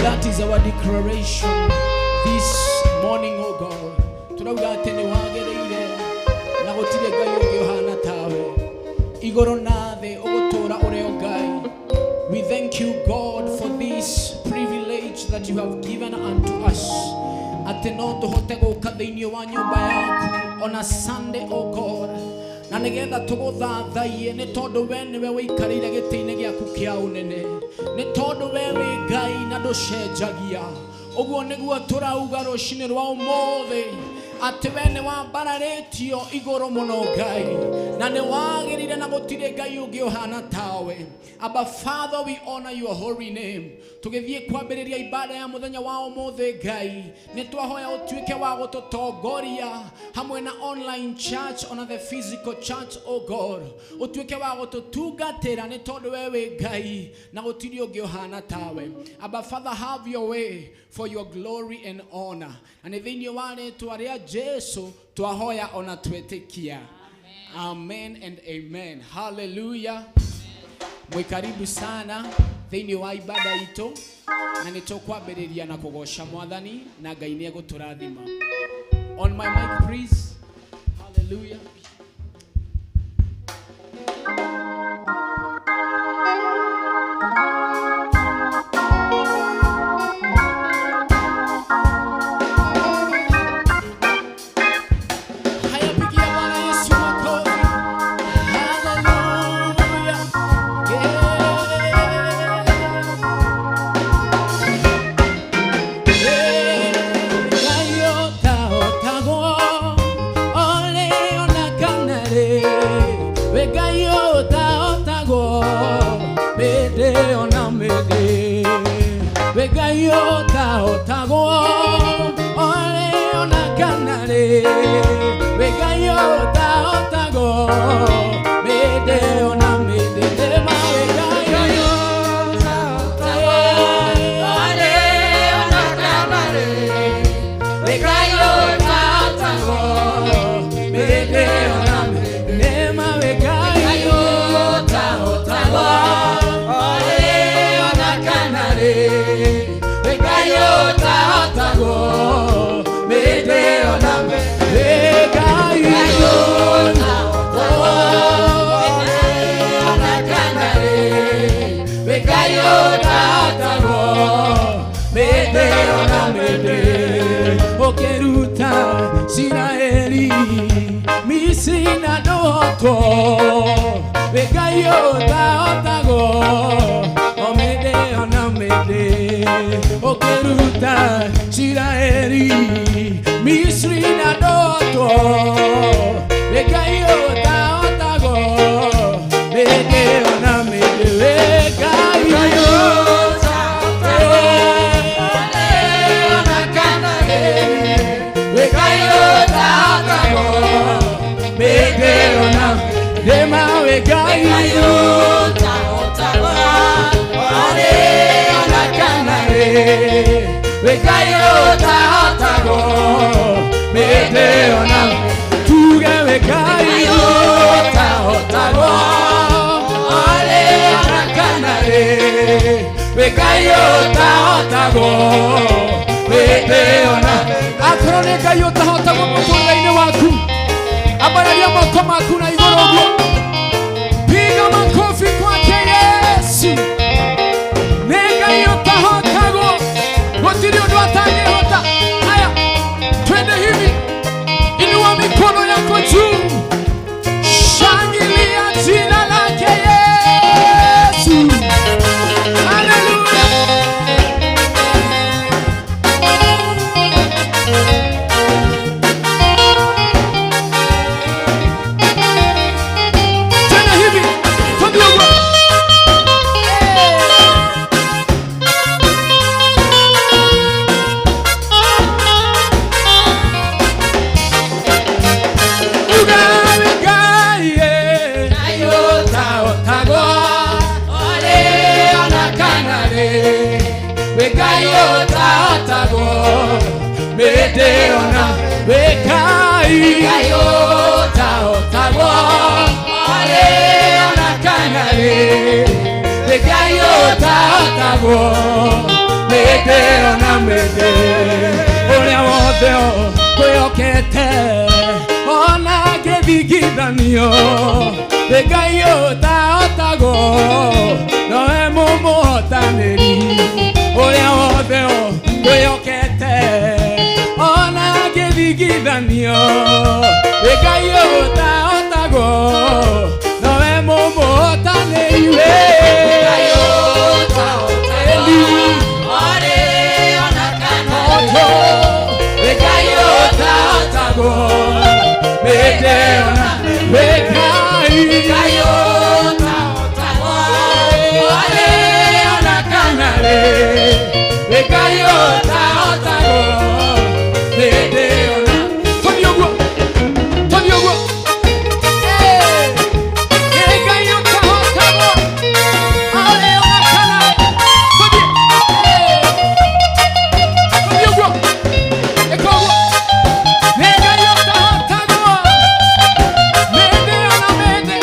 That is our declaration this morning, oh God. Turauga atĩ nĩ wagĩrĩire na gũtirĩ Ngai ũngĩ ũhana tawe. Igũrũ na thĩ ũgũtũũra ũrĩ o Ngai. We thank you, God, for this privilege that you have given unto us. Atĩ no tũhote gũka thĩinĩ wa nyũmba yaku on a Sunday, oh God. Na nĩgetha tũgũthathaiye nĩ tondũ we nĩwe wĩikarĩire gĩtĩ-inĩ gĩaku kĩa ũnene, nĩ tondũ we wĩ Ngai na ndũcenjagia. Ũguo nĩguo tũrauga rũcinĩ rwa ũmũthĩ atĩ we nĩ wambararĩtio igũrũ mũno Ngai, na nĩ wagĩrĩire na gũtirĩ Ngai ũngĩ ũhana tawe. Abba Father, we honor your holy name. Tũgĩthiĩ kwambĩrĩria ibada ya mũthenya wa ũmũthĩ Ngai, nĩ twahoya ũtuĩke wa gũtũtongoria hamwe na online church ona the physical church, oh God. Ũtuĩke wa gũtũtungatĩra nĩ tondũ we wĩ Ngai na gũtirĩ ũngĩ ũhana tawe. Abba Father, have your way for your glory and honor. Na nĩ thĩinĩ wa rĩtwa rĩa Jesu twahoya ona twetĩkia. Amen and amen. Hallelujah. Mwĩ karibu sana thĩinĩ wa ibada itũ, na nĩ tũkwambĩrĩria na kũgoca Mwathani na Ngai nĩ egũtũrathima. On my mic, please. Hallelujah. Haya, pigia Bwana Yesu makofi. Hallelujah. Yeah. Ngai ũtahotagwo, ũrĩ ona kana rĩ. We Ngai ũtahotagwo, mĩndĩ ona mĩndĩ. We Ngai ũtahotagwo, ũrĩ ona kana rĩ. We Ngai ũtahotagwo, mĩndĩ ona mĩndĩ. Ndĩma we Ngai ũtahotagwo, ũrĩ ona kana rĩ. We Ngai ũtahotagwo, mĩndĩ ona mĩndĩ. Ndĩma we Ngai ũtahotagwo, ũrĩ ona kana rĩ. We Ngai ũtahotagwo, mĩndĩ ona mĩndĩ. We Ngai ũtahotagwo, ona kana rĩ. We Ngai ũtahotagwo, mĩndĩ ona mĩndĩ. Ũkĩruta Isiraeli Misiri na ndũhotwo, we Ngai ũtahotagwo, o mĩndĩ ona mĩndĩ. Ũkĩruta Isiraeli Misiri na ndũhotwo, we Ngai ũtahotagwo, mĩndĩ ona mĩndĩ. We Ngai ũtahotagwo, ona kana rĩ. We Ngai ũtahotagwo, mĩndĩ ona ndĩma. We Ngai ũtahotagwo, ũrĩ ona kana rĩ. We Ngai ũtahotagwo, mĩndĩ ona tuge. We Ngai ũtahotagwo, ũrĩ ona kana rĩ. We Ngai ũtahotagwo, mĩndĩ ona. Akorwo nĩ Ngai ũtahotagwo mũtũrĩre-inĩ waku, ambararia moko maku na igũrũ ũguo, piga makofi kwake Yesu. Nĩ Ngai ũtahotagwo, gũtirĩ ũndũ atangĩhota. Haya, twende hivi, inua mikono yako juu, shangilia jina lake Yesu. Haleluya. Tena hivi, twende huko. Ugawe Ngai ũtahotagwo, ũrĩ ona kana rĩ. We Ngai ũtahotagwo, mĩndĩ ona. We Ngai ũtahotagwo, ũrĩ ona kana rĩ. We Ngai ũtahotagwo, mĩndĩ Ũngĩthigithanio nĩ Ngai ũtahotagwo, nowe mũmũhotanĩri. Ũrĩa wothe ũkwĩhokete, ona angĩthigithanio nĩ Ngai ũtahotagwo, nowe mũmũhotanĩri we. Ngai ũtahotagwo, mĩndĩ ona Ngai ona kana rĩ, Ngai ũtahotagwo, mĩndĩ ona. Tũthiĩ ũguo, tũthiĩ ũguo. Ngai ũtahotagwo, arĩ ona kana rĩ. Tũthiĩ. Tũthiĩ ũguo. Ĩka ũguo. Ngai ũtahotagwo, mĩndĩ ona mĩndĩ.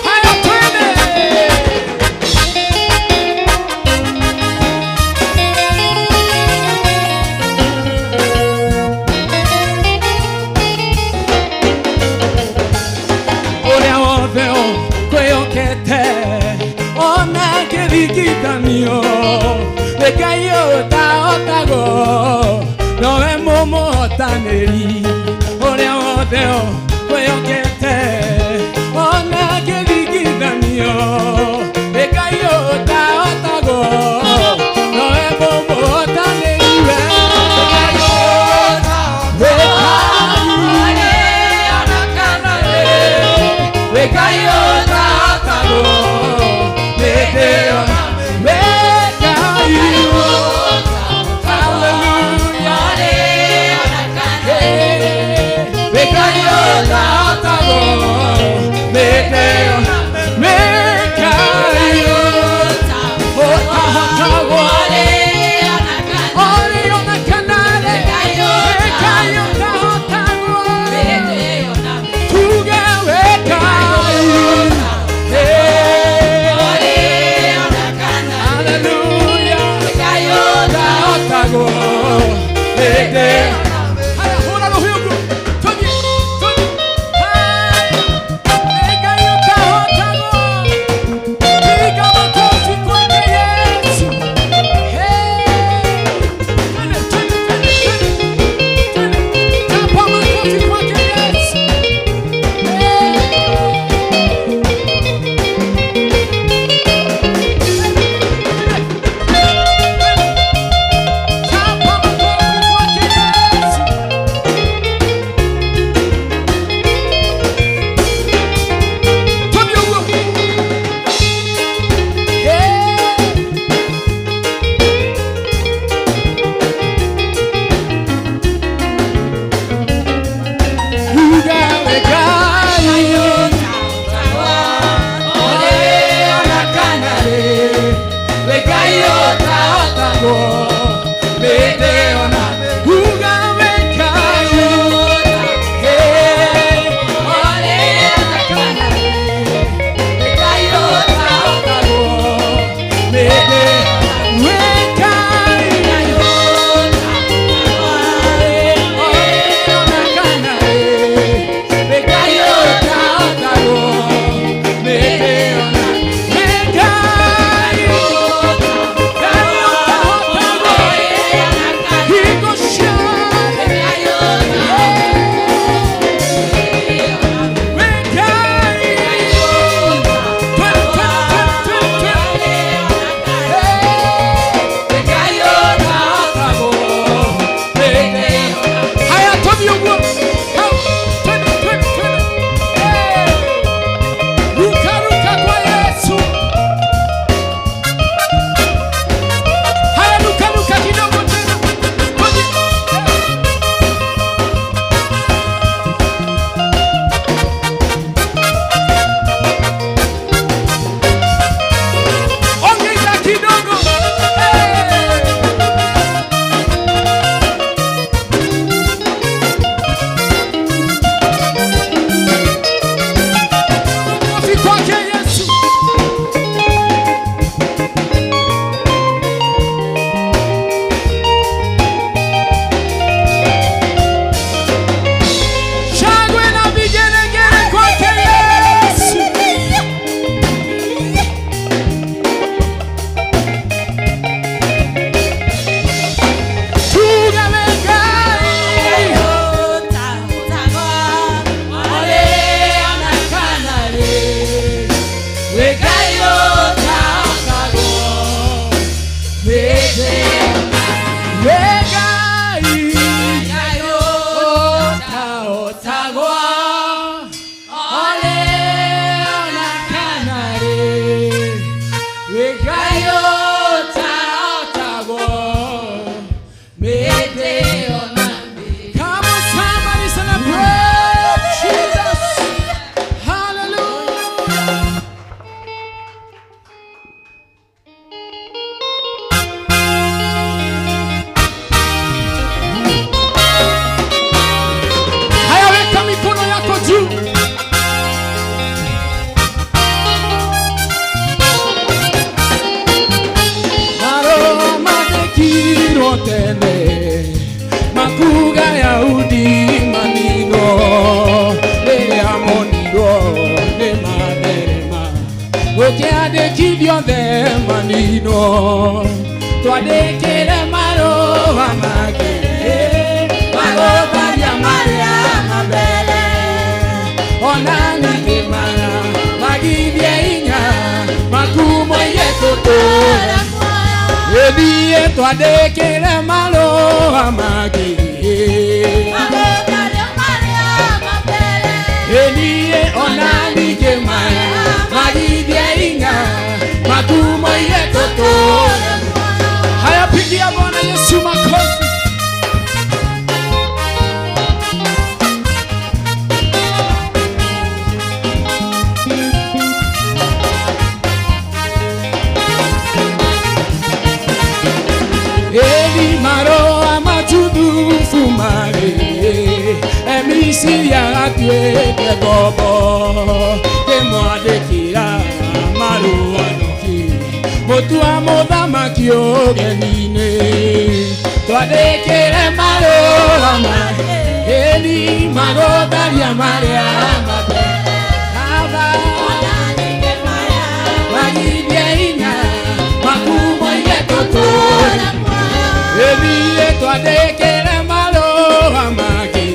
Haya, twende. Ũrĩa wothe ũkwĩhokete, ona ngĩringithanio nĩ Ngai ũtahotagwo, nowe mũmũhotanĩri. Ũrĩa wothe ũkwĩhokete, ona ngĩringithanio nĩ Ngai ũtahotagwo, nowe mũmũhotanĩri we. Ngai ũtahotagwo, mĩndĩ ona Ngai. Hallelujah. Ngai ũtahotagwo, mĩndĩ ona Ngai. Tene makuga Yahudi maninwo rĩrĩa monirwo nĩ matherema gũkĩandĩkithio the maninwo twandĩkĩre marũa mangĩ magũtharia marĩa mambere ona ningĩ maya magithie inya makumoige tũtũre ĩthiĩ twandĩkĩre marũa mangĩ ĩthiĩ ona ningĩ maya magithie inya makumoige tũtũre. Haya, pigia Bwana Yesu makofi. Eli marũa matuthubu marĩ Emisiria atuĩke ngombo kĩmwandĩkĩra marũa nũki mũtua mũthamaki ũgeni-inĩ twandĩkĩre marũa Eli magũtharia marĩa mambere Baba magithie inya makumoige tũtũre ĩthiĩ twandĩkĩre marũa mangĩ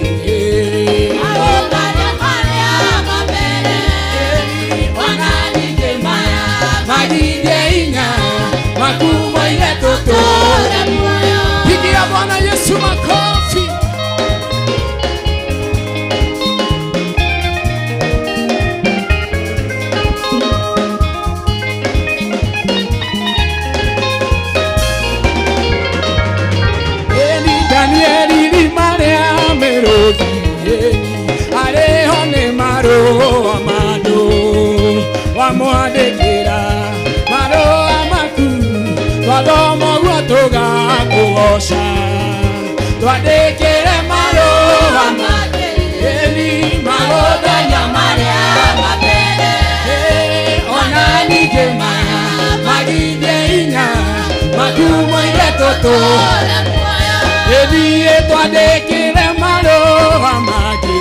magithie inya makumoige tũtũre. Pigia Bwana Yesu makofi. Eli Danieli rima rĩa mĩrũthi arĩho nĩ marũa mandũ wamwandĩkĩra marũa maku twathoma ũguo tũgakũgoca twandĩkĩre marũa Eli magũthanya marĩa ona ningĩ maya magithie inya makumoige tũtũre ĩthiĩ twandĩkĩre marũa mangĩ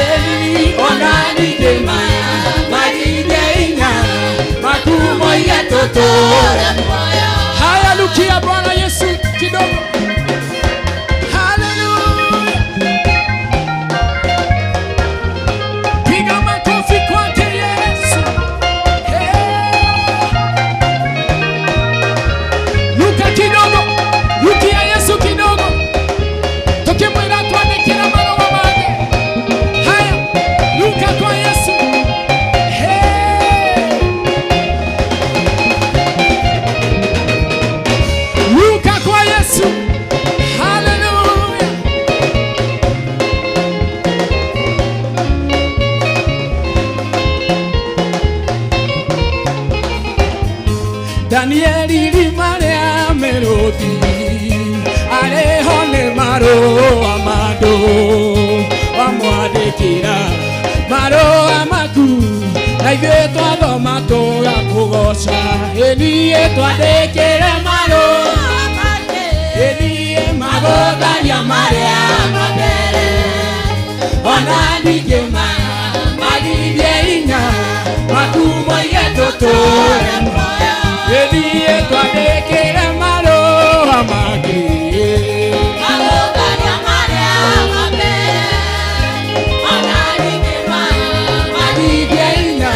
Eli ona ningĩ maya magithie inya makumoige tũtũre. Haya, lukia Bwana Yesu kidogo. Haleluya. Piga makofi kwake Yesu. Hey. Luka kidogo, lukia Yesu kidogo. Tukimwira twandĩkĩre marũa mangĩ. Haya, luka kwa Yesu. Hey. Luka kwa Yesu. Haleluya. Danieli rima rĩa mĩrũthi arĩho nĩ marũa mandũ wamwandĩkĩra marũa maku na ithuĩ twathoma tũgakũgoca ĩthiĩ twandĩkĩre marũa ĩthiĩ magũtharia marĩa mambere ona ningĩ maya magithie inya makumoige tũtũre ĩthiĩ twandĩkĩre marũa mangĩ magithie inya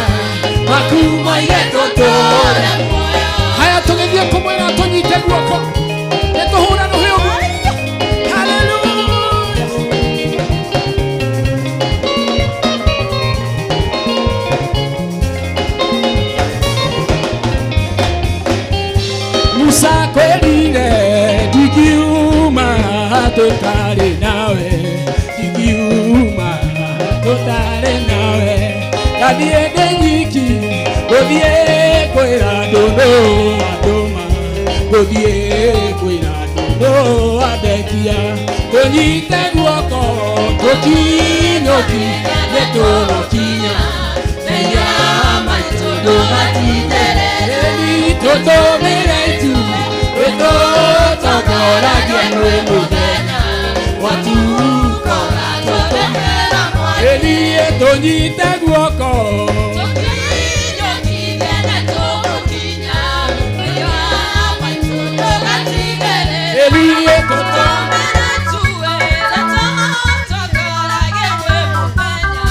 makumoige tũtũre. Haya, tũgĩthiĩ kũmwĩra tũnyite guoko nĩ tũhũra rũhĩ ũguo. Haleluya. Musa kwĩrire ndingiuma tũtarĩ nawe ndingiuma tũtarĩ nawe ngathiĩ ndĩ nyiki gũthiĩ kwĩra andũ nũ andũma gũthiĩ kwĩra andũ nũ andekia tũnyite guoko tũkinyũki nĩ tũgũkinya menya maitũ ndũgatindĩrĩre. Tũtũmĩre itu ĩtũtongoragie kwĩ mũthenya watuko Tũtũmĩra mwaki. Ĩthiĩ tũnyite guoko Tũkinyũkithie nĩ tũgũkinya. Mehia maitũ ndũgatigĩrĩre. Ĩthiĩ tũtũmĩre Tũtũmĩre itue ĩtũtongoragie kwĩ mũthenya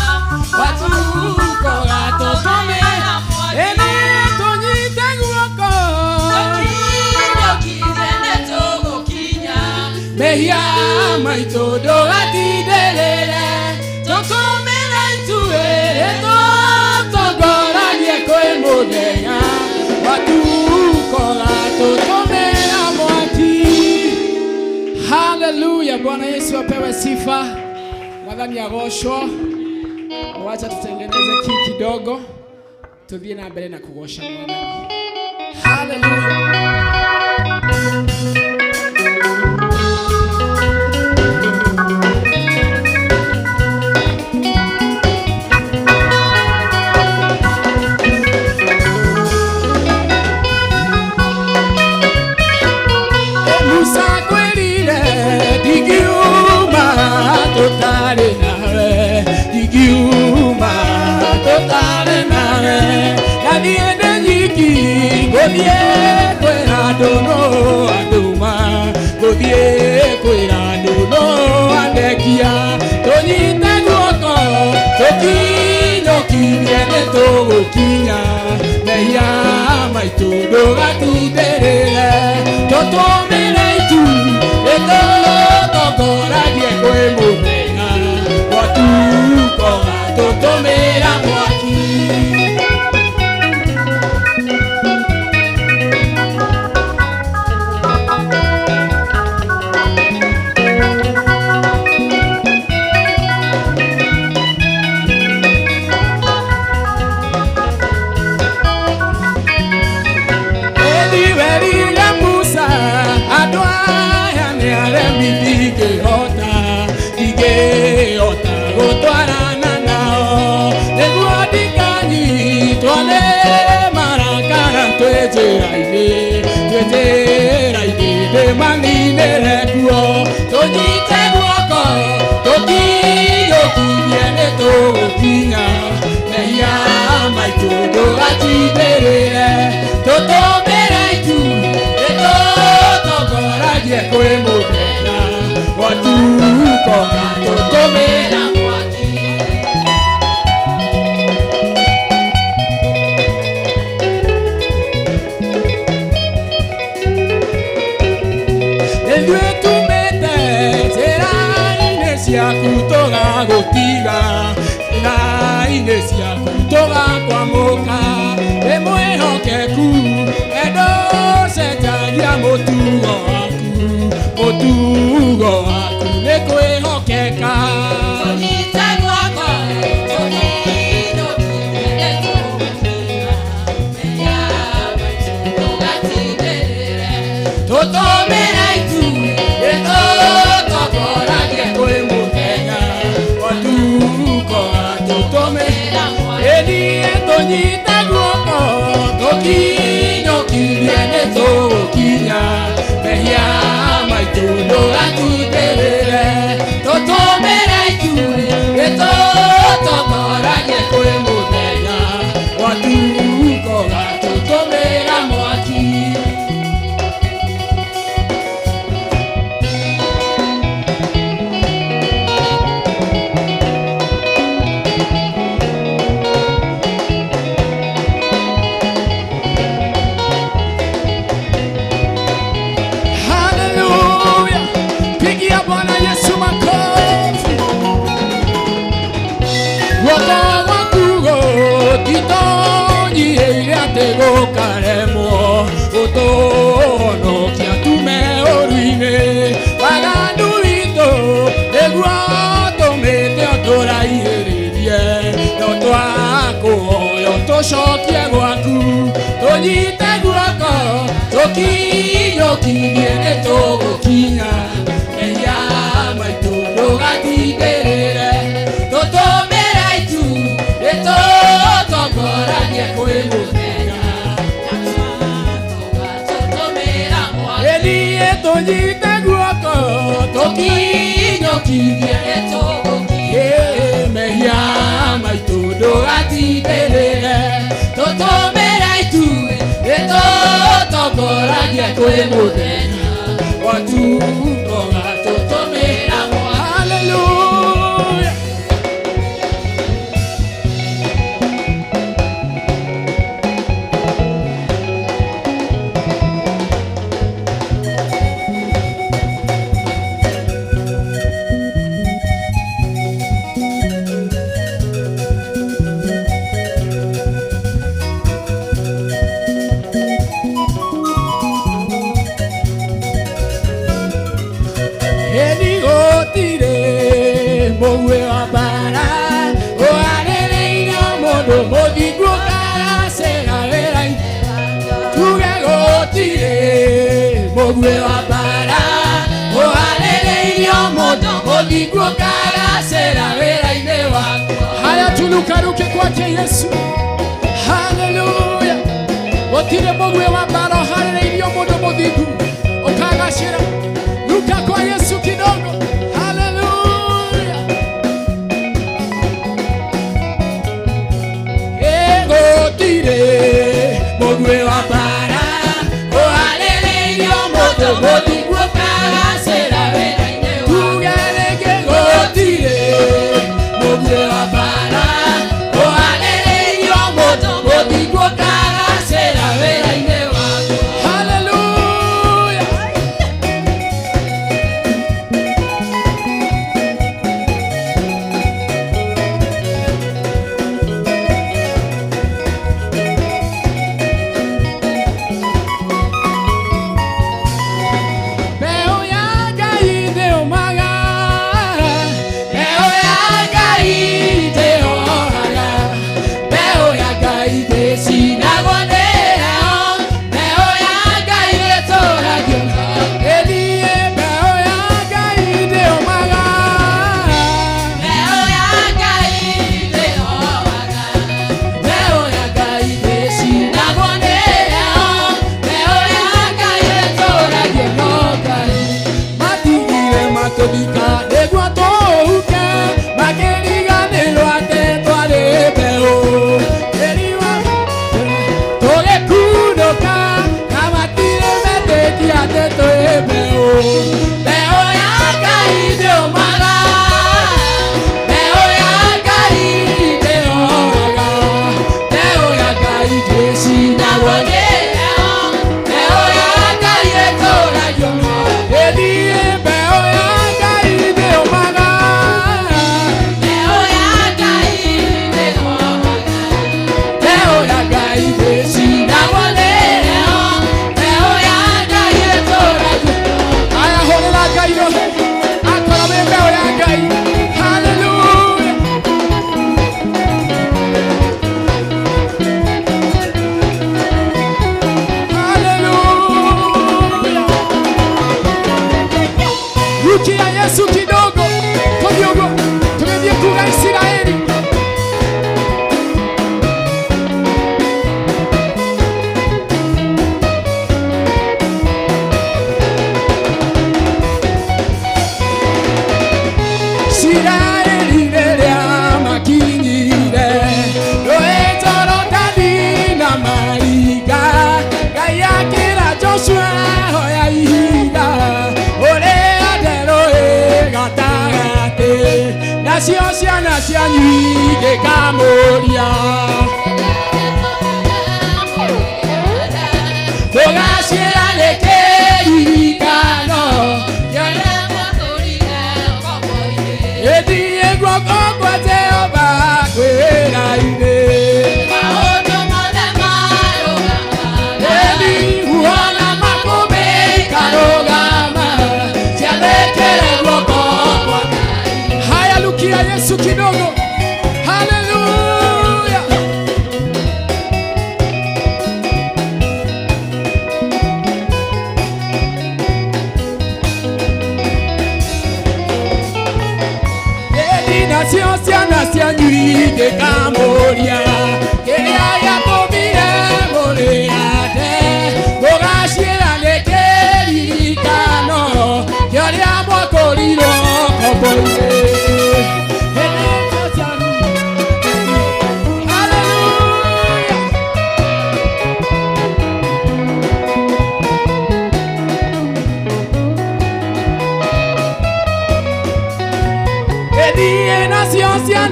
watuko gatũtũmĩra mwaki. Ĩthiĩ tũnyite guoko Tũkinyũkithie nĩ tũgũkinya. Mehia maitũ ndũgatindĩrĩre tũtũmĩre itue ĩtũtongoragie kwĩ mũthenya watuko gatũtũmĩra mwaki. Haleluya, Bwana Yesu apewe sifa. Mwathani agocwo. Wacha tutengeneze kii kidogo tuthiĩ na mbere na kũgoca Mwathani. Haleluya. Musa kwĩrire ndingiuma tũtarĩ nawe, ndingiuma tũtarĩ nawe, ndathiĩ ndĩ nyiki ngũthiĩ kwĩra andũ no andũma, ngũthiĩ kwĩra andũ no andekia, tũnyite guoko tũkinyũkirie nĩ tũgũkinya, mehia maitũ ndũgatindĩrĩre, tũtũmĩre itu ĩtũtongoragie kwĩ mũthenya watuko gatũtũmĩra mwaki. Eliwerire Musa andũ aya nĩ aremi ndingĩhota, ndingĩhota gũtwarana nao, nĩguo ndikanyitwo nĩ marakara twĩ njĩra-inĩ, twĩ njĩra-inĩ ndĩmaninĩre kuo, tũnyite guoko tũkinyũkirie nĩ tũgũkinya, mehia maitũ ndũgatindĩrĩre, tũtũmĩre itu ĩtũtongoragie kwĩ mũthenya watuko gatũtũmĩra mwaki. Ithuĩ tumĩte njĩra-inĩ ciaku tũgagũtiga, njĩra-inĩ ciaku tũgakwamũka, wĩ mwĩhokeku wendo ũcenjagia mũtugo waku, mũtugo waku nĩ kwĩhokeka. Tũnyite guoko tũkinyũkirie nĩ tũgũkinya. Mehia maitũ ndũgatindĩrĩre. Tũtũmĩre itu ĩtũtongoragie kwĩ mũthenya watuko gatũtũmĩra ĩthiĩ tũnyite guoko tũkinyũkirie nĩ tũgũkinya, mehia maitũ ndũgatindĩrĩre, tũtũmĩre itu ĩtũtongoragie kwĩ mũthenya watuko gatũtũmĩra mwaki. Haleluya. Pigia Bwana Yesu makofi. Guoko gwaku gũtitonyire atĩ gũkaremwo gũtũhonokia tume ũru-inĩ. Waganu witũ nĩguo tũmĩte ũtũraihĩrĩrie, no twakũhoya ũtũcokie gwaku, tũnyite guoko tũkinyũkirie nĩ tũgũkinya, mehia maitũ ndũgatindĩrĩre, tũtũmĩre itu ĩtũtongoragie kwĩ mũthenya. Tũkinyũkithie nĩtũgũkinya. Mehia maitũ ndũgatindĩrĩre tũtũmĩre ithuĩ nĩtũtongoragia kwĩ mũthenya watuko gatũtũmĩra. Hallelujah. Eni gũtirĩ mũguĩ wa mbara ũharĩrĩire mũndũ mũthingu ũkagacĩra wĩra-inĩ. Tuge gũtirĩ mũguĩ wa mbara ũharĩrĩirio mũndũ mũthingu ũkagacĩra wĩra-inĩ wakwa. Haya, tulukaruke kwake Yesu. Haleluya. Gũtirĩ mũguĩ wa mbara ũharĩrĩirio mũndũ mũthingu ũkagacĩra. Ruka kwa Yesu kidogo. Haleluya. Gũtirĩ mũguĩ wa mbara ũharĩrĩirio mũndũ mũthingu ũkagacĩra wĩra-inĩ. Tuge rĩngĩ gũtirĩ mũguĩ wa mbara ũharĩrĩirio mũndũ mũthingu ũkagacĩra wĩra-inĩ wakwa. Haleluya. Mbeũ ya Ngai ndĩũmaga, mbeũ ya Ngai ndĩohaga, mbeũ ya Ngai ndĩcinagwo nĩ heho, mbeũ ya Ngai ĩtũragio. Ĩthiĩ mbeũ ya Ngai ndĩũmaga. Mbeũ ya Ngai ndĩhohaga, Mbeũ ya Ngai ndĩcinagwo nĩ heho, mbeũ ya Ngai ĩtũragio no Ngai. Matigire matũthika nĩguo tũhuke, makĩriganĩrwo atĩ twarĩ mbeũ. Tĩri wa tũgĩkunũka, na matirĩ metĩkia atĩ twĩ mbeũ. Mbeũ ya Ngai ndĩũmaga, mbeũ ya Ngai ndĩhohaga, mbeũ ya Ngai ndĩcinagwo nĩ heho, mbeũ ya Ngai ĩtũragio. Ĩthiĩ mbeũ ya Ngai ndĩũmaga. Mbeũ ya Ngai ndĩhohaga, Mbeũ ya Ngai ndĩcinagwo nĩ heho, mbeũ ya Ngai ĩtũragio. Aya, hũrĩra Ngai rũhĩ akorwo wĩ mbeũ ya Ngai. Haleluya. Haleluya. Rukia Yesu kidogo tũthiĩ ũguo tũgĩthiĩ kuga Isiraeli. Isiraeli rĩrĩa makinyire rũĩ Jorodani na maringa, Ngai akĩra Joshua hoya ihinda ũrĩande rũĩ gatagatĩ, nacio ciana cianyu ingĩkamũria tũgacĩra nĩkĩ ririkano ĩthiĩ guoko kwa Jehova kwĩra-inĩ. Maũndũ mothe marũgamaga. Ĩthi huona makũmbĩ ikarũgama ciathĩkĩre guoko kwa Ngai. Haya, lukia Yesu kidogo. Haleluya.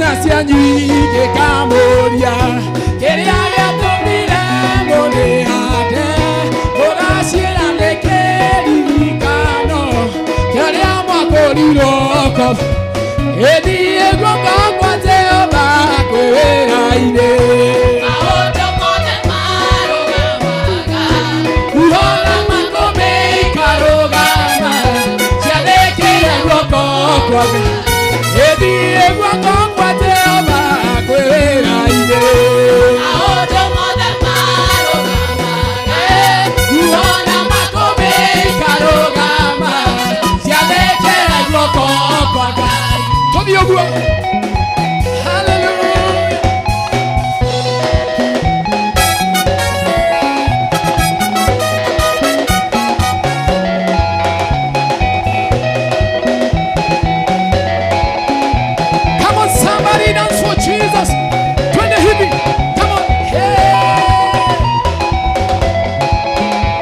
Ciana cianyu igĩkamũria kĩrĩa gĩatũmire mũrĩhande, mũgaciĩra nĩ kĩririkano kĩrĩa mwakũrirwo kobi. Ĩthiĩ guoko kwa Jehova kwĩ wĩra-inĩ. Maũndũ mothe marũgamaga. Huhora makũmbĩ ikarũgama, ciathĩkĩire guoko kwa Ngai. Ĩthiĩ guoko kwa Jehova kwĩ wĩra-inĩ. Maũndũ mothe marũgamaga. Huhora makũmbĩ ikarũgama, ciathĩkĩire guoko kwa Ngai. Tũthiĩ ũguo. Hallelujah. Come on, somebody dance for Jesus. Twende hivi. Come on. Hey.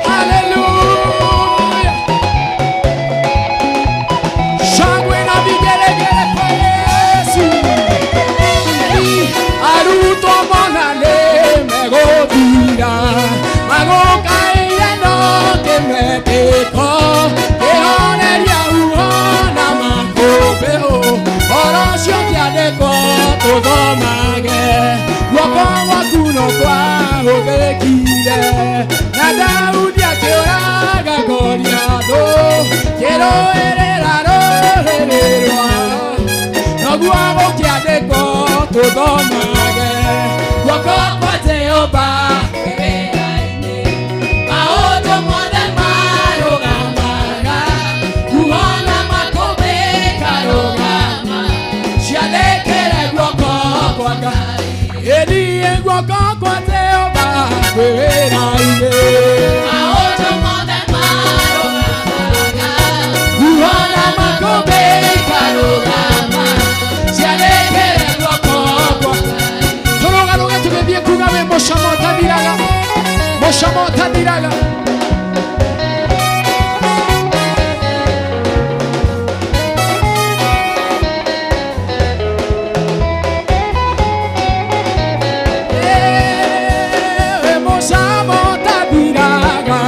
Hallelujah. Shangwe na vigelegele kwa Yesu. Arutwo mona nĩ megũthira, magũkaire no kĩmetĩko, kĩhoneria huho na makũmbĩ. Ũhoro ũcio kĩandĩkwo tũthomage, guoko gwaku no kwahũthĩkire, na Daudi akĩũraga Goliathũ, kĩrũĩrĩra rũrĩrĩ rwao noguo gũkĩandĩkwo tũthomage guoko kwa Jehova Wĩra-inĩ. Maũndũ mothe marũgamaga. Huho na makũmbĩ ikarũgama, ciathĩkĩre guoko kwa Ngai. Ĩthiĩ guoko kwa Jehova kwĩ wĩra-inĩ. Maũndũ mothe marũgamaga. Huho na makũmbĩ ikarũgama, ciathĩkĩre guoko kwa Ngai. Tũrũgarũge tũgĩthiĩ kuga wĩ mũcamo ũtathiraga, mũcamo ũtathiraga. Wĩ mũcamo ũtathiraga,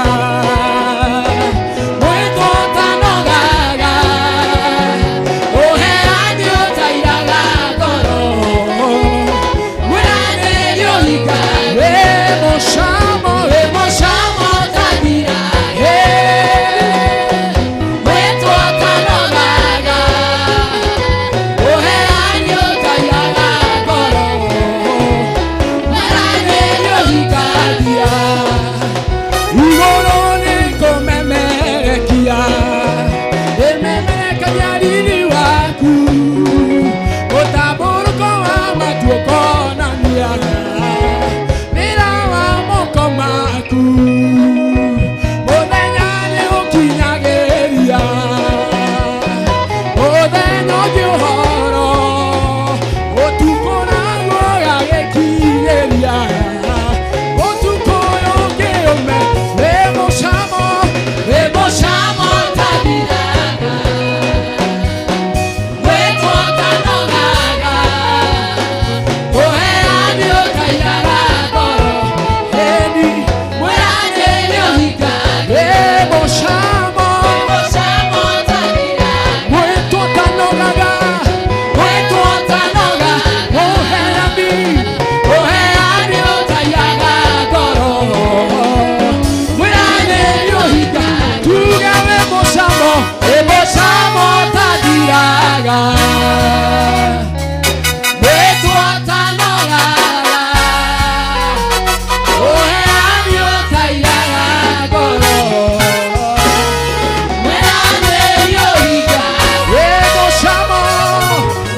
mwĩtwo ũtanogaga, ũheani ũtairaga ngoro, mwĩranĩri ũhinga. Wĩ mũcamo, wĩ mũcamo ũtathiraga, mwĩtwo ũtanogaga, ũheani ũtairaga ngoro, igũrũ nĩ kũmemerekia, ĩmemerekagia riri waku, mũtambũrũko wa matu ũkonania wĩra wa moko maku. Mũthenya nĩ ũkinyagĩria, mũthenya ũngĩ ũhoro, ũtukũ naguo ũgagĩkinyĩria, ũtukũ ũyũ ũngĩ ũme. Wĩ mũcamo, wĩ mũcamo Ũtathiraga. Mwĩtwo ũtanogaga. Ũheani ũtairaga ngoro, ĩni Mwĩranĩri ũhingaga. wĩ mũcamo, Mũcamo ũtathiraga. mwĩtwo ũtanogaga, mwĩtwo ũtanogaga, ũheani, ũheani ũtairaga ngoro, mwĩranĩri ũhinga. Tuge wĩ mũcamo, wĩ mũcamo ũtathiraga, mwĩtwo ũtanogaga, ũheani ũtairaga ngoro, Mwĩranĩri ũhingaga. wĩ mũcamo,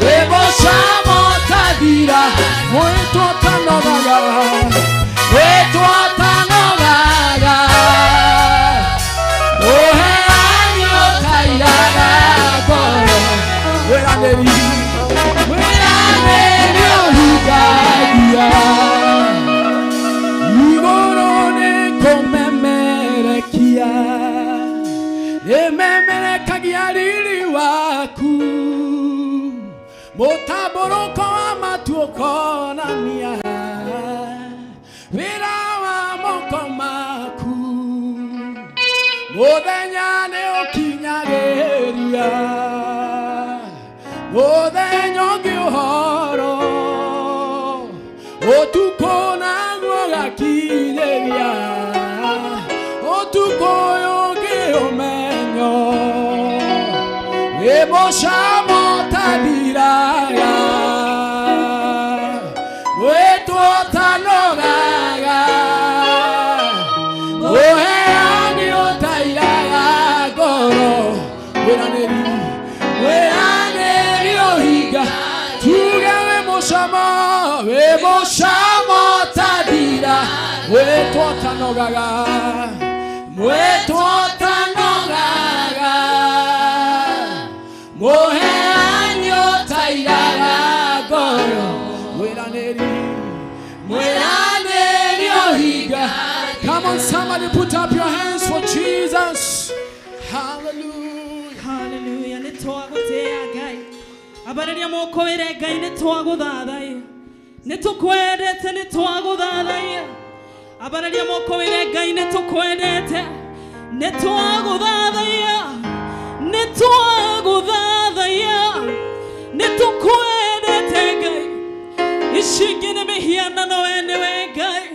wĩ mũcamo ũtathira, mwĩtwo ũtanogaga, mwĩtwo ũtanogaga, ũheani ũtairaga ngoro, mwĩranĩri, mwĩranĩri ũhingagia. Igũrũ nĩ kũmemerekia, rĩmemerekagia riri waku, Mũtambũrũko wa matu ũkonania wĩra wa moko maku. Mũthenya nĩ ũkinyagĩria mũthenya ũngĩ ũhoro, ũtukũ naguo ũgakinyĩria ũtukũ ũyũ ũngĩ ũmenyo. Wĩ mũcamo ũtathiraga, mwĩtwo ũtanogaga, mũheani ũtairaga ngoro. Mwĩranĩri, mwĩranĩri ũhinga, tuge wĩ mũcamo, wĩ mũcamo ũtathira, mwĩtwo ũtanogaga, mwĩtwo ũtanogaga, mũheani ũtairaga ngoro. Mwĩranĩri, mwĩranĩri ũhinga. Come on, somebody put up your hands for Jesus. Hallelujah. Hallelujah. Nĩ twagũtĩĩa Ngai. Abarĩria moko wĩre Ngai nĩ twagũthathaiya. Nĩ tũkwendete, nĩ twagũthathaiya. Abarĩria moko wĩre Ngai nĩ tũkwendete. Nĩ twagũthathaiya. Nĩ twagũthathaiya. Nĩ tũkwendete Ngai. Ici ingĩ nĩ mĩhianano we nĩwe Ngai.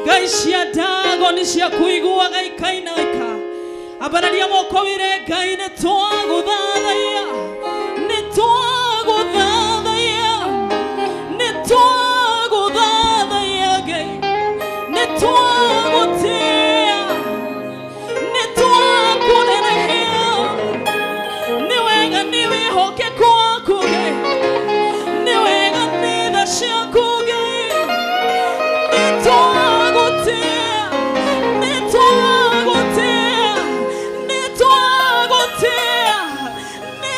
Ngai cia ndago nĩ cia kũiguaga ikainaika. Abararia moko wĩre Ngai nĩ twagũthathaiya. Nĩ twagũthathaiya. Nĩ twagũthathaiya Ngai. Nĩ twagũtĩĩa. Nĩ twakũnenehia. Nĩ wega nĩ wĩhokeku waku Ngai. Nĩ wega nĩ tha ciaku Ngai. Nĩ twagũtĩĩa. Nĩ twagũtĩĩa. Nĩ twagũtĩĩa. Nĩ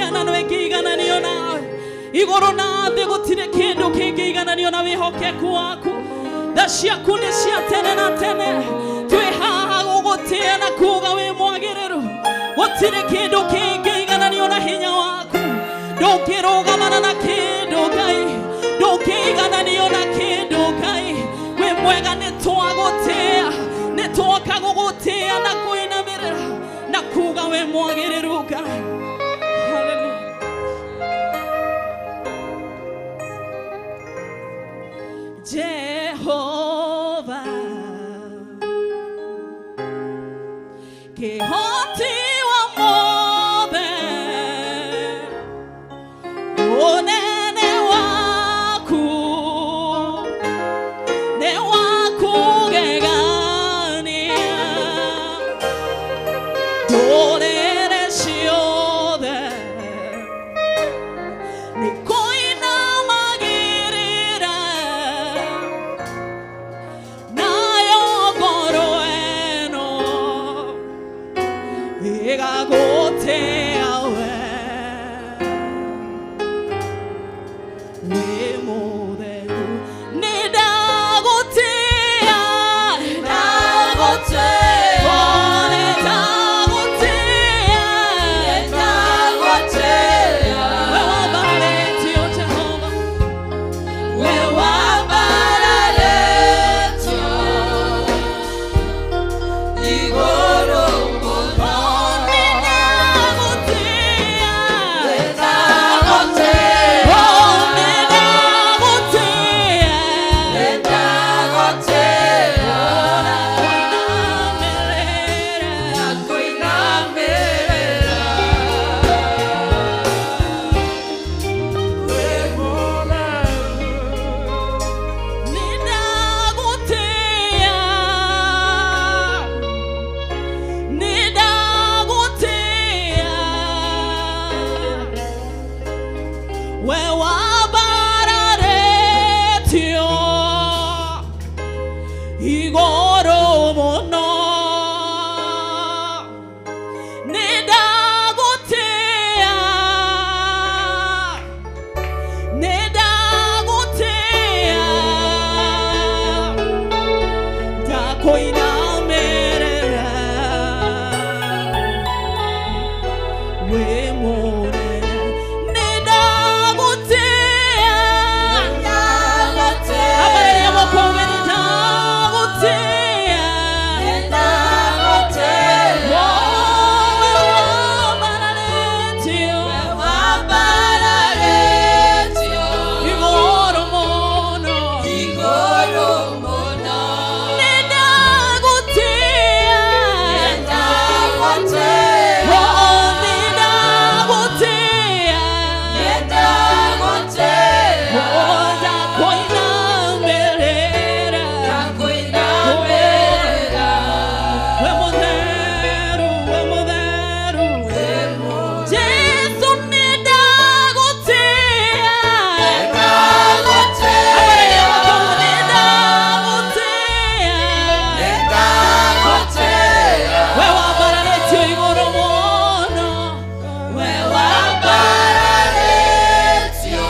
mĩhianano ĩngĩigananio nawe. Igũrũ na thĩ gũtirĩ kĩndũ kĩngĩigananio na wĩhokeku waku. Tha ciaku nĩ cia tene na tene. Twĩ haha gũgũtĩĩa na kuga wĩ mwagĩrĩru. Gũtirĩ kĩndũ kĩngĩigananio na hinya waku. Ndũngĩrũgamana na kĩndũ Ngai, ndũngĩigananio na kĩndũ Ngai. Wĩ mwega, nĩ twagũtĩĩa, nĩ twoka gũgũtĩĩa na kwĩnamĩrĩra na kuga wĩ mwagĩrĩru Ngai. Hallelujah. Jehova kĩhoti wa mothe, ũnene waku nĩ wa kũgegania. Ndũrĩrĩ ciothe nĩ kũinamagĩrĩra, nayo ngoro ĩno ĩgagũtĩa we. Wĩ mũtheru, nĩ ndagũtĩa, oh, nĩ ndagũtĩa, we wambarĩtio Jehova, we wambararĩtio oh, nĩ ndagũtĩa, oh, nĩ ndagũtĩa, kũinamĩrĩra. Nĩndagũtĩa, nĩndagũtĩa, we wambararĩtio igũrũ mũno. Nĩndagũtĩa, nĩndagũtĩa, ndakũinamĩrĩra wĩ mũnene. Nĩndagũtĩa, ambarĩria moko uge nĩndagũtĩa, oh, we wambararĩtio igũrũ mũno. Nĩndagũtĩa, oh, nĩndagũtĩa, oh, ndakũinamĩrĩra we mũtheru, we mũtheru Jesu, nĩndagũtĩa, ambarĩria moko nĩndagũtĩa, we wambararĩtio igũrũ mũno, we wambararĩtio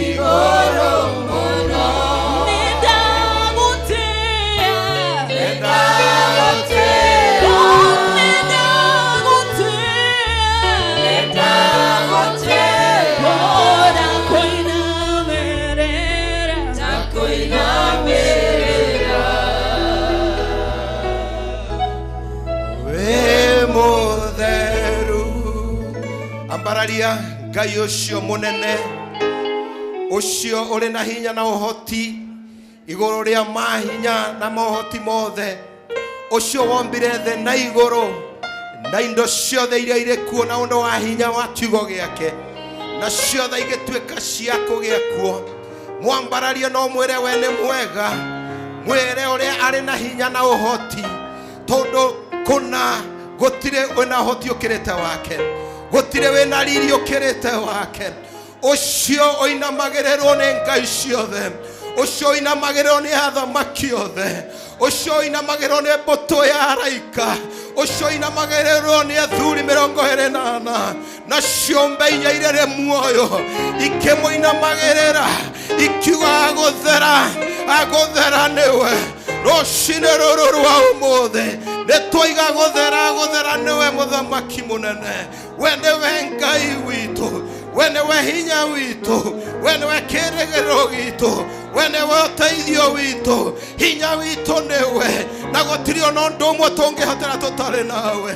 igũrũ mũno. Nĩndagũtĩa, oh, nĩndagũtĩa, oh, ndakũinamĩrĩra. Wĩ mũtheru, ambararia Ngai ũcio mũnene, ũcio ũrĩ na hinya na ũhoti igũrũ rĩa mahinya na mohoti mothe, ũcio wombire thĩ na igũrũ na indo ciothe iria irĩ kuo na ũndũ wa hinya wa kiugo gĩake, na ciothe igĩtuĩka cia kũgĩa kuo. Mwambararie no mwĩre we nĩ mwega, mwĩre ũrĩa arĩ na hinya na ũhoti, tondũ kũna gũtirĩ wĩna ũhoti ũkĩrĩte wake, gũtirĩ wĩna riri ũkĩrĩte wake. Ũcio ũinamagĩrĩrwo nĩ ngai ciothe, ũcio ũinamagĩrĩrwo nĩ athamaki othe, ũcio ũinamagĩrĩrwo nĩ mbũtũ ya araika, Ũcio inamagĩrĩrwo nĩ athuri 24 na ciũmbe inya iria irĩ muoyo ikĩmũinamagĩrĩra ikiuga agũthera agũthera nĩwe. Rũcinĩ rũrũ rwa ũmũthĩ nĩ twaiga gũthera gũthera nĩwe mũthamaki mũnene. We nĩwe Ngai witũ, we nĩwe hinya witũ, we nĩwe kĩĩrĩgĩrĩro gitũ, we nĩwe ũteithio witũ, hinya witũ nĩwe, na gũtirĩ ona ũndũ ũmwe tũngĩhotera tũtarĩ nawe.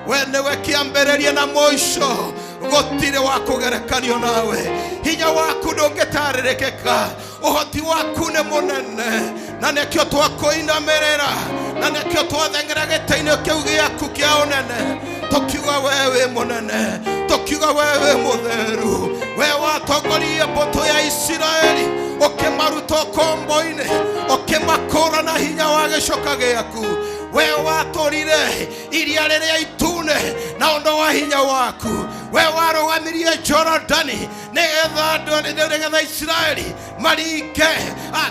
We nĩwe kĩambĩrĩria na mũico, gũtirĩ wa kũgerekanio nawe. Hinya waku ndũngĩtarĩrĩkĩka, ũhoti waku nĩ mũnene, na nĩkĩo twakũinamĩrĩra, na nĩkĩo twathengera gĩtĩ-inĩ kĩu gĩaku kĩa ũnene, tũkiuga we wĩ mũnene, tũkiuga we wĩ mũtheru. We watongoria mbũtũ ya Isiraeli, ũkĩmaruta ũkombo-inĩ, ũkĩmakũra na hinya wa gĩcoka gĩaku. We watũrire iria rĩrĩa itune na ũndũ wa hinya waku. We warũgamirie Jorodani nĩgetha andũ nĩgetha Isiraeli maringe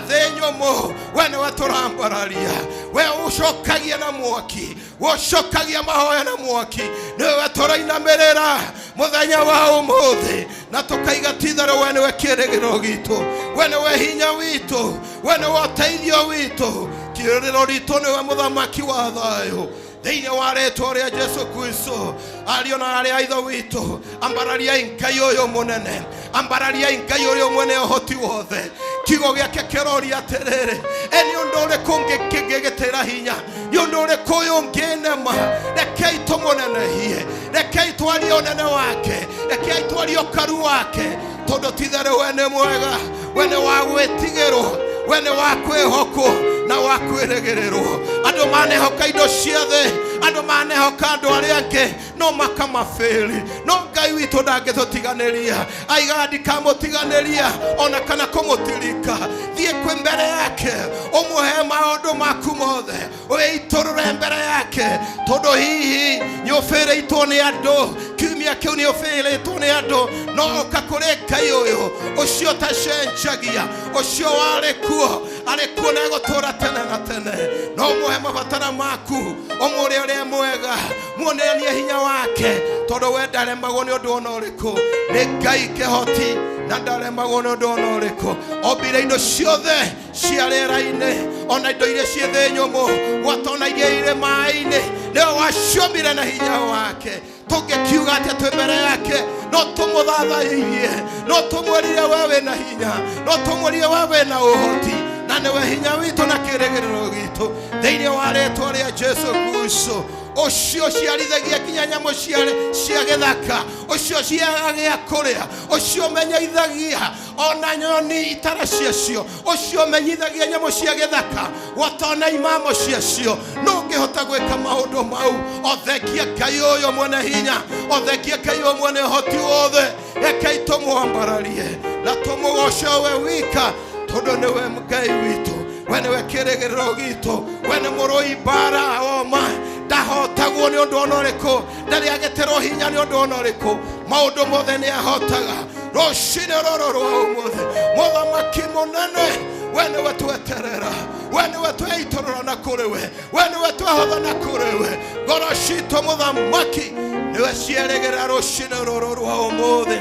thĩ nyũmũ. We nĩwe tũrambararia, we ũcokagia na mwaki, ũcokagia mahoya na mwaki, nĩwe tũrainamĩrĩra mũthenya wa ũmũthĩ, na tũkaiga ti-itherũ we nĩwe kĩĩrĩgĩrĩro gitũ, we nĩwe hinya witũ, we nĩwe ũteithio witũ, kĩĩrĩgĩrĩro gitũ nĩwe mũthamaki wa thayũ. Thĩinĩ wa rĩtwa rĩa Jesu Kristo, ariũ na arĩ a ithe witũ, ambarariai Ngai ũyũ mũnene, ambarariai Ngai ũrĩa mwene ũhoti wothe. Kiugo gĩake kĩroria atĩrĩrĩ, ĩ nĩ ũndũ ũrĩkũ ngĩgĩtĩra hinya? Nĩ ũndũ ũrĩkũ ũyũ ũngĩnema? Rekei tũmũnenehie, rekei twarie ũnene wake, rekei twarie ũkaru wake, tondũ ti-itherũ we nĩ mwega, we nĩ wa gwĩtigĩrwo, we nĩ wa kwĩhokwo na wa kwĩrĩgĩrĩrwo. Andũ manehoka indo cia thĩ, andũ manehoka andũ arĩa angĩ, no makamabĩri, no Ngai witũ ndangĩtũtiganĩria. Aiga ndikamũtiganĩria ona kana kũmũtirika. Thiĩ kwĩ mbere yake, ũmũhe maũndũ maku mothe, wĩitũrũre mbere yake, tondũ hihi nĩ ũbĩrĩtwo nĩ andũ, kiumia kĩu nĩ ũbĩrĩtwo nĩ andũ, no ũka kũrĩ Ngai ũyũ ũcio ũtacenjagia, ũcio warĩ kuo, arĩ kuo na egũtũũra tene na tene. No ũmũhe mabatara maku, ũmũre ũrĩa mwega, muonanie hinya wake, tondũ we ndaremagwo nĩ ũndũ ona ũrĩkũ. Nĩ Ngai kĩhoti na ndaremagwo nĩ ũndũ ona ũrĩkũ. Ombire indo ciothe cia rĩera-inĩ, ona indo iria ciĩ thĩ nyũmũ, gwata ona iria irĩ maĩ-inĩ, nĩwe waciũmbire na hinya wake. Tũngĩkiuga atĩa twĩ mbere yake? No tũmũthathairie, no tũmwĩrire we wĩna hinya, no tũmwĩrire we wĩna ũhoti, na nĩwe hinya witũ na kĩĩrĩgĩrĩro gitũ. Thĩinĩ wa rĩtwa rĩa Jesu Kristo, ũcio ciarithagia nginya nyamũ cia gĩthaka, ũcio ciaga gĩa kũrĩa, ũcio ũmenyithagia ona nyoni itara ciacio, ũcio ũmenyithagia nyamũ cia gĩthaka gwata ona imamo ciacio, no ũngĩhota gwĩka maũndũ mau. Othengia Ngai ũyũ mwene hinya, othengia Ngai ũyũ mwene ũhoti wothe. Rekei tũmwambararie na tũmũgoce we wika, tondũ nĩwe Ngai witũ, we nĩwe kĩĩrĩgĩrĩro gitũ, we nĩ mũrũi mbara oma, ndahotagwo nĩ ũndũ ona ũrĩkũ, ndarĩ agĩtĩrwo hinya nĩ ũndũ ona ũrĩkũ, maũndũ mothe nĩ ahotaga. Rũcinĩ rũrũ rwa ũmũthĩ, mũthamaki mũnene, we nĩwe tweterera, we nĩwe tweitũrũra na kũrĩ we, we nĩwe twehotha na kũrĩ we. Ngoro citũ mũthamaki nĩwe cierĩgĩrĩra rũcinĩ rũrũ rwa ũmũthĩ.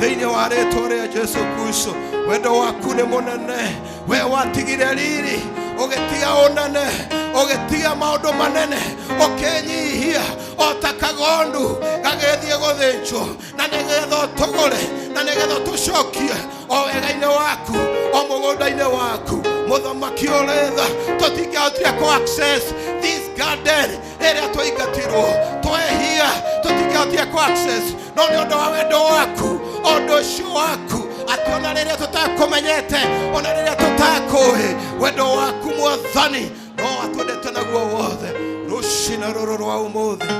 Thĩinĩ wa rĩtwa rĩa Jesu Kristo, wendo waku nĩ mũnene. We watigire riri, ũgĩtiga ũnene, ũgĩtiga maũndũ manene, ũkĩnyihia o ta kagondu gagĩthiĩ gũthĩnjwo, na nĩgetha ũtũgũre, na nĩgetha ũtũcokie o wega-inĩ waku, o mũgũnda-inĩ waku. Mũthamaki ũrĩ tha, tũtingĩahotire kũ access this garden ĩrĩa twaingatirwo, twehia, tũtingĩahotire kũ access, no nĩ ũndũ wa wendo waku, ũndũ ũcio waku, atĩ ona rĩrĩa tũtakũmenyete, ona rĩrĩa tũtakũĩ, wendo waku Mwathani no atwendete naguo wothe. Rũcinĩ rũrũ rwa ũmũthĩ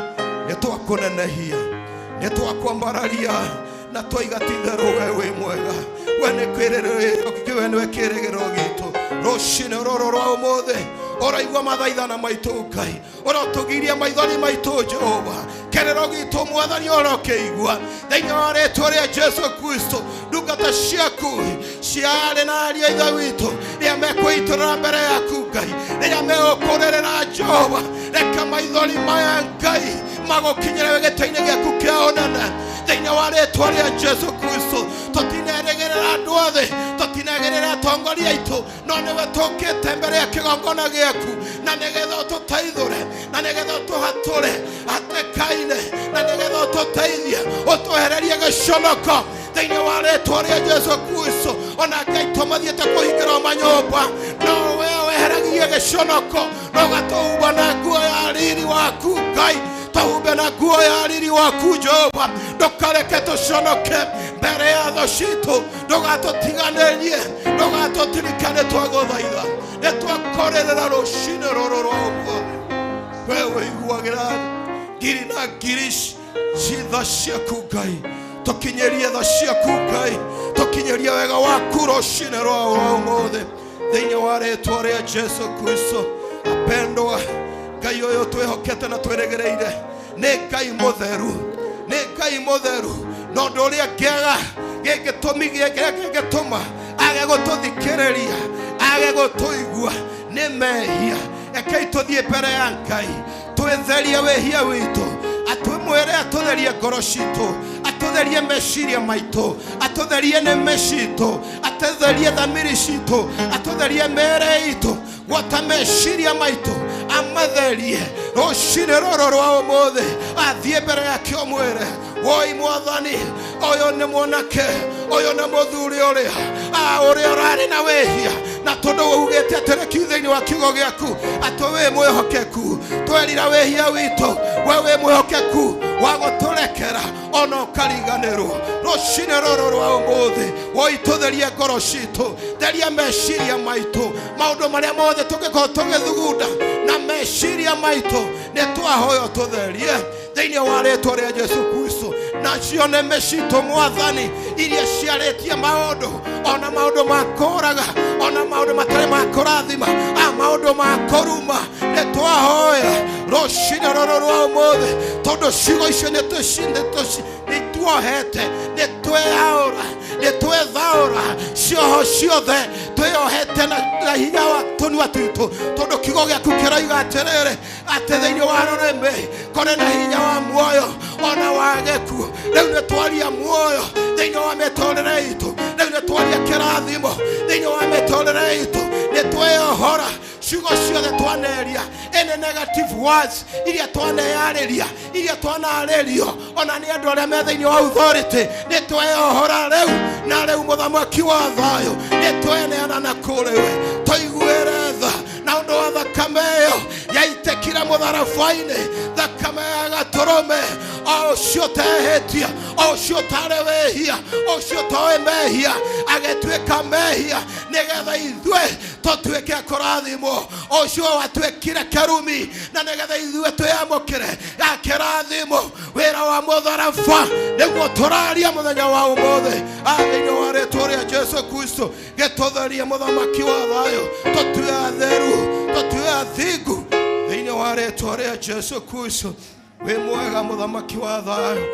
nĩ twakũnenehia, nĩ twakwambararia, na twaiga ti-itherũ we wĩ mwega, we nĩ kĩĩrĩgĩrĩro, we nĩwe kĩĩrĩgĩrĩro gitũ. Rũcinĩ rũrũ rwa ũmũthĩ ũraigua mathaithana maitũ Ngai, ũrotũgiria maithori maitũ Jehova, kĩrĩro gitũ Mwathani ũrokĩigua. Thĩinĩ wa rĩtwa rĩa Jesu Kristo, ndungata ciaku cia arĩ na ariũ a ithe witũ rĩrĩa mekwĩitũrũra mbere yaku Ngai, rĩrĩa megũkũrĩrĩra Jehova, Reke maithori maya Ngai magũkinyĩre gĩtĩ-inĩ gĩaku kĩa ũnene thĩinĩ wa rĩtwa rĩa Jesu Kristo. Tũtinerĩgĩrĩra andũ othe, tũtinerĩgĩrĩra atongoria aitũ, no nĩwe tũkĩte mbere ya kĩgongona gĩaku na nĩgetha ũtũteithũre, na nĩgetha ũtũhatũre hatĩka-inĩ, na nĩgetha ũtũteithie ũtwehererie gĩconoko thĩinĩ wa rĩtwa rĩa Jesu Kristo. Ona Ngai tũmathiĩte kũhingĩrwo manyũmba, no we weheragie gĩconoko na ũgatũhumba na nguo ya riri waku Ngai, tũhumbe na nguo ya riri waku Jehova. Ndũkareke tũconoke mbere ya thũ citũ, ndũgatũtiganĩrie, ndũgatũtirike. Nĩtwagũthaitha, nĩtwakũrĩrĩra rũcinĩ rũrũ rwa ũmũthĩ. We ũiguagĩra ngiri na ngiri tha ciaku Ngai, tũkinyĩrie tha ciaku Ngai, tũkinyĩrie wega waku rũcinĩ rwa ũmũthĩ thĩinĩ wa rĩtwa rĩa Jesu Kristo. Apendwa, Ngai ũyũ twĩhokete na twĩrĩgĩrĩire nĩ Ngai mũtheru, nĩ Ngai mũtheru. No ũndũ ũrĩa ngĩaga gĩngĩtũmi kĩrĩa kĩngĩtũma age gũtũthikĩrĩria, age gũtũigua nĩ mehia. Rekei tũthiĩ mbere ya Ngai twĩtherie wĩhia witũ, atũmwĩre atũtherie ngoro citũ, atũtherie meciria maitũ, atũtherie nĩmĩ citũ, atũtherie thamiri citũ, atũtherie mĩĩrĩ itũ, gwata meciria maitũ amatherie rũcinĩ rũrũ rwa ũmũthĩ. Athiĩ mbere yake ũmwĩre, woi mwathani, ũyũ nĩ mwanake, ũyũ nĩ mũthuri ũrĩa ũrĩa ũrarĩ na wĩhia, na tondũ ugĩte atĩrĩ thĩinĩ wa kiugo gĩaku atĩ wĩ mwĩhokeku, twerira wĩhia witũ, we wĩ mwĩhokeku wa gũtũrekera ona ũkariganĩrwo. Rũcinĩ rũrũ rwa ũmũthĩ, woi tũtherie ngoro citũ, theria meciria maitũ, maũndũ marĩa mothe tũngĩkorwo tũgĩthugunda na meciria maitũ nĩ twahoya tũtherie thĩinĩ wa rĩtwa rĩa Jesu Kristo. Nacio nĩmĩ citũ mwathani iria ciarĩtie maũndũ, ona maũndũ ma kũraga, ona maũndũ matarĩ ma kũrathima, maũndũ ma kũruma, nĩ twahoya rũcinĩ rũrũ rwa ũmũthĩ, tondũ ciugo icio nĩ tuohete, nĩ tweyaũra, nĩ twethaũra cioho ciothe twĩyohete na hinya wa tũnua twitũ, tondũ kiugo gĩaku kĩroiga atĩrĩrĩ atĩ thĩinĩ wa rũrĩmĩ kũrĩ na hinya wa muoyo ona wa gĩkuũ. Rĩu nĩ twaria muoyo thĩinĩ wa mĩtũrĩre itũ, rĩu nĩ twaria kĩrathimo thĩinĩ wa mĩtũrĩre itũ, nĩ tweyohora ciugo ciothe twaneria, any negative words iria twaneyarĩria, iria twanarĩrio ona nĩ andũ arĩa me thĩinĩ wa authority, nĩ tweyohora rĩu. Na rĩu mũthamaki wa thayũ, nĩ tweneana na kũrĩ we, tũiguĩre tha na ũndũ wa thakame ĩyo yaitĩkire mũtharaba-inĩ, thakame ya gatũrũme, o ũcio ũtehĩtia, o ũcio ũtarĩ wĩhia, o ũcio ũtoĩ mehia agĩtuĩka mehia nĩgetha ithuĩ tũtuĩke a kũrathimwo, ũcio watuĩkire kĩrumi na nĩgetha ithuĩ twĩamũkĩre kĩrathimo. Wĩra wa mũtharaba nĩguo tũraria mũthenya wa ũmũthĩ thĩinĩ wa rĩtwa rĩa Jesu Kristo. Gĩtũtherie mũthamaki wa thayũ, tũtue atheru, tũtue athingu thĩinĩ wa rĩtwa rĩa Jesu Kristo. Wĩ mwega mũthamaki wa thayũ,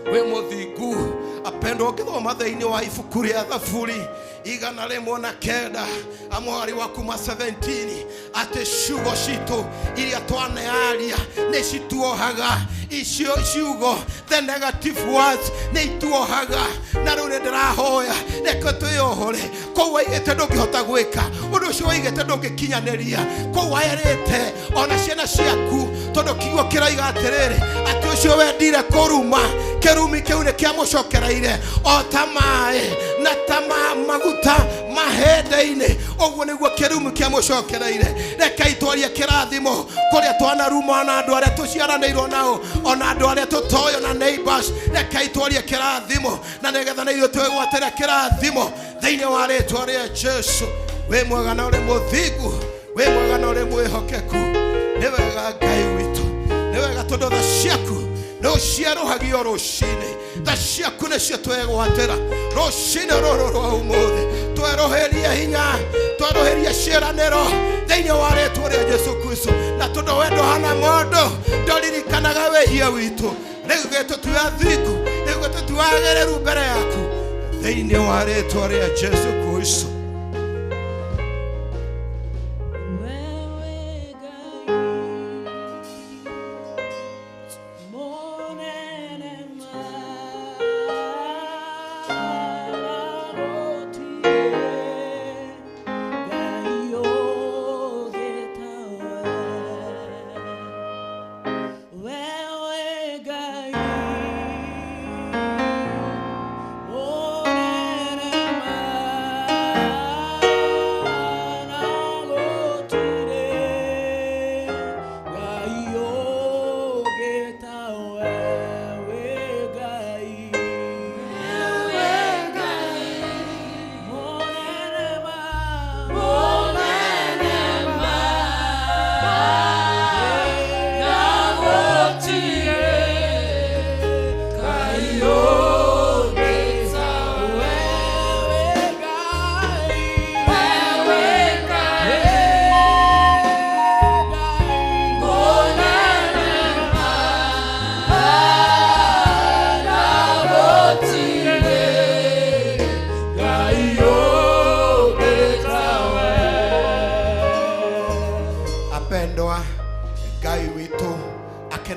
wĩ mũthingu. Apendwa, ũngĩthoma thĩinĩ wa ibuku rĩa Thaburi 109 amwari wa kuma 17 atĩ ciugo citũ iria twanearia nĩ cituohaga. Icio ciugo, the negative words, nĩ ituohaga. Na rĩu nĩ ndĩrahoya reke twĩyohore kũu waigĩte ndũngĩhota gwĩka ũndũ ũcio, waigĩte ndũngĩkinyanĩria kũu waerĩte ona ciana ciaku, tondũ kiugo kĩroiga atĩrĩrĩ atĩ ũcio wendire kũruma, kĩrumi kĩu nĩ kĩamũcokereire o ta maĩ na ta maguta mahĩndĩ-inĩ. Ũguo nĩguo kĩrumi kĩamũcokereire. Rekei twarie kĩrathimo kũrĩa twanarumwo na andũ arĩa tũciaranĩirwo nao, ona andũ arĩa tũtoĩ, ona neighbors. Rekei twarie kĩrathimo na nĩgetha na ithuĩ twĩgwatĩre kĩrathimo thĩinĩ wa rĩtwa rĩa Jesu. Wĩ mwega na ũrĩ mũthingu, wĩ mwega na ũrĩ mwĩhokeku. Nĩ wega Ngai witũ, nĩ wega tondũ tha ciaku nĩ ũciarũhagio rũcinĩ. Tha ciaku nĩcio twegwatĩra rũcinĩ rũrũ rwa ũmũthĩ. Twerũhĩrie hinya, twerũhĩrie ciĩranĩro thĩinĩ wa rĩtwa rĩa Jesu Kristo. Na tondũ we ndũhana mũndũ, ndũririkanaga wĩhia witũ, rĩu gĩtũtue athingu, rĩu gĩtũtue agĩrĩru mbere yaku thĩinĩ wa rĩtwa rĩa Jesu Kristo. Wewe Ngai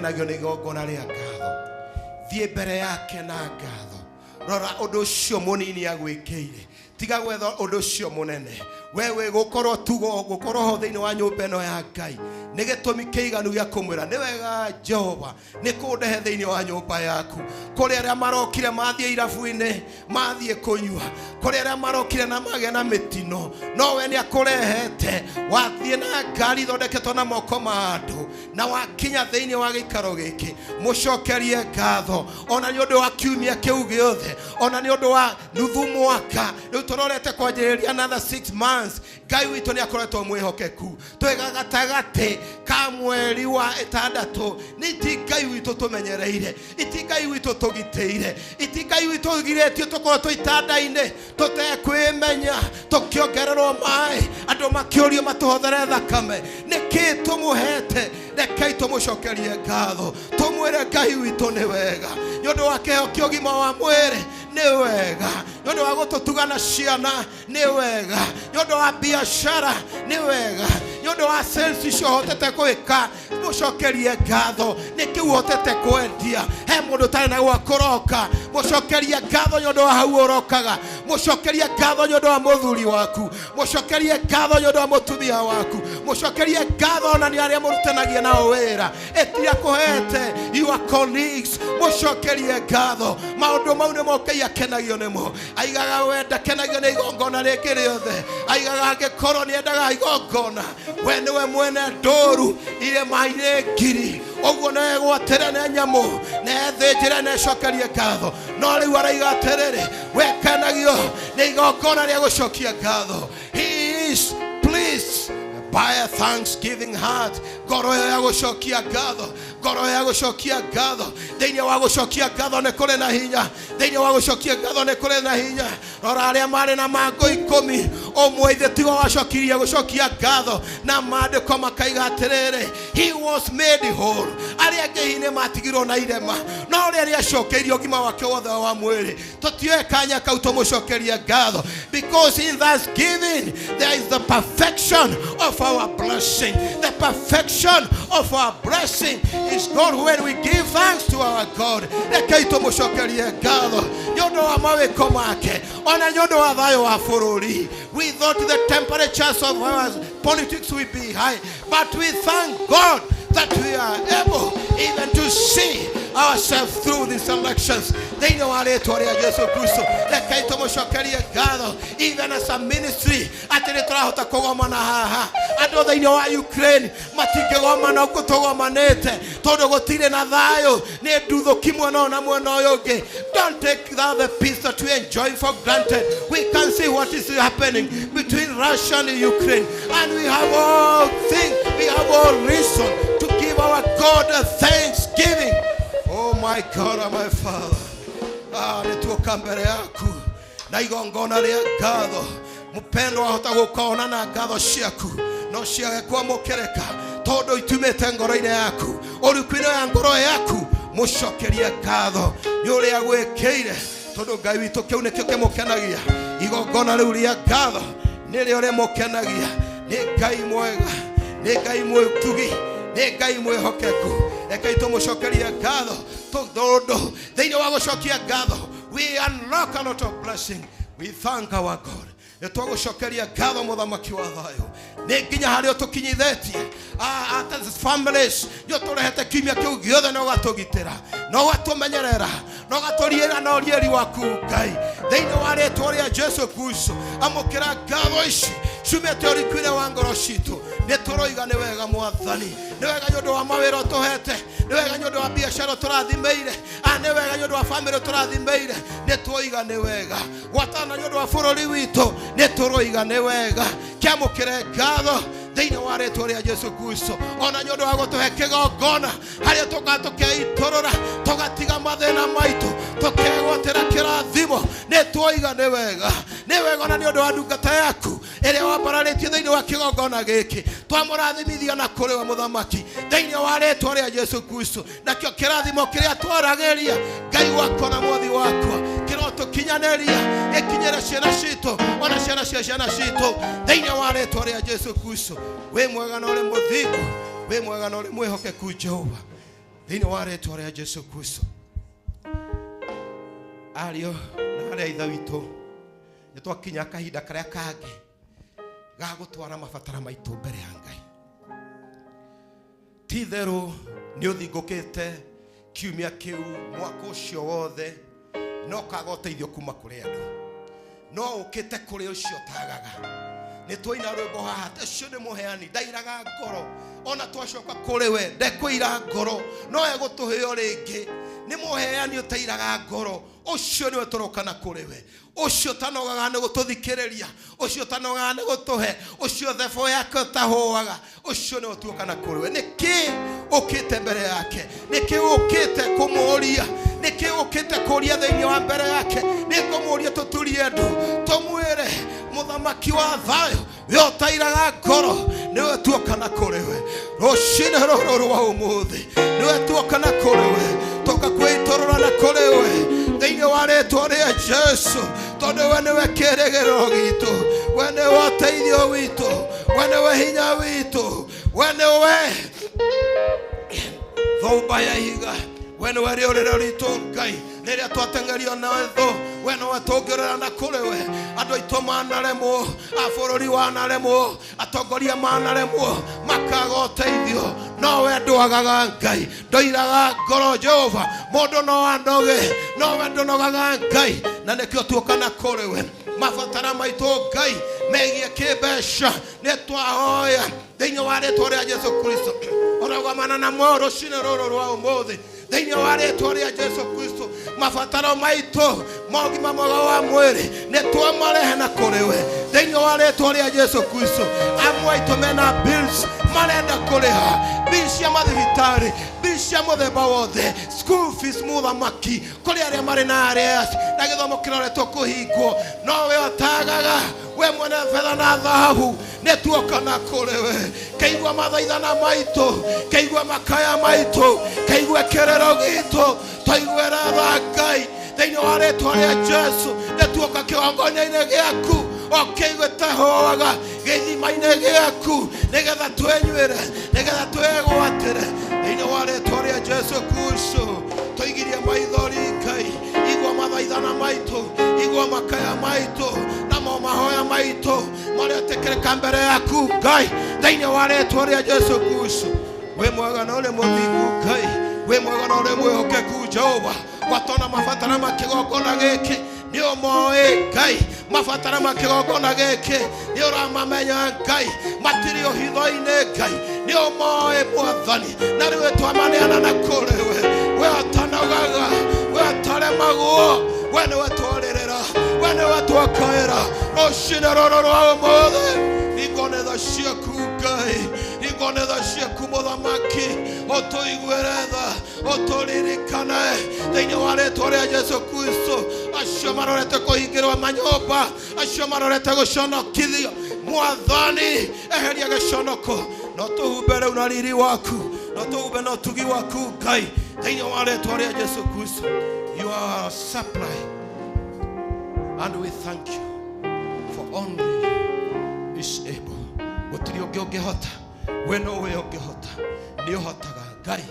Akenagio nĩ igongona rĩa ngatho. Thiĩ mbere yake na ngatho. Rora ũndũ ũcio mũnini agwĩkĩire, tiga gwetha ũndũ ũcio mũnene. Wewe gũkorwo tugo gũkorwo ho thĩinĩ wa nyũmba ĩno ya Ngai nĩ gĩtũmi kĩiganu gĩa kũmwĩra nĩ wega Jehova nĩ kũndehe thĩinĩ wa nyũmba yaku. Kũrĩ arĩa marokire mathiĩ irabu-inĩ, mathiĩ kũnyua, kũrĩ arĩa marokire na magĩa na mĩtino, no we nĩ akũrehete. Wathiĩ na ngari ithondeketwo na moko ma andũ na wakinya thĩinĩ wa gĩikaro gĩkĩ, mũcokerie ngatho ona nĩ ũndũ wa kiumia kĩu gĩothe, ona nĩ ũndũ wa nuthu mwaka rĩu tũrorete kwanjĩrĩria another 6 months. Ngai witũ nĩ akoretwo mwĩhokeku. Twĩga gatagatĩ ka mweri wa ĩtandatũ, nĩ ti Ngai witũ tũmenyereire, iti Ngai witũ tũgitĩire, iti Ngai witũ ũgirĩtio tũkorwo twĩ itanda-inĩ tũtekwĩmenya, tũkĩongererwo maĩ, andũ makĩũrio matũhothere thakame. Nĩkĩ tũmũhete? Rekei tũmũcokerie ngatho, tũmwĩre Ngai witũ nĩ wega nĩ ũndũ wa kĩheo kĩa ũgima wa mwĩrĩ, nĩ wega nĩ ũndũ wa gũtũtuga na ciana, nĩ wega nĩ ũndũ wa biacara, nĩ wega nĩ ũndũ wa sales icio ũhotete gwĩka. Mũcokerie ngatho nĩ kĩu ũhotete kwendia. He mũndũ ũtarĩ na gwa kũroka, mũcokerie ngatho nĩ ũndũ wa hau ũrokaga. Mũcokerie ngatho nĩ ũndũ wa mũthuri waku, mũcokerie ngatho nĩ ũndũ wa mũtumia waku, mũcokerie ngatho ona nĩ arĩa mũrutanagia nao wĩra, ĩtia kũhete your colleagues, mũcokerie ngatho. Maũndũ mau nĩmo Ngai akenagio nĩmo. Aigaga we ndakenagio nĩ igongona rĩngĩ rĩothe, aigaga angĩkorwo nĩ endaga igongona, we nĩwe mwene ndũru irĩma-inĩ ngiri, ũguo no egwatĩre na nyamũ na ethĩnjĩre na ecokerie ngatho. No rĩu araiga atĩrĩrĩ, we kenagio nĩ igongona rĩa gũcokia ngatho. He is pleased by a thanksgiving heart. Ngoro ĩyo ya gũcokia ngatho, ngoro ya gũcokia ngatho. Thĩinĩ wa gũcokia ngatho nĩ kũrĩ na hinya, thĩinĩ wa gũcokia ngatho nĩ kũrĩ na hinya. Rora arĩa marĩ na mangũ 10, ũmwe ithe tigo wacokirie gũcokia ngatho, na maandĩko makaiga atĩrĩrĩ, he was made whole. Arĩa angĩ hihi nĩ matigirwo na irema, no ũrĩa nĩacokeirio ũgima wake wothe wa mwĩrĩ. Tũtioe kanya kau tũmũcokerie ngatho, because in thanksgiving there is the perfection of our blessing. The perfection of our blessing is God when we give thanks to our God. Rekei tũmũcokerie ngatho nĩ ũndũ wa mawĩko make, ona nĩ ũndũ wa thayũ wa bũrũri. We thought the temperatures of our politics will be high, but we thank God that we are able even to see ourselves through these elections. Thĩinĩ wa rĩtwa rĩa Jesu Kristo, rekei tũmũcokerie ngatho even as a ministry atĩ nĩ tũrahota kũgomana haha. Andũ thĩinĩ wa Ukraine matingĩgomana ũguo tũgomanĩte, tondũ gũtirĩ na thayũ, nĩ nduthũki mwena ũyũ na mwena ũyũ ũngĩ. Don't take that the peace that we enjoy for granted. We can see what is happening between Russia and Ukraine, and we have all things, we have all reason to give our God a thanksgiving. Oh my God and my Father, ah, nĩ tuoka mbere yaku na igongona rĩa ngatho. Mũpendwa, wahota gũkona na ngatho ciaku no ciage kwamũkĩrĩka tondũ itumĩte ngoro-inĩ yaku, ũriku-inĩ ya ngoro yaku. Mũcokerie ngatho nĩ ũrĩa gwĩkĩire, tondũ Ngai witũ kĩu nĩkĩo kĩmũkenagia. Igongona rĩu rĩa ngatho nĩrĩo rĩmũkenagia. Nĩ Ngai mwega, nĩ Ngai mwĩtugi, nĩ Ngai mwĩhokeku. Rekei tũmũcokerie ngatho, tondũ thĩinĩ wa gũcokia ngatho we unlock a lot of blessing. We thank our God. Nĩ twagũcokeria ngatho, mũthamaki wa thayũ, nĩ nginya harĩa ũtũkinyithĩtie as families. Nĩ ũtũrehete kiumia kĩu gĩothe na ũgatũgitĩra na ũgatũmenyerera na ũgatũriĩra na ũriĩri waku. Ngai, thĩinĩ wa rĩtwa rĩa Jesu Kristo, amũkĩra ngatho ici ciumĩte ũriku-inĩ wa ngoro citũ. Nĩ tũroiga nĩ wega, Mwathani, nĩ wega nĩ ũndũ wa mawĩra ũtũhete, nĩ wega nĩ ũndũ wa biacara ũtũrathimĩire, nĩ wega nĩ ũndũ wa bamĩrĩ ũtũrathimĩire. Nĩ tuoiga nĩ wega gwatana nĩ ũndũ wa bũrũri witũ. Nĩ tũroiga nĩ wega. Kĩamũkĩre ngatho thĩinĩ wa rĩtwa rĩa Jesu Kristo, ona nĩ ũndũ wa gũtũhe kĩgongona harĩa tũka tũkeitũrũra, tũgatiga mathĩna maitũ, tũkegwatĩra kĩrathimo. Nĩ tuoiga nĩ wega, nĩ wega, ona nĩ ũndũ wa ndungata yaku ĩrĩa wambararĩtie thĩinĩ wa kĩgongona gĩkĩ. Twamũrathimithia na kũrĩ we, mũthamaki, thĩinĩ wa rĩtwa rĩa Jesu Kristo. Nakĩo kĩrathimo kĩrĩa twaragĩria, Ngai wakwa na Mwathi wakwa, kĩrotũkinyanĩria, gĩkinyĩre ciana citũ ona ciana cia ciana citũ, thĩinĩ wa rĩtwa rĩa Jesu Kristo. Wĩ mwega na ũrĩ mũthingu, wĩ mwega na ũrĩ mwĩhokeku, Jehova. Thĩinĩ wa rĩtwa rĩa Jesu Kristo, ariũ na arĩa ithe witũ, nĩ twakinya kahinda karĩa kangĩ ga gũtwara mabatara maitũ mbere ya Ngai. Ti itherũ nĩ ũthingũkĩte kiumia kĩu mwaka ũcio wothe, no kaga ũteithio kuma kũrĩ andũ, no ũkĩte kũrĩ ũcio ũtagaga. Nĩ twaina rwĩmbo haha, ũcio nĩ mũheani, ndairaga ngoro, ona twacoka kũrĩ we ndekũira ngoro, no egũtũheo rĩngĩ. Nĩ mũheani ũtairaga ngoro, ũcio nĩwe tũroka na kũrĩ we, ũcio ũtanogaga nĩ gũtũthikĩrĩria, ũcio ũtanogaga nĩ gũtũhe, ũcio thebo yake ũtahũaga, ũcio nĩwe tuoka na kũrĩ we. Nĩkĩ ũkĩte mbere yake? Nĩkĩ ũkĩte kũmũũria? Nĩkĩ ũkĩte kũũria thĩinĩ wa mbere yake? Nĩngũmũũria tũturie ndũ, tũmwĩre mũthamaki wa thayũ, we ũtairaga ngoro, nĩwe tuoka na kũrĩ we rũcinĩ rũrũ rwa ũmũthĩ, nĩwe tuoka na kũrĩ we, toka kwĩitũrũra na kũrĩ we thĩinĩ wa rĩtwa rĩa Jesu, tondũ we nĩwe kĩĩrĩgĩrĩro gitũ, we nĩwe ũteithio witũ, we nĩwe hinya witũ, we nĩwe thũmba ya ihiga, we nĩwe rĩũrĩro ritũ Ngai. Rĩrĩa twateng'erio na thũ, we nĩwe tũngĩũrĩra na kũrĩ we. Andũ aitũ manaremwo, a bũrũri wanaremwo, atongoria manaremwo, makaga ũteithio, no we ndwagaga Ngai, ndoiraga ngoro Jehova. Mũndũ no anoge, no we ndũnogaga Ngai, na nĩkĩo tuoka na kũrĩ we. Mabatara maitũ Ngai megiĩ kĩmbeca nĩ twahoya thĩinĩ wa rĩtwa rĩa Jesu Kristo. Ũrogomana namo rũcinĩ rũrũ rwa ũmũthĩ thĩinĩ wa rĩtwa rĩa Jesu Kristo. Mabataro maitũ ma ũgima mwega wa mwĩrĩ nĩ twamarehe na kũrĩ we thĩinĩ wa rĩtwa rĩa Jesu Kristo. Amwe aitũ mena bills marenda kũrĩha, bills cia mathibitarĩ, bills cia mũthemba wothe, school fees mũthamaki, kũrĩ arĩa marĩ na arrears na gĩthomo kĩroretwo kũhingwo, no we ũtagaga, we mwene betha na thahabu, nĩ tuoka na kũrĩ we. Kaigua mathaithana maitũ, kaigua makaya maitũ, kaigua kĩrĩro gitũ, twaiguĩra tha Ngai thĩinĩ wa rĩtwa rĩa Jesu. Nĩ tuoka kĩgongona-inĩ gĩaku o kĩigĩte gĩthima-inĩ gĩaku, nĩgetha twenyuĩre, nĩgetha twĩgwatĩre thĩinĩ wa rĩtwa rĩa Jesu Kristo. Tũigirie maithori Ngai, igua mathaithana maitũ, igua makaya maitũ, namo mahoya maitũ marĩa etĩkĩrĩka mbere yaku Ngai thĩinĩ wa rĩtwa rĩa Jesu Kristo. Wĩ mwega na ũrĩ mũthingu Ngai, wĩ mwega na ũrĩ mwĩhokeku Jehova. Watona mabatara ma kĩgongona gĩkĩ nĩ ũmoĩ Ngai, mabatara ma kĩgongona gĩkĩ nĩ ũramamenya Ngai, matirĩ ũhitho-inĩ Ngai, nĩ ũmoĩ Mwathani, na rĩu twamaneana na kũrĩ we. We ũtanogaga, we ũtaremagwo, we nĩwe twarĩrĩra, we nĩwe twakaĩra rũcinĩ rũrũ rwa ũmũthĩ. Ingone tha ciaku Ngai, ingone tha ciaku mũthamaki, ũtũiguĩre tha, ũtũririkane thĩinĩ wa rĩtwa rĩa Jesu Kristo. Acio marorete kũhingĩrwo manyũmba, acio marorete gũconokithio, Mwathani eheria gĩconoko, no tũhumbe rĩu na riri waku, no tũhumbe na ũtugi waku Ngai thĩinĩ wa rĩtwa rĩa Jesu Kristo. You are our supply, and we thank you for only you is able. Gũtirĩ ũngĩ ũngĩhota, we no we ũngĩhota. Nĩ ũhotaga Ngai,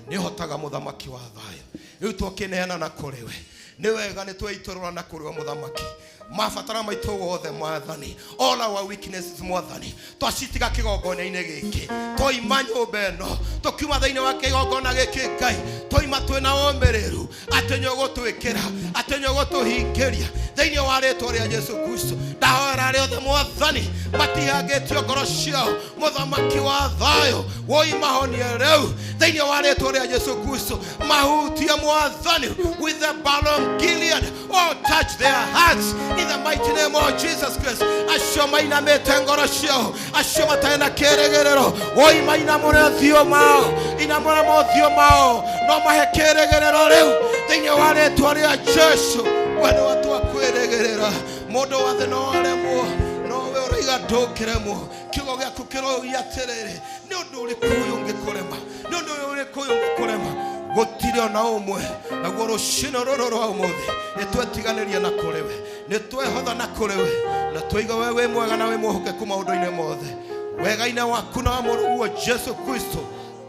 nĩ ũhotaga mũthamaki wa thayũ. Rĩu twakĩneana na kũrĩ we, nĩ wega nĩ tweitũrũra na kũrĩ we mũthamaki. Mabatara maitũ wothe Mwathani, all our weaknesses Mwathani, twacitiga kĩgongona-inĩ gĩkĩ, twaima nyũmba ĩno, tũkiuma thĩinĩ wa kĩgongona gĩkĩ Ngai, twaima twĩna ũmĩrĩru atĩ nĩ ũgũtwĩkĩra, atĩ nĩ ũgũtũhingĩria thĩinĩ wa rĩtwa rĩa Jesu Kristo. Ndahoera arĩa othe Mwathani matihangĩtio ngoro ciao, mũthamaki wa thayũ woi mahonie rĩu thĩinĩ wa rĩtwa rĩa Jesu Kristo. Mahutie Mwathani with the balm Gilead, oh touch their hearts in the mighty name of Jesus Christ. Acio mainamĩte ngoro ciao, acio matarĩ na kĩĩrĩgĩrĩro, woi mainamũre ũthiũ mao, inamũre mothiũ mao, no mahe kĩĩrĩgĩrĩro rĩu thĩinĩ wa rĩtwa rĩa Jesu. We nĩwe twakwĩrĩgĩrĩra, mũndũ wa thĩ no aremwo, no we ũraiga ndũngĩremwo. Kiugo gĩaku kĩroria atĩrĩrĩ, nĩ ũndũ ũrĩkũ ũyũ ũngĩkũrema? Nĩ ũndũ ũrĩkũ ũyũ ũngĩkũrema? Gũtirĩ ona ũmwe. Naguo rũcinĩ rũrũ rwa ũmũthĩ nĩ twetiganĩria na kũrĩ we, nĩ twehotha na kũrĩ we, na twaiga we wĩ mwega na wĩ mwĩhokeku maũndũ-inĩ mothe. Wega-inĩ waku na wa mũrũguo Jesu Kristo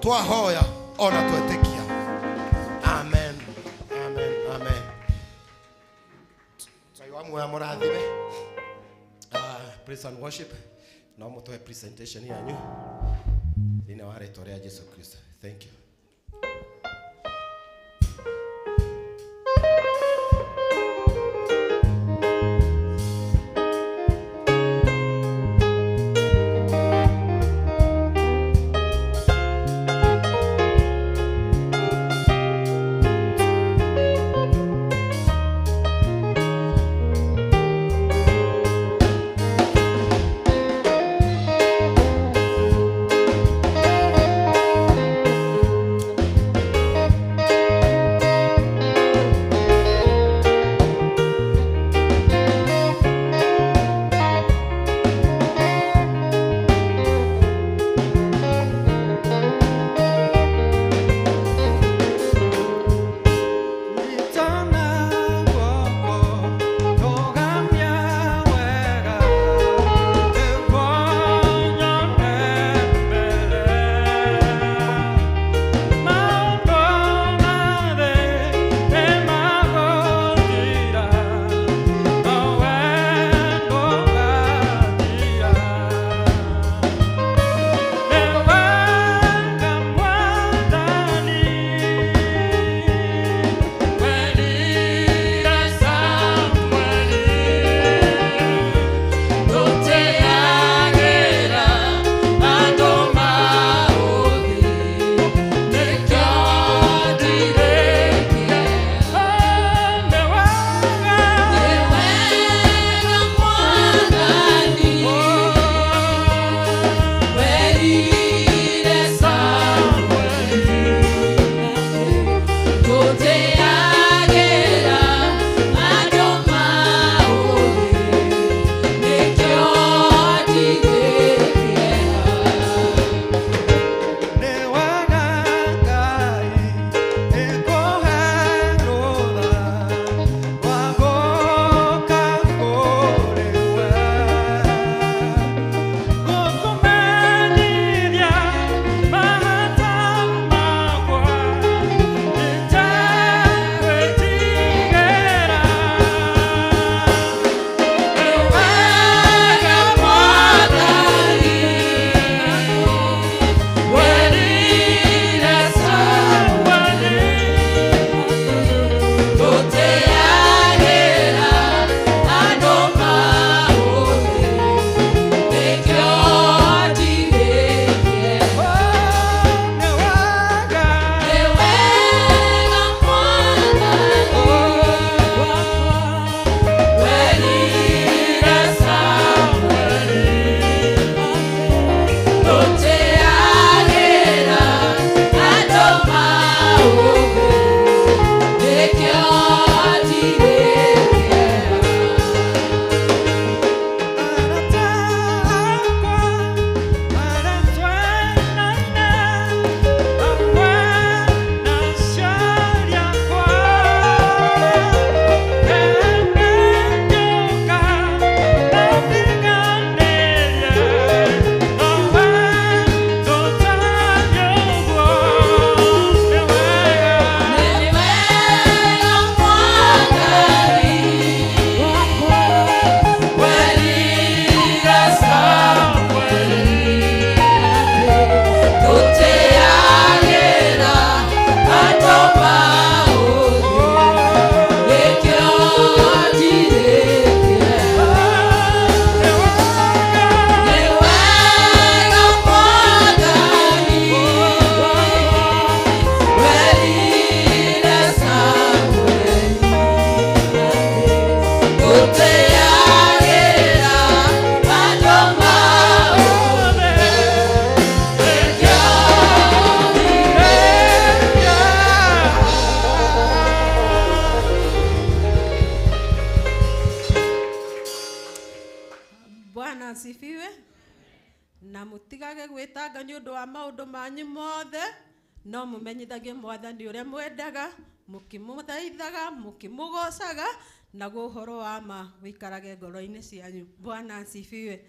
twahoya ona twetĩkia. Ngai wa muoyo amũrathime. Praise and worship. No mũtũhe presentation yanyu thĩinĩ wa rĩtwa rĩa Jesu Kristo. Thank you. Asifiwe. Na mutigage gwitanga ni undu wa maundu manyu mothe, no mumenyithagie Mwathani uria mwendaga, mukimuthaithaga, mukimugocaga, naguo uhoro wa ma wikarage ngoro-inĩ cianyu. Bwana asifiwe.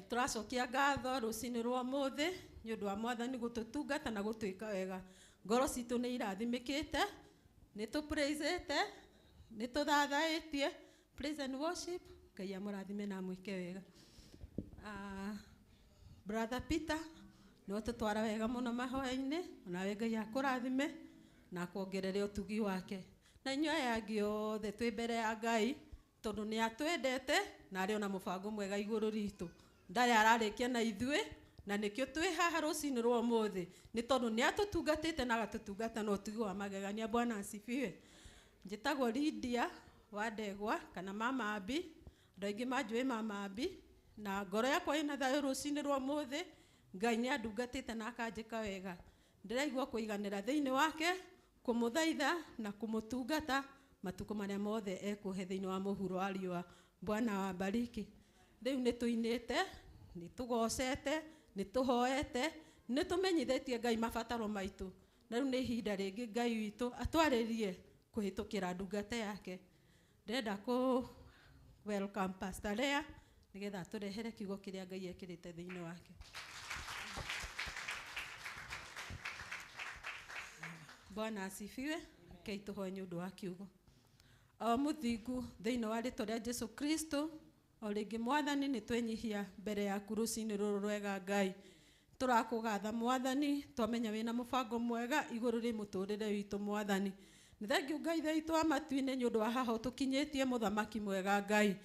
Tũracokia ngatho rũcinĩ rwa ũmũthĩ nĩ ũndũ wa Mwathani gũtũtungata na gũtwĩka wega. Ngoro citũ nĩ irathimĩkĩte, nĩ tũpraisĩte, nĩ tũthathaĩtie, Praise and worship, Ngai amũrathime na amwĩke wega. Brother Peter nĩwe tũtwara wega mũno mahoya-inĩ, onawe Ngai akũrathime na akuongerere ũtugi wake. Na inyuĩ aya angĩ othe twĩ mbere ya Ngai tondũ nĩ atwendete na arĩ ona mũbango mwega igũrũ ritũ. Ndarĩ ararĩkia na ithuĩ na nĩkĩo twĩ haha rũcinĩ rwa ũmũthĩ, nĩ tondũ nĩ atũtungatĩte na agatũtungata na ũtugi wa magegania. Bwana asifiwe. Njĩtagwo Lydia wa Ndegwa kana Mama Abi, andũ aingĩ manjũĩ Mama Abi, na ngoro yakwa ĩna thayũ rũcinĩ rwa ũmũthĩ. Ngai nĩ andungatĩte na akanjĩka wega. Ndĩraigua kũiganĩra thĩinĩ wake, kũmũthaitha na kũmũtungata matukũ marĩa mothe ekũhe thĩinĩ wa mũhuro wa riũa. Bwana awabariki. Rĩu nĩ tũinĩte, nĩ tũgocete, nĩ tũhoete, nĩ tũmenyithĩtie Ngai mabataro maitũ. Na rĩu nĩ ihinda rĩngĩ Ngai witũ atwarĩrie kũhĩtũkĩra ndungata yake. Ndĩrenda kũ welcome Pastor Lea nĩgetha atũrehere kiugo kĩrĩa Ngai ekĩrĩte thĩinĩ wake. Bwana asifiwe. Rekei tũhoe nĩ ũndũ wa kiugo. O mũthingu thĩinĩ wa rĩtwa rĩa Jesu Kristo, o rĩngĩ Mwathani nĩ twenyihia mbere yaku rũcinĩ rũrũ rwega Ngai. Tũrakũgatha Mwathani, twamenya wĩna mũbango mwega igũrũ rĩ mũtũrĩre witũ Mwathani. Nĩ thengiũ Ngai Ithe witũ wa matu-inĩ nĩ ũndũ wa haha ũtũkinyĩtie mũthamaki mwega Ngai.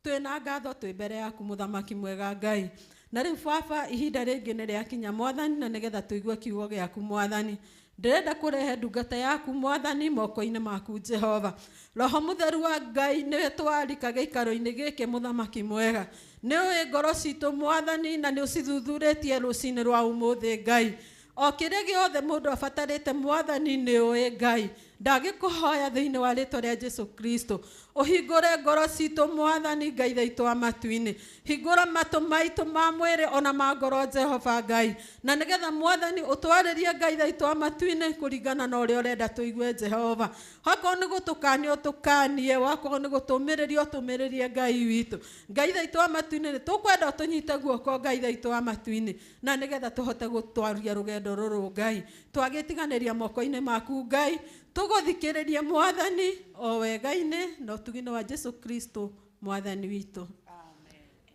Twĩna ngatho twĩ mbere yaku mũthamaki mwega Ngai. Na rĩu Baba ihinda rĩngĩ nĩ rĩakinya Mwathani, na nĩgetha tũigue kiugo gĩaku Mwathani. Ndĩrenda kũrehe ndungata yaku Mwathani moko-inĩ maku Jehova. Roho mũtheru wa Ngai nĩwe twarika gĩikaro-inĩ gĩkĩ mũthamaki mwega. Nĩ ũĩ ngoro citũ Mwathani na nĩ ũcithuthurĩtie rũcinĩ rwa ũmũthĩ Ngai. O kĩrĩa gĩothe mũndũ abatarĩte Mwathani nĩ ũĩ Ngai. Ndagĩkũhoya thĩinĩ wa rĩtwa rĩa Jesu Kristo, ũhingũre ngoro citũ Mwathani Ngai Ithe witũ wa matu-inĩ. Hingũra matũ maitũ ma mwĩrĩ ona ma ngoro Jehova Ngai, na nĩgetha Mwathani ũtwarĩrie Ngai Ithe witũ wa matu-inĩ kũringana na ũrĩa ũrenda tũigue Jehova. Wakorwo nĩ gũtũkania ũtũkanie, wakorwo nĩ gũtũmĩrĩria ũtũmĩrĩrie Ngai witũ. Ngai Ithe witũ wa matu-inĩ nĩ tũkwenda ũtũnyite guoko Ngai Ithe witũ wa matu-inĩ, na nĩgetha tũhote gũtwaria rũgendo rũrũ Ngai. Twagĩtiganĩria moko-inĩ maku Ngai, tũgũthikĩrĩrie Mwathani o wega-inĩ na ũtugi-inĩ wa Jesu Kristo Mwathani witũ.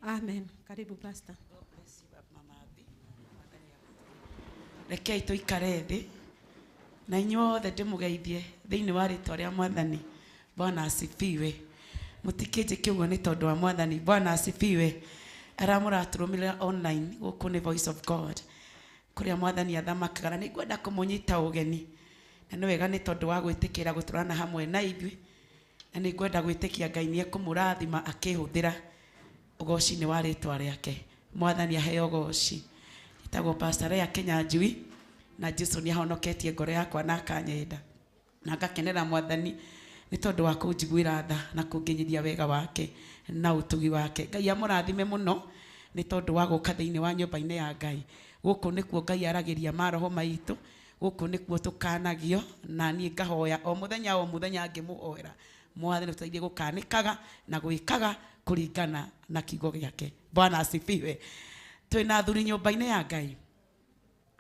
Amen. Karibu Pastor. Rekei tũikare thĩ na inyuothe ndĩmũgeithie thĩinĩ wa rĩtwa rĩa Mwathani. Bwana asifiwe. Mũtikĩnjĩke ũguo nĩ tondũ wa Mwathani. Bwana asifiwe. Arĩa mũratũrũmĩrĩra online gũkũ nĩ Voice of God, kũrĩa Mwathani athamakaga, na nĩngwenda kũmũnyita ũgeni, na nĩ wega nĩ tondũ wa gwĩtĩkĩra gũtũrana hamwe na ithuĩ, na nĩngwenda gwĩtĩkia Ngai nĩ ekũmũrathima akĩhũthĩra ũgoci-inĩ wa rĩtwa rĩake. Mwathani aheo ũgoci. Njĩtagwo Pastor Lea Kĩnyanjui, na Jesu nĩ ahonoketie ngoro yakwa na akanyenda, na ngakenera Mwathani nĩ tondũ wa kũnjiguĩra tha na kũnginyĩria wega wake na ũtugi wake. Ngai amũrathime mũno nĩ tondũ wa gũka thĩinĩ wa nyũmba-inĩ ya Ngai. Gũkũ nĩkuo Ngai aragĩria maroho maitũ, gũkũ nĩkuo tũkanagio, na niĩ ngahoya o mũthenya ngĩmũhoera Mwathani ũteithie gũkanĩkaga na gwĩkaga kũringana na kiugo gĩake. Bwana asifiwe. Twĩna athuri nyũmba-inĩ ya Ngai.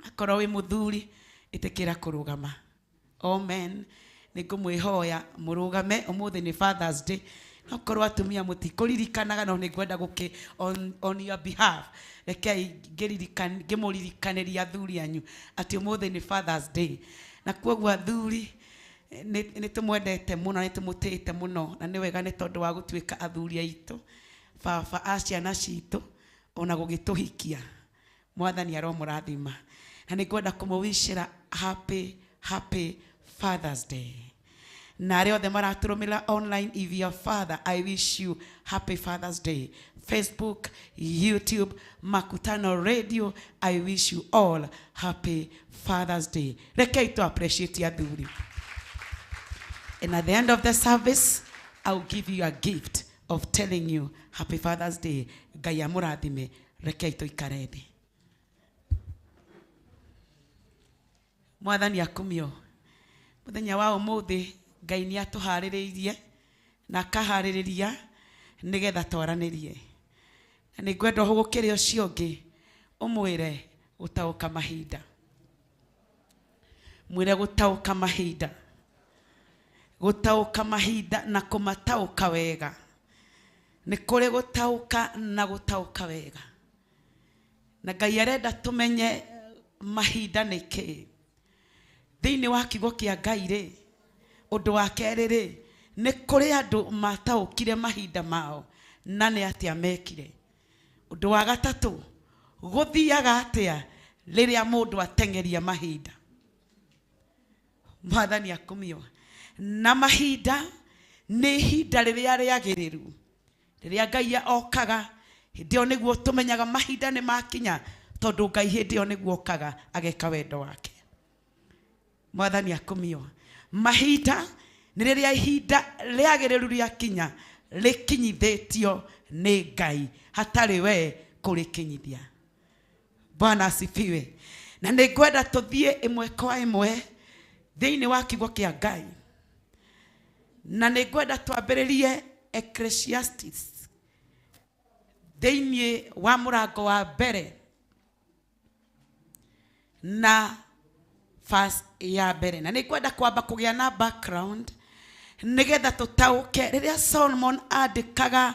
Akorwo wĩ mũthuri ĩtĩkĩra kũrũgama. Amen. Nĩngũmwĩhoya mũrũgame. Ũmũthĩ nĩ Father's Day. No korwo atumia mũtikũririkanaga, no nĩngwenda gũkĩ on your behalf. Rekei ngĩmũririkanĩria athuri anyu atĩ ũmũthĩ nĩ Father's Day. Na kwoguo athuri nĩ tũmwendete mũno, nĩ tũmũtĩĩte mũno, na nĩ wega nĩ tondũ wa gũtuĩka athuri aitũ, baba a ciana citũ, ona gũgĩtũhikia. Mwathani aromũrathima. Na nĩngwenda kũmũwicĩra happy, happy Father's Day. Na arĩa othe maratũrũmĩrĩra online, if your father, I wish you happy Father's Day. Facebook, YouTube, Makutano Radio, I wish you all happy Father's Day. Rekei to appreciate athuri. And at the end of the service, I'll give you a gift of telling you happy Father's Day. Ngai amũrathime. Rekei tũikare thĩ. Mwathani akumio. Mũthenya wa ũmũthĩ Ngai nĩ atũharĩrĩirie na akaharĩrĩria nĩgetha twaranĩrie. Na nĩngwenda ũhũgũkĩre ũcio ũngĩ ũmwĩre gũtaũka mahinda. Mwĩre gũtaũka mahinda. Gũtaũka mahinda na kũmataũka wega. Nĩ kũrĩ gũtaũka na gũtaũka wega. Na Ngai arenda tũmenye mahinda nĩ kĩĩ. Thĩinĩ wa kiugo kĩa Ngai rĩ, ũndũ wa kerĩ rĩ, nĩ kũrĩ andũ mataũkire mahinda mao na nĩ atĩa mekire. Ũndũ wa gatatũ, gũthiaga atĩa rĩrĩa mũndũ ateng'eria mahinda. Mwathani akumio. Na mahinda nĩ ihinda rĩrĩa rĩagĩrĩru, rĩrĩa Ngai okaga, hĩndĩ ĩyo nĩguo tũmenyaga mahinda nĩ makinya, tondũ Ngai hĩndĩ ĩyo nĩguo okaga ageka wendo wake. Mwathani akumio. Mahinda nĩ rĩrĩa ihinda rĩagĩrĩru rĩakinya, rĩkinyithĩtio nĩ Ngai, hatarĩ we kũrĩkinyithia. Bwana asifiwe. Na nĩ ngwenda tũthiĩ ĩmwe kwa ĩmwe thĩinĩ wa kiugo kĩa Ngai. Na nĩ ngwenda twambĩrĩrie Ecclesiastes thĩinĩ wa mũrango wa mbere na verse ya mbere. Na nĩ ngwenda kwamba kũgĩa na background nĩgetha tũtaũke rĩrĩa Solomon andĩkaga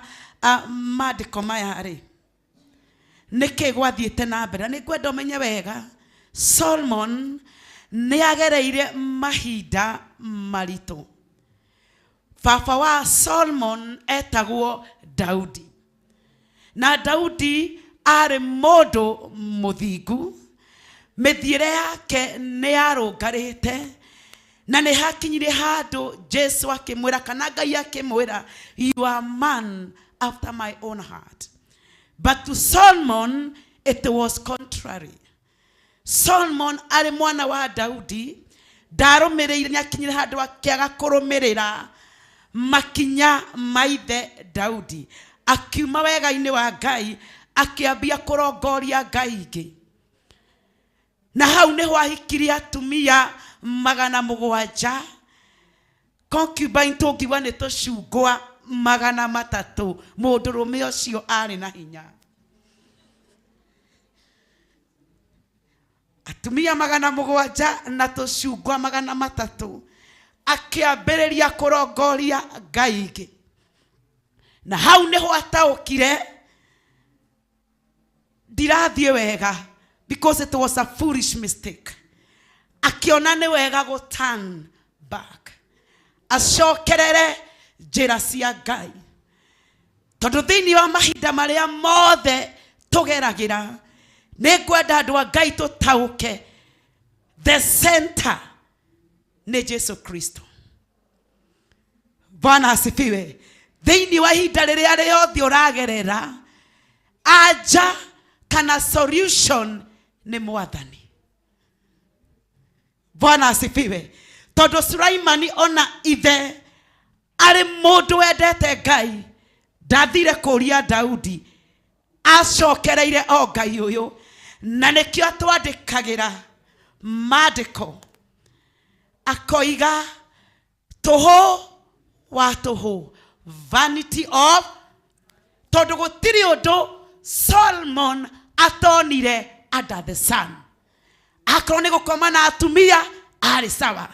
maandĩko maya rĩ, nĩkĩ gwathiĩte na mbere. Na nĩ ngwenda ũmenye wega Solomon nĩ agereire mahinda maritũ. Baba wa Solomon etagwo Daudi, na Daudi arĩ mũndũ mũthingu, mĩthiĩre yake nĩ yarũngarĩte, na nĩ hakinyire handũ Jesu akĩmwĩra kana Ngai akĩmwĩra, you are man after my own heart. But to Solomon it was contrary. Solomon arĩ mwana wa Daudi ndarũmĩrĩire, nĩ akinyire handũ akĩaga kũrũmĩrĩra makinya ma ithe Daudi, akiuma wega-inĩ wa Ngai akĩambia kũrongoria Ngai ingĩ. Na hau nĩho ahikirie atumia 700, concubine tũngiuga nĩ tũcungwa 300. Mũndũrũme ũcio arĩ na hinya. Atumia 700 na tũcungwa 300, akĩambĩrĩria kũrongoria Ngai ingĩ. Na hau nĩho ataũkire ndirathiĩ wega, because it was a foolish mistake. Akiona nĩ wega gũ turn back, acokerere njĩra cia Ngai, tondũ thĩinĩ wa mahinda marĩa mothe tũgeragĩra, nĩ ngwenda andũ a Ngai tũtaũke the center nĩ Jesu Kristo. Bwana asifiwe. Thĩinĩ wa ihinda rĩrĩa rĩothe ũragerera, anja kana solution nĩ Mwathani. Bwana asifiwe. Tondũ Sulaimani ona ithe arĩ mũndũ wendete Ngai, ndathire kũria Daudi, acokereire o Ngai ũyũ, na nĩkĩo atwandĩkagĩra maandĩko akoiga tũhũ wa tũhũ, vanity of, tondũ gũtirĩ ũndũ Solomon atonire under the sun. Akorwo nĩ gũkoma na atumia arĩ sawa,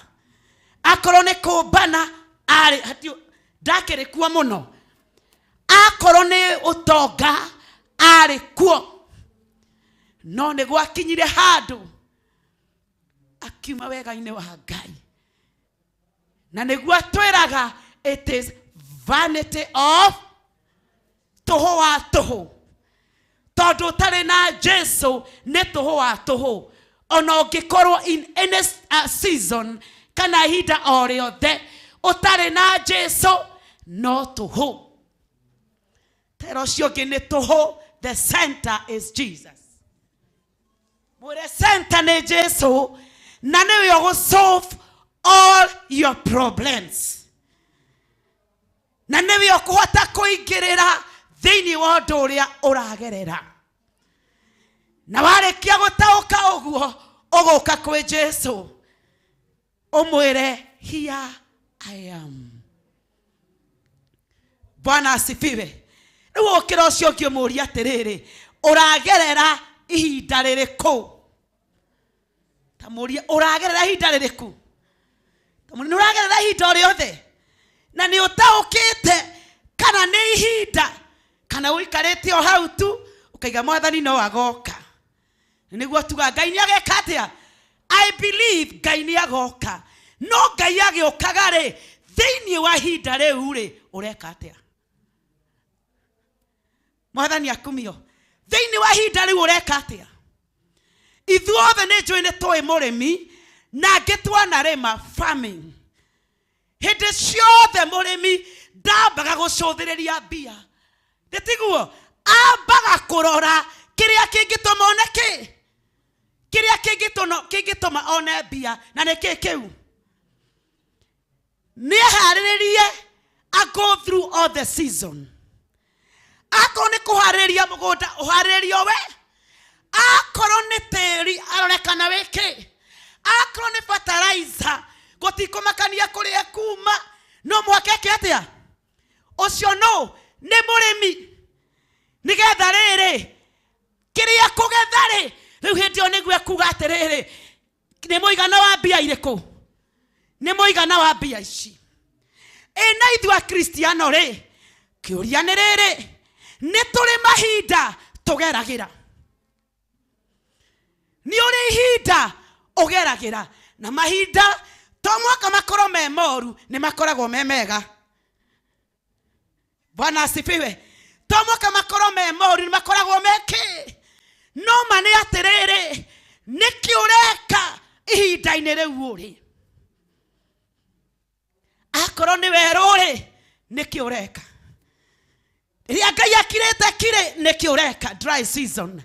akorwo nĩ kũmbana arĩ hatio ndakĩrĩ kuo mũno, akorwo nĩ ũtonga arĩ kuo, no nĩ gwakinyire handũ akiuma wega-inĩ wa Ngai, na nĩguo atwĩraga it is vanity of tũhũ wa tũhũ, tondũ ũtarĩ na Jesu nĩ tũhũ wa tũhũ. Ona ũngĩkorwo in any season kana ihinda o rĩothe ũtarĩ na Jesu no tũhũ. Tera ũcio ũngĩ nĩ tũhũ. The center is Jesus. Mwĩre center nĩ Jesu, na nĩwe ũgũ solve all your problems, na nĩwe ũkũhota kũingĩrĩra thĩinĩ wa ũndũ ũrĩa ũragerera. Na warĩkia gũtaũka ũguo, ũgũka kwĩ Jesu ũmwĩre here I am. Bwana asifiwe. Rĩu ũkĩra ũcio ũngĩ ũmũrie atĩrĩrĩ, ũragerera ihinda rĩrĩkũ? Ta mũrie ũragerera ihinda rĩrĩkũ? Ta mũrie nĩ ũragerera ihinda o rĩothe, na nĩ ũtaũkĩte kana nĩ ihinda Kana ũikarĩte o hau tu ũkaiga mwathani no agoka. Nĩguo tuga Ngai nĩ ageka atĩa? I believe Ngai nĩ agoka. No Ngai agĩũkaga rĩ, thĩinĩ wa ihinda rĩu rĩ, ũreka atĩa? Mwathani akumio. Thĩinĩ wa ihinda rĩu ũreka atĩa? Ithuothe nĩ njũĩ nĩ tũĩ mũrĩmi na angĩ twanarĩma farming. Hĩndĩ ciothe mũrĩmi ndambaga gũcũthĩrĩria mbia. Nĩ tiguo? Ambaga kũrora kĩrĩa kĩngĩtũma one kĩ? Kĩrĩa kĩngĩtũma one mbia. Na nĩ kĩ kĩu? Nĩ eharĩrĩrie a go through all the season. Akorwo nĩ kũharĩrĩria mũgũnda, ũharĩrĩrio we. Akorwo nĩ tĩri, arore kana wĩ kĩ. Akorwo nĩ fertilizer, gũtikũmakania kũrĩa kuma, no mũhaka eke atĩa? Ũcio no nĩ mũrĩmi. Nĩgetha rĩrĩ, kĩrĩa kũgetha rĩ, rĩu hĩndĩ ĩyo nĩguo ekuga atĩrĩrĩ, nĩ mũigana wa mbia irĩkũ? Nĩ mũigana wa mbia ici. Ĩ na ithuĩ Akristiano rĩ, kĩũria nĩ rĩrĩ, nĩ tũrĩ mahinda tũgeragĩra. Nĩ ũrĩ ihinda ũgeragĩra, na mahinda to mwaka makorwo me moru, nĩ makoragwo me mega. Bwana asifiwe. To mwaka makorwo me moru, nĩ makoragwo me kĩ. No ma nĩ atĩrĩrĩ, nĩkĩ ũreka ihinda-inĩ rĩu ũrĩ? Akorwo nĩ werũ rĩ, nĩkĩ ũreka? Rĩrĩa Ngai akirĩte kirĩ, nĩkĩ ũreka? Dry season,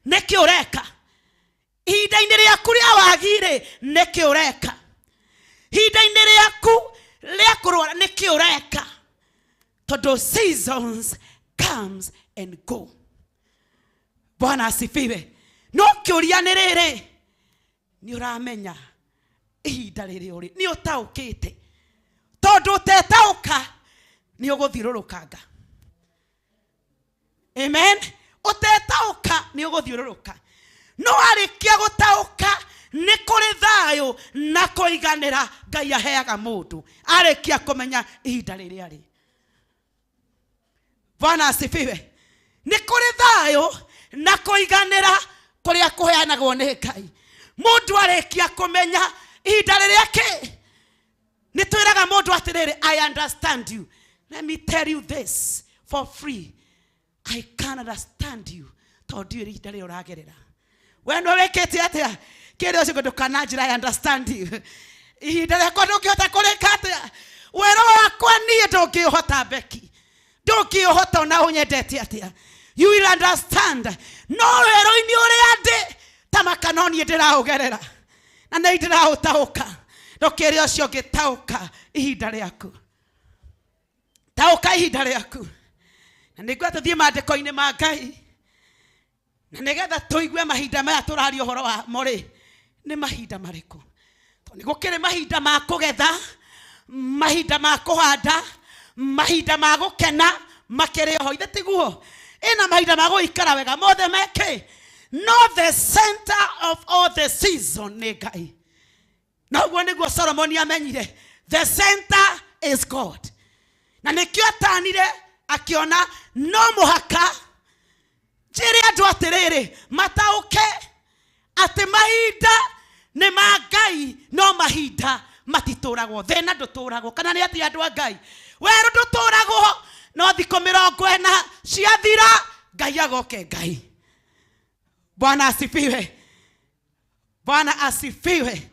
nĩkĩ ũreka? Ihinda-inĩ rĩaku rĩa wagi rĩ, nĩkĩ ũreka? Ihinda-inĩ rĩaku rĩa kũrwara, nĩkĩ ũreka? Tondũ seasons comes and go. Bwana asifiwe. No kĩũria nĩ rĩrĩ, nĩ ũramenya ihinda rĩrĩ ũrĩ, nĩ ũtaũkĩte? Tondũ ũtetaũka nĩ ũgũthiũrũrũkanga. Amen. Ũtetaũka nĩ ũgũthiũrũrũka. No warĩkia gũtaũka nĩ kũrĩ thayũ na kũiganĩra Ngai aheaga mũndũ arĩkia kũmenya ihinda rĩrĩa rĩ. Bwana asifiwe. Nĩ kũrĩ thayũ na kũiganĩra kũrĩa kũheanagwo nĩ Ngai. Mũndũ arĩkia kũmenya ihinda rĩrĩa kĩ, nĩ twĩraga mũndũ atĩrĩrĩ, I understand you. Let me tell you this for free. I can understand you. Tondũ ndiũĩ ihinda rĩrĩa ũragerera. We nĩwe wĩkĩte atĩa? Kĩrĩa ũcio ndũkananjĩra I understand you. Ihinda rĩakwa ndũngĩhota kũrĩka atĩa? Werũ wakwa niĩ ndũngĩũhota Becky. Ndũngĩũhota ona ũnyendete atĩa. You will understand. No werũ-inĩ ũrĩa ndĩ, ta maka no niĩ ndĩraũgerera. Na nĩ ndĩraũtaũka. Ndũkĩre ũcio ũngĩ taũka ihinda rĩaku. Taũka ihinda rĩaku. Na nĩguo tũthiĩ maandĩko-inĩ ma Ngai. Na nĩgetha tũigue mahinda maya tũraria ũhoro wa mo rĩ, nĩ mahinda marĩkũ? Tondũ nĩ gũkĩrĩ mahinda ma kũgetha, mahinda ma kũhanda, mahinda ma gũkena, makĩrĩ oho. Ithe tiguo? Ĩna mahinda ma gũikara wega, mothe mekĩ. No the center of all the season nĩ Ngai. Na ũguo nĩguo Solomoni amenyire, the center is God. Na nĩkĩo atanire akĩona no mũhaka njĩre andũ atĩrĩrĩ, mataũke atĩ mahinda nĩ ma Ngai, no mahinda matitũragwo. Thĩna ndũtũragwo. Kana nĩ atĩa andũ a Ngai? Werũ ndũtũragwo, no thikũ mĩrongo ĩna ciathira, Ngai agoke Ngai. Bwana asifiwe. Bwana asifiwe.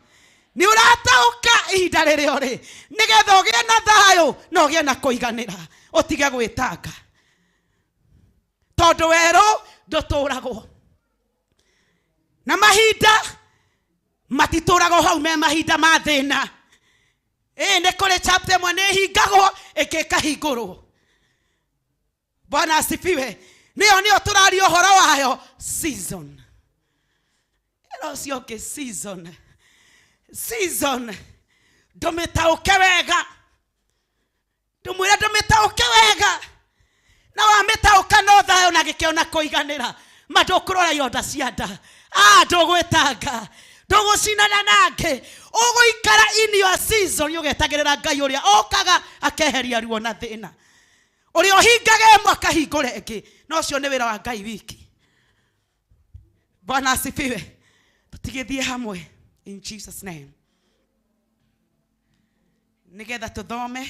Nĩ ũrataũka ihinda rĩrĩa ũrĩ, nĩgetha ũgĩe na thayũ na ũgĩe na kũiganĩra, ũtige gwĩtanga. Tondũ werũ ndũtũragwo. Na mahinda matitũragwo hau me mahinda ma thĩna. Ĩ nĩ kũrĩ chapter ĩmwe nĩ ĩhingagwo ĩngĩ ĩkahingũrwo. Bwana asifiwe. Nĩyo nĩyo tũraria ũhoro wayo season. Ĩno ũcio ũngĩ season. Season. Ndũmĩtaũke wega. Ndũmwĩre ndũmĩtaũke wega. Na wamĩtaũka no thayũ na gĩkeno na kũiganĩra. Ma ndũkũrora ironda cia nda. Ndũgwĩtanga. Ndũgũcinana nake. Ũgũikara in your season ũgetagĩrĩra Ngai ũrĩa okaga akeheria ruo na thĩna. Ũrĩa ũhingaga ĩmwe akahingũra ĩngĩ, na ũcio nĩ wĩra wa Ngai wiki. Bwana asifiwe. Tũtigĩthiĩ hamwe in Jesus name, nĩgetha tũthome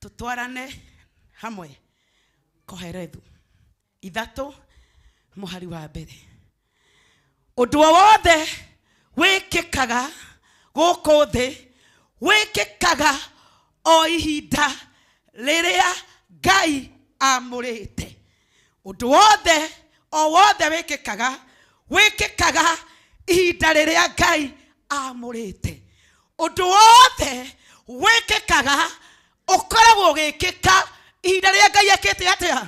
tũtwarane hamwe. Koherethu 3 mũhari wa mbere. Ũndũ o wothe wĩkĩkaga gũkũ thĩ wĩkĩkaga o ihinda rĩrĩa Ngai amũrĩte. Ũndũ wothe o wothe wĩkĩkaga wĩkĩkaga ihinda rĩrĩa Ngai amũrĩte. Ũndũ wothe wĩkĩkaga ũkoragwo ũgĩkĩka ihinda rĩrĩa Ngai ekĩte atĩa.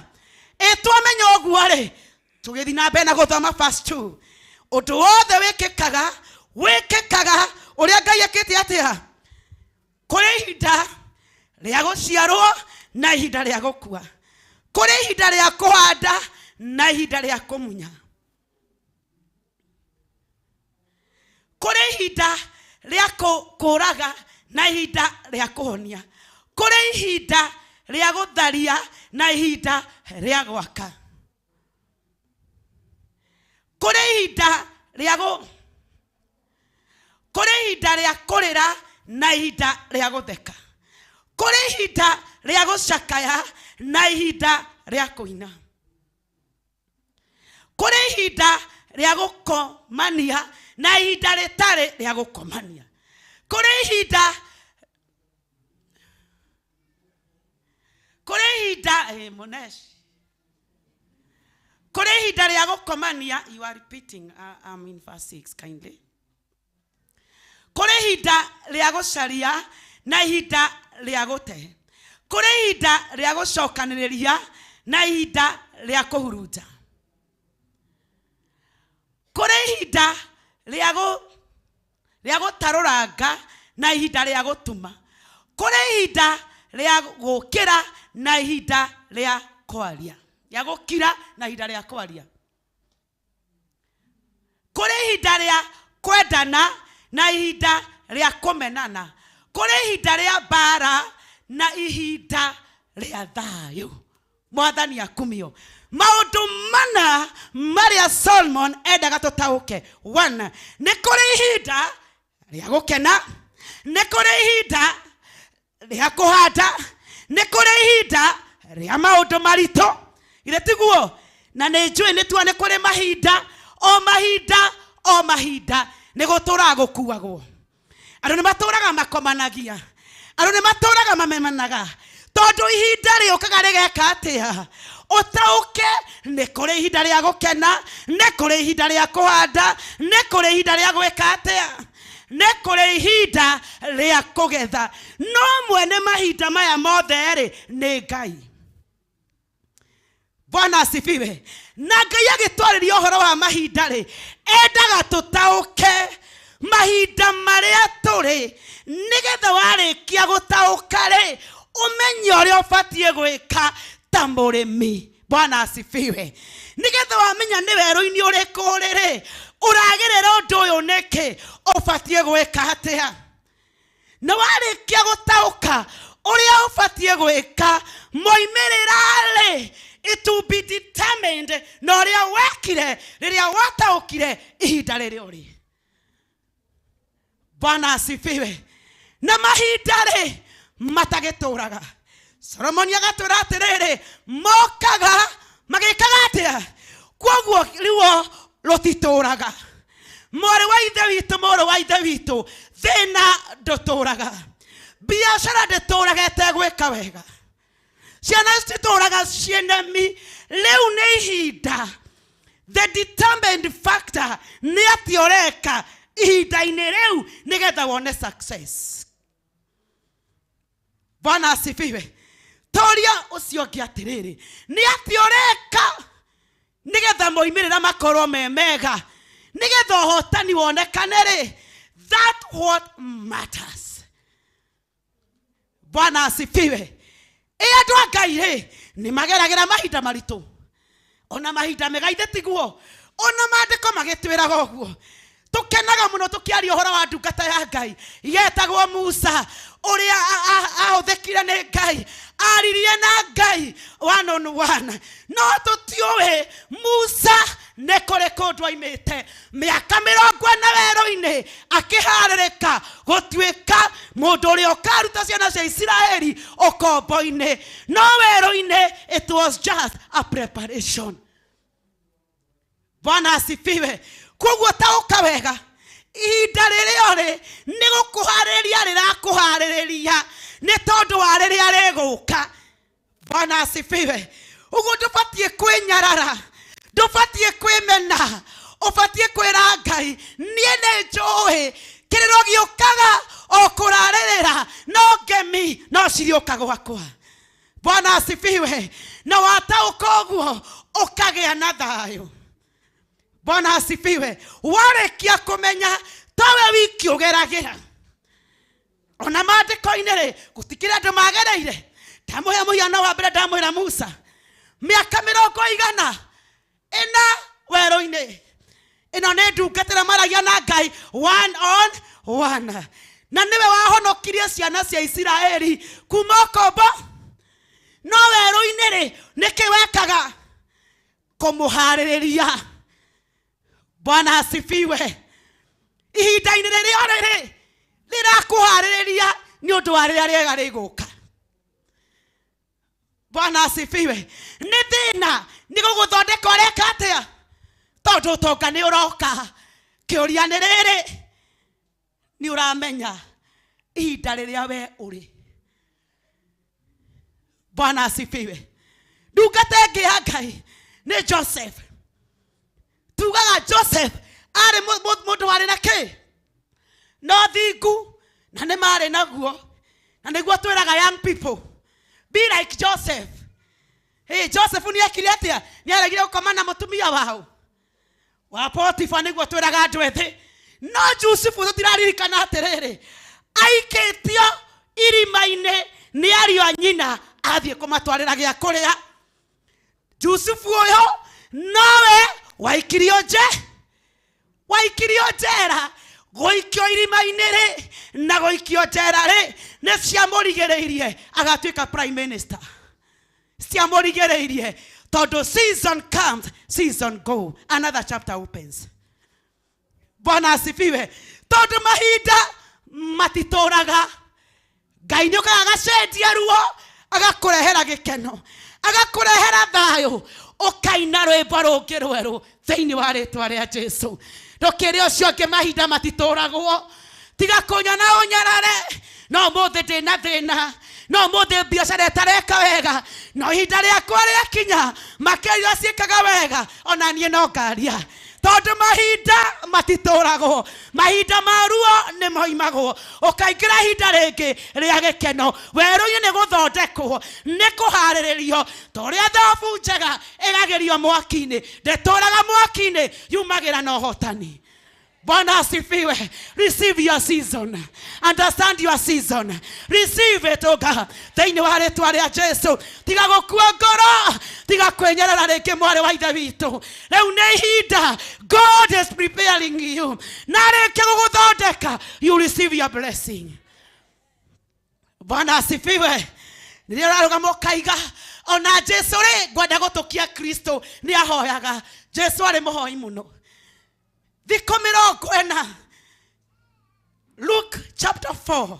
Ĩ twamenya ũguo rĩ, tũgĩthiĩ na mbere na gũthoma verse 2. Ũndũ wothe wĩkĩkaga wĩkĩkaga ũrĩa Ngai ekĩte atĩa. Kũrĩ ihinda rĩa gũciarwo na ihinda rĩa gũkua, kũrĩ ihinda rĩa kũhanda na ihinda rĩa kũmunya, kũrĩ ihinda rĩa kũraga na ihinda rĩa kũhonia, kũrĩ ihinda rĩa gũtharia na ihinda rĩa gwaka, kũrĩ ihinda rĩa kũrĩ ihinda rĩa kũrĩra na ihinda rĩa gũtheka, kũrĩ ihinda rĩa gũcakaya na ihinda rĩa kũina, kũrĩ ihinda rĩa gũkomania na ihinda rĩtarĩ rĩa gũkomania, kũrĩ ihinda kũrĩ ihinda Monesh, kũrĩ ihinda rĩa gũkomania. You are repeating. I'm in verse 6 kindly. Kũrĩ ihinda rĩa gũcaria na ihinda rĩa gũte, kũrĩ ihinda rĩa gũcokanĩrĩria na ihinda rĩa kũhurunja, kũrĩ ihinda rĩa gũtarũranga na ihinda rĩa gũtuma, kũrĩ ihinda rĩa gũkĩra na ihinda rĩa kwaria, rĩa gũkira na ihinda rĩa kwaria, kũrĩ ihinda rĩa kwendana na ihinda rĩa kũmenana, kũrĩ ihinda rĩa mbara na ihinda rĩa thayũ. Mwathani akumio. Maũndũ mana marĩa Solomon endaga tũtaũke. 1, nĩ kũrĩ ihinda rĩa gũkena, nĩ kũrĩ ihinda rĩa kũhanda, nĩ kũrĩ ihinda rĩa maũndũ maritũ. Githĩ tiguo? Na nĩ njũĩ nĩ tua nĩ kũrĩ mahinda, o mahinda o mahinda nĩ gũtũraga gũkuagwo. Andũ nĩ matũraga makomanagia, andũ nĩ matũraga mamemanaga, tondũ ihinda rĩũkaga rĩgeka atĩa? Ũtaũke nĩ kũrĩ ihinda rĩa gũkena, nĩ kũrĩ ihinda rĩa kũhanda, nĩ kũrĩ ihinda rĩa gwĩka atĩa, nĩ kũrĩ ihinda rĩa kũgetha. No mwene mahinda maya mothe rĩ nĩ Ngai. Bwana asifiwe. Na Ngai agĩtwarĩria ũhoro wa mahinda rĩ, endaga tũtaũke mahinda marĩa tũrĩ, nĩgetha warĩkia gũtaũka rĩ, ũmenye ũrĩa ũbatiĩ gwĩka ta mũrĩmi. Bwana asifiwe. Nĩgetha wamenya nĩ werũ-inĩ ũrĩkũ ũrĩ rĩ, ũragĩrĩra ũndũ ũyũ nĩkĩ, ũbatiĩ gwĩka atĩa. Na warĩkia gũtaũka ũrĩa ũbatiĩ gwĩka, moimĩrĩra rĩ, it will be determined na ũrĩa wekire rĩrĩa wataũkire ihinda rĩrĩa ũrĩ. Bwana asifiwe. Na mahinda rĩ matagĩtũraga. Solomoni agatwĩra atĩrĩrĩ, mokaga magĩkaga atĩa? Kwoguo ruo rũtitũraga. Mwarĩ wa ithe witũ, mũrũ wa ithe witũ, thĩna ndũtũraga, biacara ndĩtũraga ĩtegwĩka wega, ciana citũraga ciĩnemi. Rĩu nĩ ihinda. The determined factor nĩ atĩ ũreka ihinda-inĩ rĩu nĩgetha wone success. Bwana asifiwe. Toria ũcio ũngĩ atĩrĩrĩ, nĩ atĩ ũreka nĩgetha moimĩrĩra makorwo me mega, nĩgetha ũhotani wonekane rĩ, that what matters. Bwana asifiwe. Ĩ andũ a Ngai rĩ, nĩ mageragĩra mahinda maritũ, ona mahinda mega, ithe tiguo? Ona maandĩko magĩtwĩraga ũguo. Tũkenaga mũno tũkĩaria ũhoro wa ndungata ya Ngai yetagwo Musa, ũrĩa ahũthĩkire nĩ Ngai, aririe na Ngai one on one. No tũtiũĩ Musa nĩ kũrĩ kũndũ aimĩte mĩaka 40 werũ-inĩ akĩharĩrĩka gũtuĩka mũndũ ũrĩa ũkaruta ciana cia Isiraeli ũkombo-inĩ. No werũ-inĩ it was just a preparation. Bwana asifiwe. Koguo taũka wega, ihinda rĩrĩa ũrĩ nĩ gũkũharĩrĩria rĩrakũharĩrĩria nĩ tondũ wa rĩrĩa rĩgũka. Bwana asifiwe. Ũguo ndũbatiĩ kwĩnyarara, ndũbatiĩ kwĩmena, ũbatiĩ kwĩra Ngai niĩ nĩ njũĩ kĩrĩro gĩũkaga o kũrarĩrĩra, no ngemi no cirĩũka gwakwa. Bwana asifiwe. Na wataũka ũguo ũkagĩa na thayũ. Bwana asifiwe. Warĩkia kũmenya tawe wiki ũgeragĩra, ona maandĩko-inĩ rĩ gũtikĩrĩ andũ magereire. Ndamũhe mũhiano wa mbere, ndamwĩra Musa mĩaka 400 werũ-inĩ. Ĩno nĩ ndungata ĩrĩa maragia na Ngai one on one, na nĩwe wahonokirie ciana cia Isiraeli kuma ũkombo. No werũ-inĩ rĩ nĩkĩ wekaga? Kũmũharĩrĩria. Bwana asifiwe. Ihinda-inĩ rĩrĩa ũrĩ rĩ rĩrakũharĩrĩria nĩ ũndũ wa rĩrĩa rĩega rĩgũka. Bwana asifiwe. Nĩ thĩna nĩ gũgũthondeka ũreka atĩa? Tondũ ũtonga nĩ ũroka. Kĩũria nĩ rĩrĩ, nĩ ũramenya ihinda rĩrĩa we ũrĩ? Bwana asifiwe. Ndungata ĩngĩ ya Ngai nĩ Joseph. Tugaga Joseph arĩ mũndũ warĩ na kĩ? No thingu, na nĩ marĩ naguo. Na nĩguo twĩraga young people, be like Joseph. Hey, Joseph nĩ ekire atĩa? Nĩ aregire gũkoma na mũtumia wao wa Potifa, nĩguo twĩraga andũ ethĩ. No Jusufu tũtiraririkana atĩrĩrĩ, aikĩtio irima-inĩ nĩ ariũ a nyina athiĩ kũmatwarĩra gĩa kũrĩa. Jusufu ũyũ nowe waikirio nje, waikirio njera. Gũikio irima-inĩ rĩ na gũikio njera rĩ nĩ ciamũrigĩrĩirie agatuĩka prime minister. Ciamũrigĩrĩirie tondũ season comes, season go, another chapter opens. Bwana asifiwe. Tondũ mahinda matitũraga, Ngai nĩ ũkaga agacenjia ruo, agakũrehera gĩkeno, agakũrehera thayũ, ũkaina rwĩmbo rũngĩ rwerũ thĩinĩ wa rĩtwa rĩa Jesu. Ndũkĩre ũcio ũngĩ, mahinda matitũragwo. Tiga kũnyona ũnyarare, no ũmũthĩ ndĩna thĩna, no ũmũthĩ biacara ĩtareka wega, no ihinda rĩakwa rĩakinya makĩria ciĩkaga wega, ona niĩ no ngaria. Tondũ mahinda matitũragwo, mahinda ma ruo nĩ moimagwo, ũkaingĩra ihinda rĩngĩ rĩa gĩkeno. Werũ-inĩ nĩ gũthondekwo, nĩ kũharĩrĩrio, ta ũrĩa thabu njega ĩgagĩrio mwaki-inĩ, ndĩtũraga mwaki-inĩ, yumagĩra na ũhotani. Bwana asifiwe. Receive your season. Understand your season. Receive it, oh God. Thĩinĩ wa rĩtwa rĩa Jesu. Tiga gũkua ngoro, tiga kwĩnyerera rĩngĩ mwarĩ wa ithe witũ. Rĩu nĩ ihinda. God is preparing you. Na arĩkia gũgũthondeka, you receive your blessing. Bwana asifiwe. Nĩrĩo ũrarũgama ũkaiga ona Jesu rĩ ngwenda gũtũkia Kristo nĩ ahoyaga. Jesu arĩ mũhoi mũno. Thikũ 40, Luke chapter 4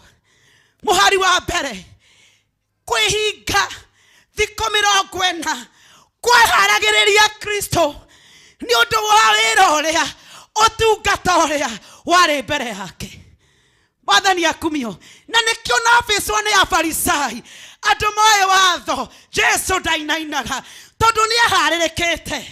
mũhari wa mbere, kwĩhinga thikũ 40 kweharagĩrĩria Kristo nĩ ũndũ wa wĩra ũrĩa ũtungata ũrĩa warĩ mbere yake. Mwathani akumio. Na nĩkĩo nabĩcwo nĩ Afarisai, andũ moĩ watho, Jesu ndainainaga tondũ nĩ aharĩrĩkĩte.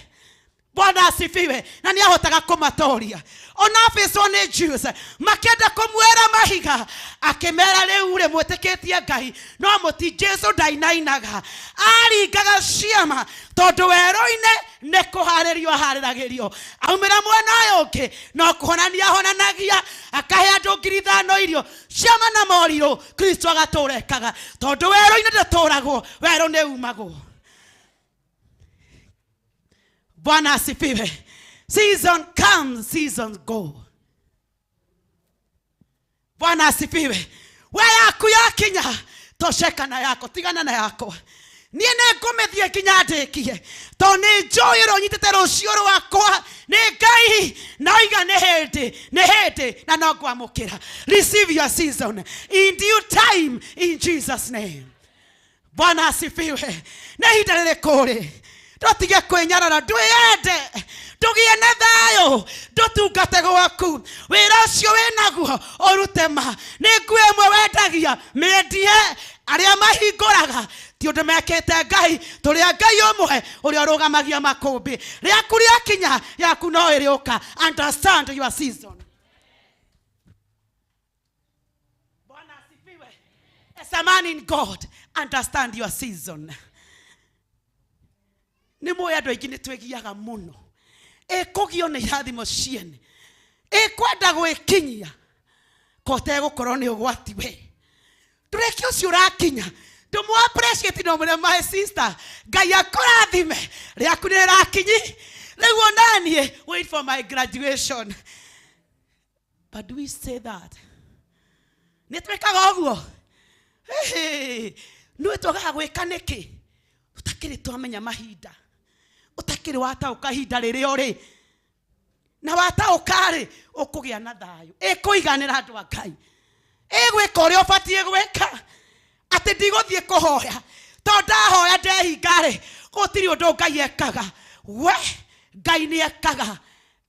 Bwana asifiwe. Na nĩ ahotaga kũmatoria. Ona abĩcwo nĩ Jews makĩenda kũmuoera mahiga, akĩmera rĩu rĩ mwĩtĩkĩtie Ngai no mũti. Jesu ndainainaga, aringaga ciama tondũ werũ-inĩ nĩ kũharĩrio aharĩragĩrio. Aumĩra mwena ũyũ ũngĩ no kũhonania ahonanagia, akahe andũ 5,000 irio, ciama na morirũ Kristo agatũra ekaga, tondũ werũ-inĩ ndũtũragwo, werũ nĩ umagwo. Bwana asifiwe. Season comes, seasons go. Bwana asifiwe. We yaku yakinya tosheka na yako, tigana na yakwa. Niĩ nĩngũmĩthiĩ nginya ndĩkie, tondũ nĩ njũĩ ũrĩa ũnyitĩte rũciũ rwakwa nĩ Ngai, na oiga nĩ hĩndĩ, nĩ hĩndĩ, na no ngwamũkĩra. Receive your season in due time in Jesus name. Bwana asifiwe. Nĩ ihinda rĩrĩkũ rĩ? Ndũtige kwĩnyarara, ndwĩyende, ndũgĩe na thayũ, ndũtungate gwaku, wĩra ũcio wĩnaguo ũrute ma. Nĩ nguo ĩmwe wendagia, mĩendie. Arĩa mahingũraga ti ũndũ mekĩte Ngai, tũrĩ a Ngai ũmwe ũrĩa ũrũgamagia makũmbĩ. Rĩaku rĩakinya, yaku no ĩrĩũka. Understand your season. Bwana asifiwe. As a man in God, understand your season. Nĩ mũĩ andũ aingĩ nĩ twĩgiaga mũno. Ĩkũgio nĩ irathimo ciene, ĩkwenda gwĩkinyia kotegũkorwo nĩ ũgwati we. Ndũreke ũcio ũrakinya, ndũmũ appreciate no mwĩre my sister, Ngai akũrathime, rĩaku nĩ rĩrakinyi. Rĩu onaniĩ wait for my graduation. But do we say that? Nĩ twĩkaga ũguo? Nĩ twagaga gwĩka nĩkĩ? Ũtakĩrĩ twamenya mahinda, ũtakĩrĩ wataũka ihinda rĩrĩa ũrĩ, na wataũka rĩ, ũkũgĩa na thayũ, ĩkũiganĩra andũ a Ngai, ĩgwĩka ũrĩa ũbatiĩ gwĩka. Atĩ ndigũthiĩ kũhoya tondũ ndahoya ndehinga rĩ, gũtirĩ ũndũ Ngai ekaga. We Ngai nĩ ekaga.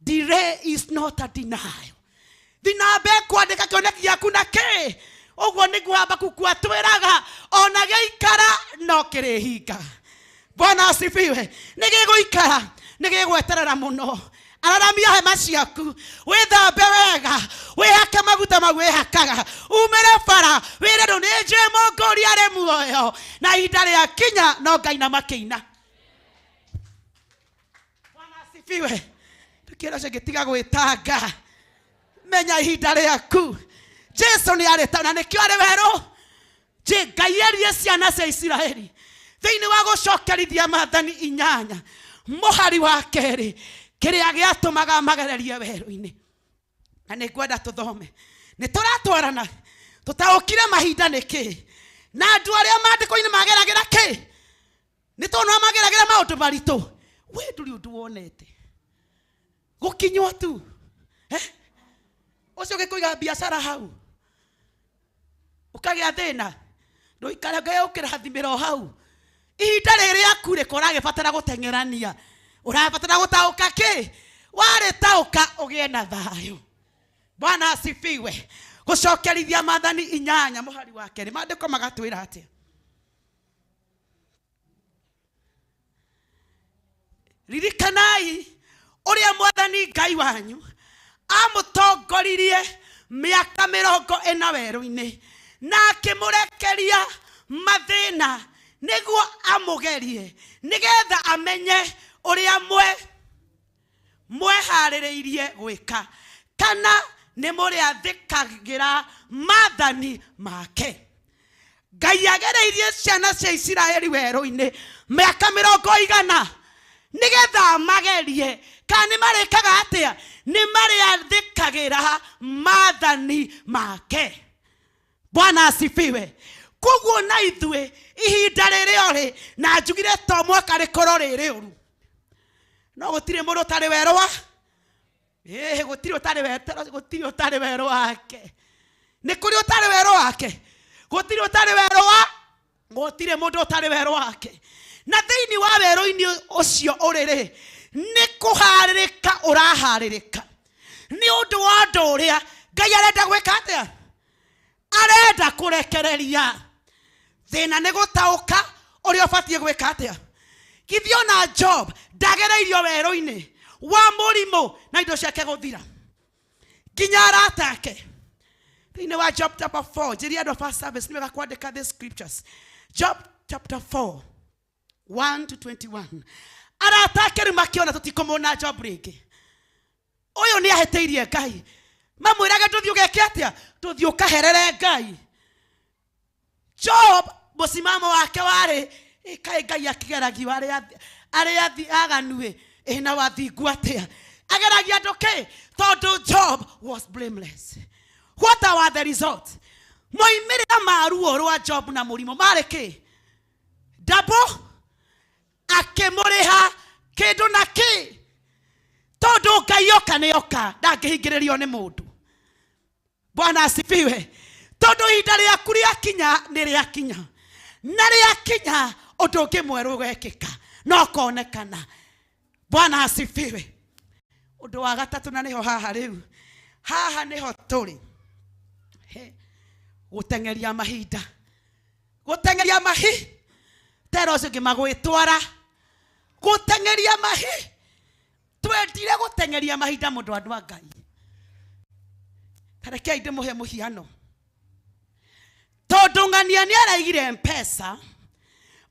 Delay is not a denial. Thinambe kwandĩka kĩoneki gĩaku na kĩ? Ũguo nĩguo Habakuku atwĩraga, ona gĩikara no kĩrĩhinga. Bwana asifiwe. Nĩ gĩgũikara, nĩ gĩgweterera mũno. Araramia hema ciaku, wĩthambe wega, wĩhake maguta mau wĩhakaga, umĩre bara, wĩre andũ nĩ njũĩ Mũngũri arĩ muoyo, na ihinda rĩakinya no Ngai na makĩina. Bwana asifiwe. Tũkĩra ũcio ũngĩ, tiga gwĩtanga, menya ihinda rĩaku. Jesu nĩ arĩ ta, na nĩkĩo arĩ werũ. Je, Ngai erie ciana cia Isiraeli thĩinĩ wa gũcokerithia maathani 8 mũhari wa 2 kĩrĩa gĩatũmaga magererie werũ-inĩ. Na nĩ ngwenda tũthome, nĩ tũratwarana tũtaũkire mahinda nĩ kĩ, na andũ arĩa maandĩko-inĩ mageragĩra kĩ, nĩ tondũ mageragĩra maũndũ maritũ. We ndũrĩ ũndũ wonete gũkinywo tu, ũcio ũgĩkũiga biacara hau ũkagĩa thĩna, ndũikare Ngai ũkĩrathimĩra o hau. Ihinda rĩrĩ rĩaku rĩ, ũragĩbatara gũteng'erania, ũrabatara gũtaũka kĩ, warĩtaũka ũgĩe na thayũ. Bwana asifiwe. Gũcokerithia maathani 8 mũhari wa 2, maandĩko magatwĩra atĩa? Ririkanai ũrĩa Mwathani Ngai wanyu amũtongoririe mĩaka 40 werũ-inĩ, na akĩmũrekeria mathĩna nĩguo amũgerie, nĩgetha amenye ũrĩa mweharĩrĩirie gwĩka, kana nĩ mũrĩathĩkagĩra maathani make. Ngai agereirie ciana cia Isiraeli werũ-inĩ mĩaka 100 nĩgetha amagerie kana nĩ marĩkaga atĩa, nĩ marĩathĩkagĩra maathani make. Bwana asifiwe. Koguo na ithuĩ ihinda rĩrĩa ũrĩ, na njugire to mwaka rĩkorwo rĩ rĩũru, no gũtirĩ mũndũ ũtarĩ werũ wa, gũtirĩ ũtarĩ werũ, gũtirĩ ũtarĩ werũ wake. Nĩ kũrĩ ũtarĩ werũ wake, gũtirĩ ũtarĩ werũ wa, gũtirĩ mũndũ ũtarĩ werũ wake. Na thĩinĩ wa werũ-inĩ ũcio ũrĩ rĩ, nĩ kũharĩrĩka ũraharĩrĩka nĩ ũndũ wa ũndũ ũrĩa Ngai arenda gwĩka atĩa, arenda kũrekereria. Thĩna nĩ gũtaũka ũrĩa ũbatiĩ gwĩka atĩa. Githĩ ona Job ndagereirio werũ-inĩ wa mũrimũ na indo ciake gũthira, nginya arata ake. Thĩinĩ wa Job chapter 4, njĩria andũ a first service nĩ wega kwandĩka the scriptures. Job chapter 4 1 to 21. Arata ake rĩu makĩona tũtikũmũona Job rĩngĩ, ũyũ nĩ ahĩtĩirie Ngai. Mamwĩraga tũthiĩ ũgeke atĩa, tũthiĩ ũkaherere Ngai. Job mũsimamo wake warĩ, kaĩ Ngai akĩgeragio arĩa aganu ĩ, na wathingu atĩa, ageragia andũ kĩ? Tondũ Job was blameless. What are the results? Moimĩrĩra ma ruo rwa Job na mũrimũ marĩ kĩ? Double akĩmũrĩha kĩndũ na kĩ? Tondũ Ngai oka nĩ oka, ndangĩhingĩrĩrio nĩ mũndũ. Bwana asifiwe. Tondũ ihinda rĩaku rĩakinya nĩ rĩakinya, na rĩakinya ũndũ ũngĩ mwerũ ũgekĩka no konekana. Bwana asifiwe. Ũndũ wa gatatũ, na nĩho haha rĩu, haha nĩho tũrĩ. He, gũteng'eria mahinda, gũteng'eria mahi tera ũcio ũngĩ magwĩtwara, gũteng'eria mahi. Twendire gũteng'eria mahinda mũndũ andũ a Ngai. Ta rekei ndĩmũhe mũhiano, tondũ ng'ania nĩ araigire Mpesa,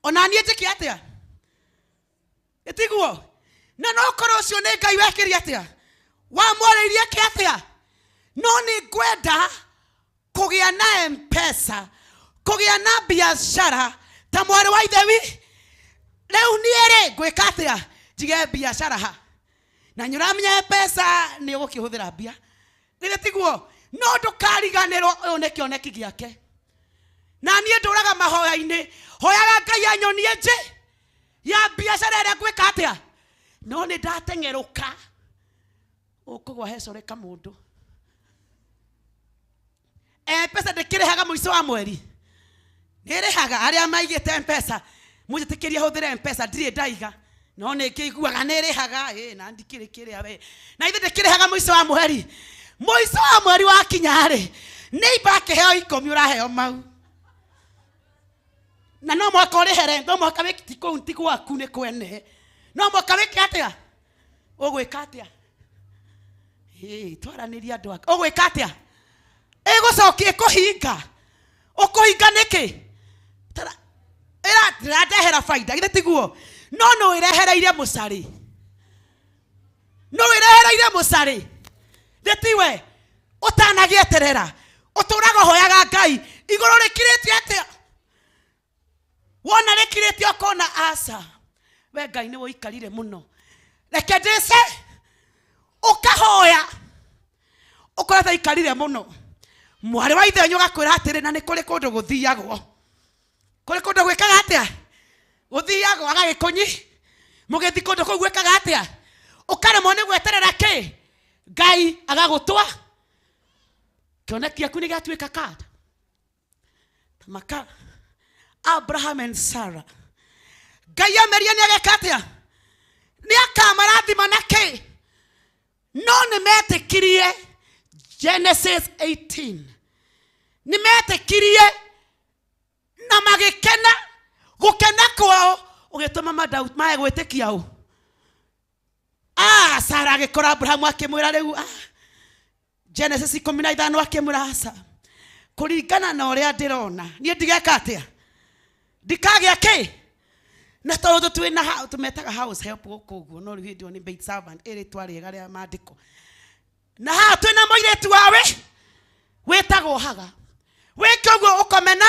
ona niĩ njĩke atĩa? Ĩtiguo? Na no korwo ũcio nĩ Ngai wekĩrie atĩa, wamwarĩirie kĩ atĩa? No nĩ ngwenda kũgĩa na Mpesa, kũgĩa na biacara ta mwarĩ wa ithe wi. Rĩu niĩ rĩ ngwĩka atĩa? Njige biacara ha? Na nĩ ũramenya Mpesa nĩ ũgũkĩhũthĩra mbia, githĩ tiguo? No ndũkariganĩrwo ũyũ nĩ kĩoneki gĩake. Na niĩ ndũraga mahoya-inĩ, hoyaga Ngai anyonie njĩ ya biacara ĩrĩa ngwĩka atĩa. No nĩ ndateng'erũka, ũkũgwa hecoreka mũndũ. Mpesa ndĩkĩrĩhaga mũico wa mweri, nĩrĩhaga arĩa maigĩte Mpesa. Mũnjĩtĩkĩrie hũthĩre Mpesa, ndirĩ ndaiga, no nĩ ngĩiguaga nĩrĩhaga. Ĩ na ndikĩrĩ kĩrĩa we, na ithe ndĩkĩrĩhaga mũico wa mweri. Mũico wa mweri wakinya rĩ, nĩ imba akĩheo 10 ũraheo mau, na no mwaka ũrĩhere, no mwaka wĩke ti kũu, ti gwaku, nĩ kwene. No mwaka wĩke atĩa? Ũgwĩka atĩa? Ĩ twaranĩria andũ aka, ũgwĩka atĩa? Ĩgũcokia ĩkũhinga, ũkũhinga nĩkĩ? Ĩrandehera baida, githĩ tiguo? No nĩ wĩrehereire mũcarĩ, no wĩrehereire mũcarĩ, gĩtiwe ũtanagĩeterera, ũtũraga ũhoyaga Ngai igũrũ rĩkirĩte atĩa? Wona rĩkirĩte ũkona aca, we Ngai nĩ wũikarire mũno, reke ndĩce. Ũkahoya ũkoretwo ikarire mũno, mwarĩ wa ithe wanyu agakwĩra atĩrĩ, na nĩ kũrĩ kũndũ gũthiagwo, kũrĩ kũndũ gwĩkaga atĩa? Gũthiagwo agagĩkũnyi mũgĩthi kũndũ kũu gwĩkaga atĩa? Ũkaremwo nĩ gweterera kĩ? Ngai agagũtwa kĩoneki gĩaku nĩ gĩatuĩka card maka. Abraham and Sarah, Ngai amerie nĩ ageka atĩa? Nĩ akamarathima na kĩ? No nĩ metĩkirie. Genesis 18, nĩ metĩkirie na magĩkena. Gũkena kwao ũgĩtũma mae gwĩtĩkia ũ. Sara agĩkora Abrahamu akĩmwĩra rĩu, Genesis 15, akĩmwĩra aca, kũringana na ũrĩa ndĩrona niĩ ndigeka atĩa, ndikagĩa kĩ? Na tondũ twĩna tũmetaga house help gũkũ ũguo, no rĩu hĩndĩ ĩyo nĩ maid servant, ĩrĩtwa rĩega rĩa maandĩko. Na haha twĩna mũirĩtu wawe wĩtagwo Haga, wĩke ũguo ũkome na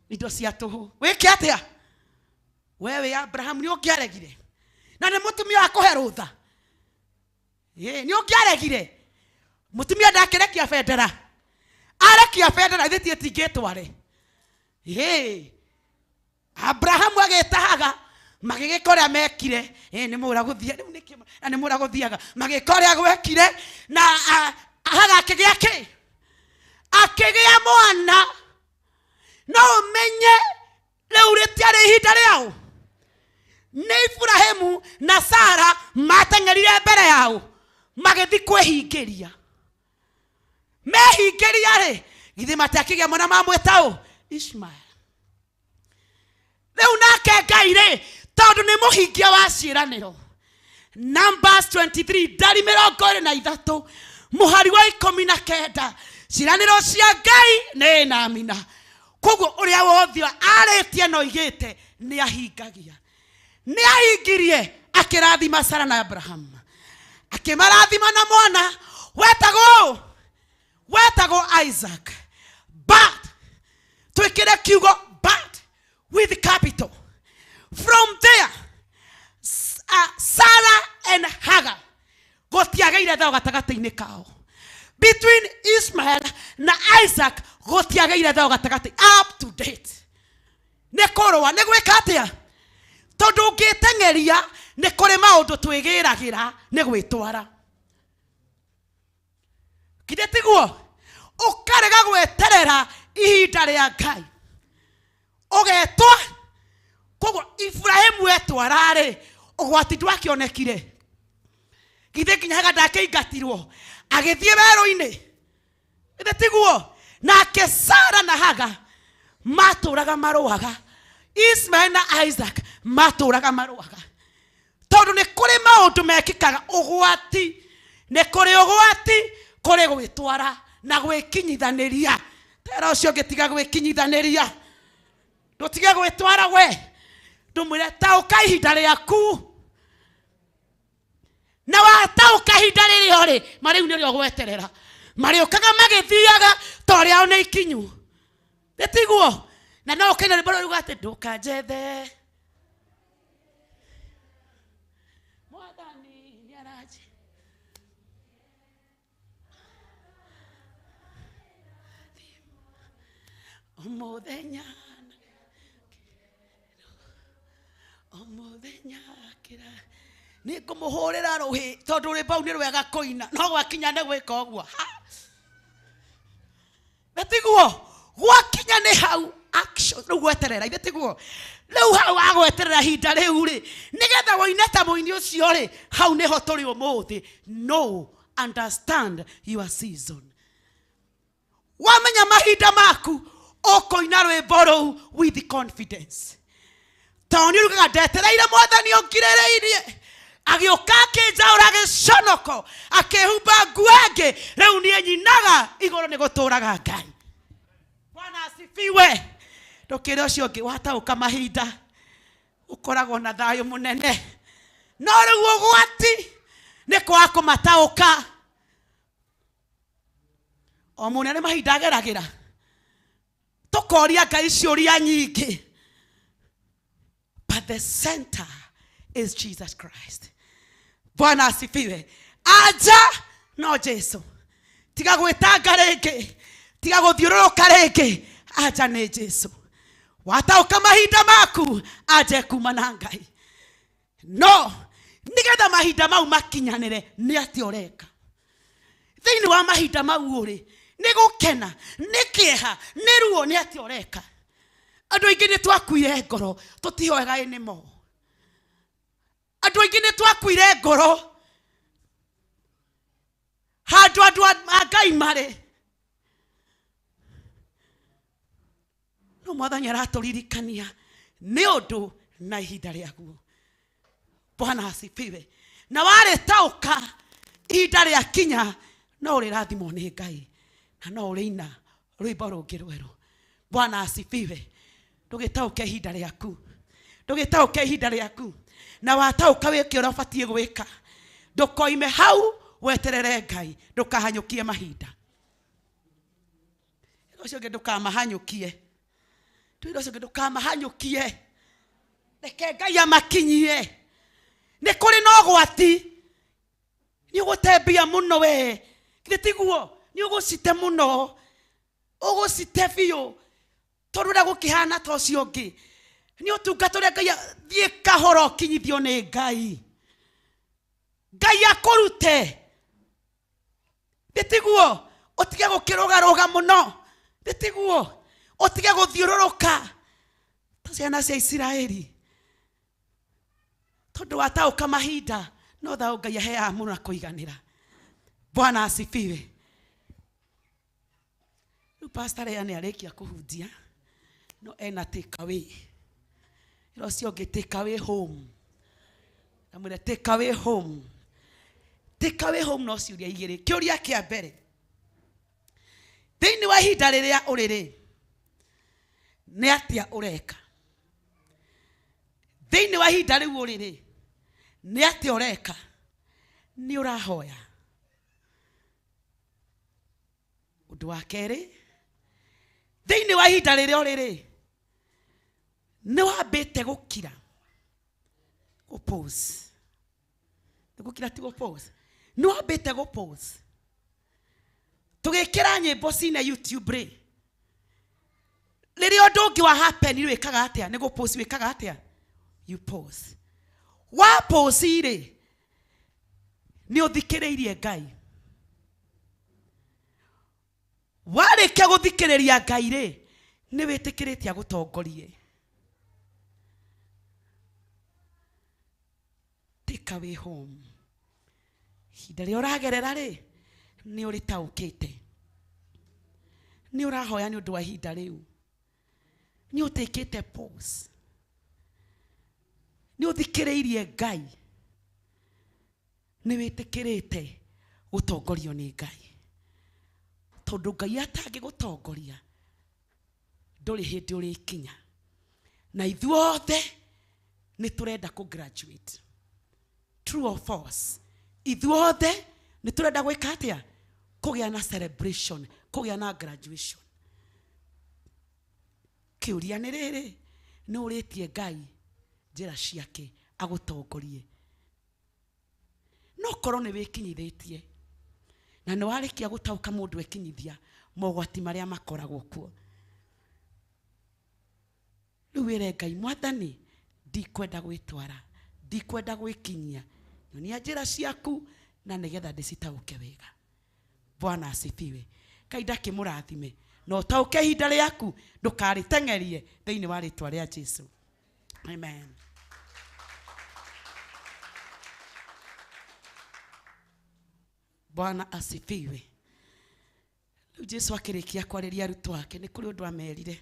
indo cia tũhũ. Wĩke atĩa we wĩ Abrahamu? Nĩ ũngĩaregire, na nĩ mũtumia wa kũhe rũtha. Nĩ ũngĩaregire? Mũtumia ndakĩrekia bendera, arekia bendera ithe tie tingĩtware. Abrahamu agĩtahaga, magĩgĩka ũrĩa mekire. Nĩ mũra gũthia rĩu nĩkĩ? Na nĩ mũra gũthiaga, magĩka ũrĩa gwekire, na Haga akĩgĩa kĩ? Akĩgĩa mwana. No ũmenye rĩu rĩtiarĩ ihinda rĩao, nĩ Iburahĩmu na Sara mateng'erire mbere yao magĩthiĩ kwĩhingĩria. Mehingĩria rĩ, githĩ matiakĩgĩa mwana mamwĩta ũ? Ishmael. Rĩu nake Ngai rĩ, tondũ nĩ mũhingia wa ciĩranĩro, Numbers 23, ndari 23 mũhari wa 19, ciĩranĩro cia Ngai nĩ namina. Koguo ũrĩa wothe arĩtie na oigĩte nĩ ahingagia. Nĩ ahingirie, akĩrathima Sara na Abraham, akĩmarathima na mwana wetagwo Isaac. But twĩkĩre kiugo but with capital. From there, Sarah and Hagar gũtiagĩire thayũ gatagatĩ-inĩ kao. Between Ismael na Isaac gũtiagĩire thayũ gatagatĩ up to date. Nĩ kũrũa, nĩ gwĩka atĩa? Tondũ ũngĩteng'eria nĩ kũrĩ maũndũ twĩgĩragĩra nĩ gwĩtwara. Githĩ tiguo? Ũkarega gweterera ihinda rĩa Ngai. Ũgetwa, koguo Ibrahimu etwara-rĩ, ũgwati ndwakĩonekire. Githĩ nginya haga ndakĩingatirwo, agĩthiĩ werũ-inĩ. Githĩ tiguo? Nake Sara na Haga matũraga marũaga. Ismael na Isaac matũraga marũaga. Tondũ nĩ kũrĩ maũndũ mekĩkaga ũgwati, nĩ kũrĩ ũgwati kũrĩ gwĩtwara na gwĩkinyithanĩria. Tera ũcio ũngĩ tiga gwĩkinyithanĩria, ndũtige gwĩtwara we, ndũmwĩre taũka ihinda rĩaku. Na wataũka ihinda rĩrĩa ũrĩ, marĩu nĩrĩo ũgweterera. Marĩũkaga magĩthiaga ta ũrĩa nĩ ikinyu. Nĩ tiguo? Na no ũkaina rwĩmbo rũu ruga atĩ ndũkanjethe. Mwathani nĩaranjĩ. Mũthenya, mũthenya kĩra. Nĩ ngũmũhũrĩra rũhĩ tondũ rwĩmbo rũu nĩ rwega kũina, no gwakinya nĩ gwĩka ũguo. Ha! Nĩ tiguo? Gwakinya nĩ hau action, rĩu gweterera, ithe tiguo? Rĩu hau wagweterera ihinda rĩu rĩ, nĩgetha woine ta mũini ũcio rĩ, hau nĩho tũrĩ ũmũthĩ. No, understand your season. Wamenya mahinda maku, ũkũina rwĩmbo rũu with confidence. Tondũ nĩ ugaga ndetereire mwathani ũngirĩrĩirie, agĩũka akĩnjaũra gĩconoko, akĩhumba nguo ĩngĩ, rĩu niĩ nyinaga igũrũ nĩ gũtũraga Ngai. Bwana asifiwe. Ndũkĩre ũcio ũngĩ wataũka mahinda, ũkoragwo na thayũ mũnene. No rĩu ũgwati nĩ kwaga kũmataũka. O mũndũ nĩ mahinda ageragĩra, tũkoria Ngai ciũria nyingĩ. But the center is Jesus Christ. Bwana asifiwe. Aja no Jesu. Tiga gwĩtanga rĩngĩ, tiga gũthiũrũrũka rĩngĩ, aja nĩ Jesu. Wataũka mahinda maku, aja kuma na Ngai. No nĩgetha mahinda mau makinyanĩre, nĩ atĩa ũreka? Thĩinĩ wa mahinda mau ũrĩ, nĩ gũkena, nĩ kĩeha, nĩ ruo, nĩ atĩa ũreka? Andũ aingĩ nĩ twakuire ngoro, tũtihoyaga anymore. Andũ aingĩ nĩ twakuire ngoro, handũ andũ a Ngai marĩ. No mwathani aratũririkania nĩ ũndũ na ihinda rĩaguo. Bwana asifiwe. Na warĩtaũka ihinda rĩakinya, no ũrĩrathimwo nĩ Ngai, na no ũrĩina rwĩmbo rũngĩ rwerũ. Bwana asifiwe. Ndũgĩtaũke ihinda rĩaku, ndũgĩtaũke ihinda rĩaku. Na wataũka wĩke ũrĩa ũbatiĩ gwĩka, ndũkoime hau weterere Ngai, ndũkahanyũkie mahinda. Ũcio ũngĩ ndũkamahanyũkie, twĩre ũcio ũngĩ ndũkamahanyũkie, reke Ngai amakinyie. Nĩ kũrĩ na ũgwati, nĩ ũgũtembia mũno we, githĩ tiguo? Nĩ ũgũcite mũno, ũgũcite biũ, tondũ ũrĩa gũkĩhana ta ũcio ũngĩ. Nĩ ũtungata ũrĩa Ngai thiĩ kahora ũkinyithio nĩ Ngai. Ngai akũrute. Nĩ tiguo? Ũtige gũkĩrũgarũga mũno. Nĩ tiguo? Ũtige gũthiũrũrũka ta ciana cia Isiraeli. Tondũ wataũka mahinda, no thayũ Ngai aheaga mũno na kũiganĩra. Bwana asifiwe. Rĩu pastor Lea nĩ arĩkia kũhunjia, no ena take away. Ĩra ũcio ũngĩ take away home. Ndamwĩra take away home. Take away home no ciũria igĩrĩ. Kĩũria kĩa mbere, thĩinĩ wa ihinda rĩrĩa ũrĩ rĩ, nĩ atĩa ũreka? Thĩinĩ wa ihinda rĩu ũrĩ rĩ, nĩ atĩa ũreka? Nĩ ũrahoya? Ũndũ wa kerĩ, thĩinĩ wa ihinda rĩrĩa ũrĩ rĩ, nĩ wambĩte gũkira, gũ-pause. Nĩ gũkira ti gũ-pause. Nĩ wambĩte gũ-pause. Tũgĩkĩra nyĩmbo cine YouTube rĩ, rĩrĩa ũndũ ũngĩ wa happen wĩkaga atĩa? Nĩ gũ pause wĩkaga atĩa? You pause. Wa pause rĩ, nĩ ũthikĩrĩirie Ngai. Warĩkia gũthikĩrĩria Ngai rĩ, nĩ wĩtĩkĩrĩtie agũtongorie. Take away home. Ihinda rĩrĩa ũragerera rĩ, nĩ ũrĩtaũkĩte. Nĩ ũrahoya nĩ ũndũ wa ihinda rĩu. Nĩ ũtĩkĩte pause. Nĩ ũthikĩrĩirie Ngai. Nĩ wĩtĩkĩrĩte gũtongorio nĩ Ngai. Tondũ Ngai atangĩgũtongoria ndũrĩ hĩndĩ ũrĩkinya. Na ithuothe nĩ tũrenda kũ graduate. True or false? Ithuothe nĩ tũrenda gwĩka atĩa? Kũgĩa na celebration, kũgĩa na graduation. Kĩũria nĩ rĩrĩ, nĩ ũrĩtie Ngai njĩra ciake agũtongorie. No korwo nĩ wĩkinyithĩtie na nĩ warĩkia gũtaũka mũndũ ekinyithia mogwati marĩa makoragwo kuo. Rĩu wĩre Ngai, Mwathani, ndikwenda gwĩtwara, ndikwenda gwĩkinyia, nyonia njĩra ciaku na nĩgetha ndĩcitaũke wega. Bwana asifiwe. Ngai ndakĩmũrathime na ũtaũke ihinda rĩaku, ndũkarĩteng'erie thĩinĩ wa rĩtwa rĩa Jesu. Amen. Bwana asifiwe. Rĩu Jesu akĩrĩkia kwarĩria arutwo ake nĩ kũrĩ ũndũ amerire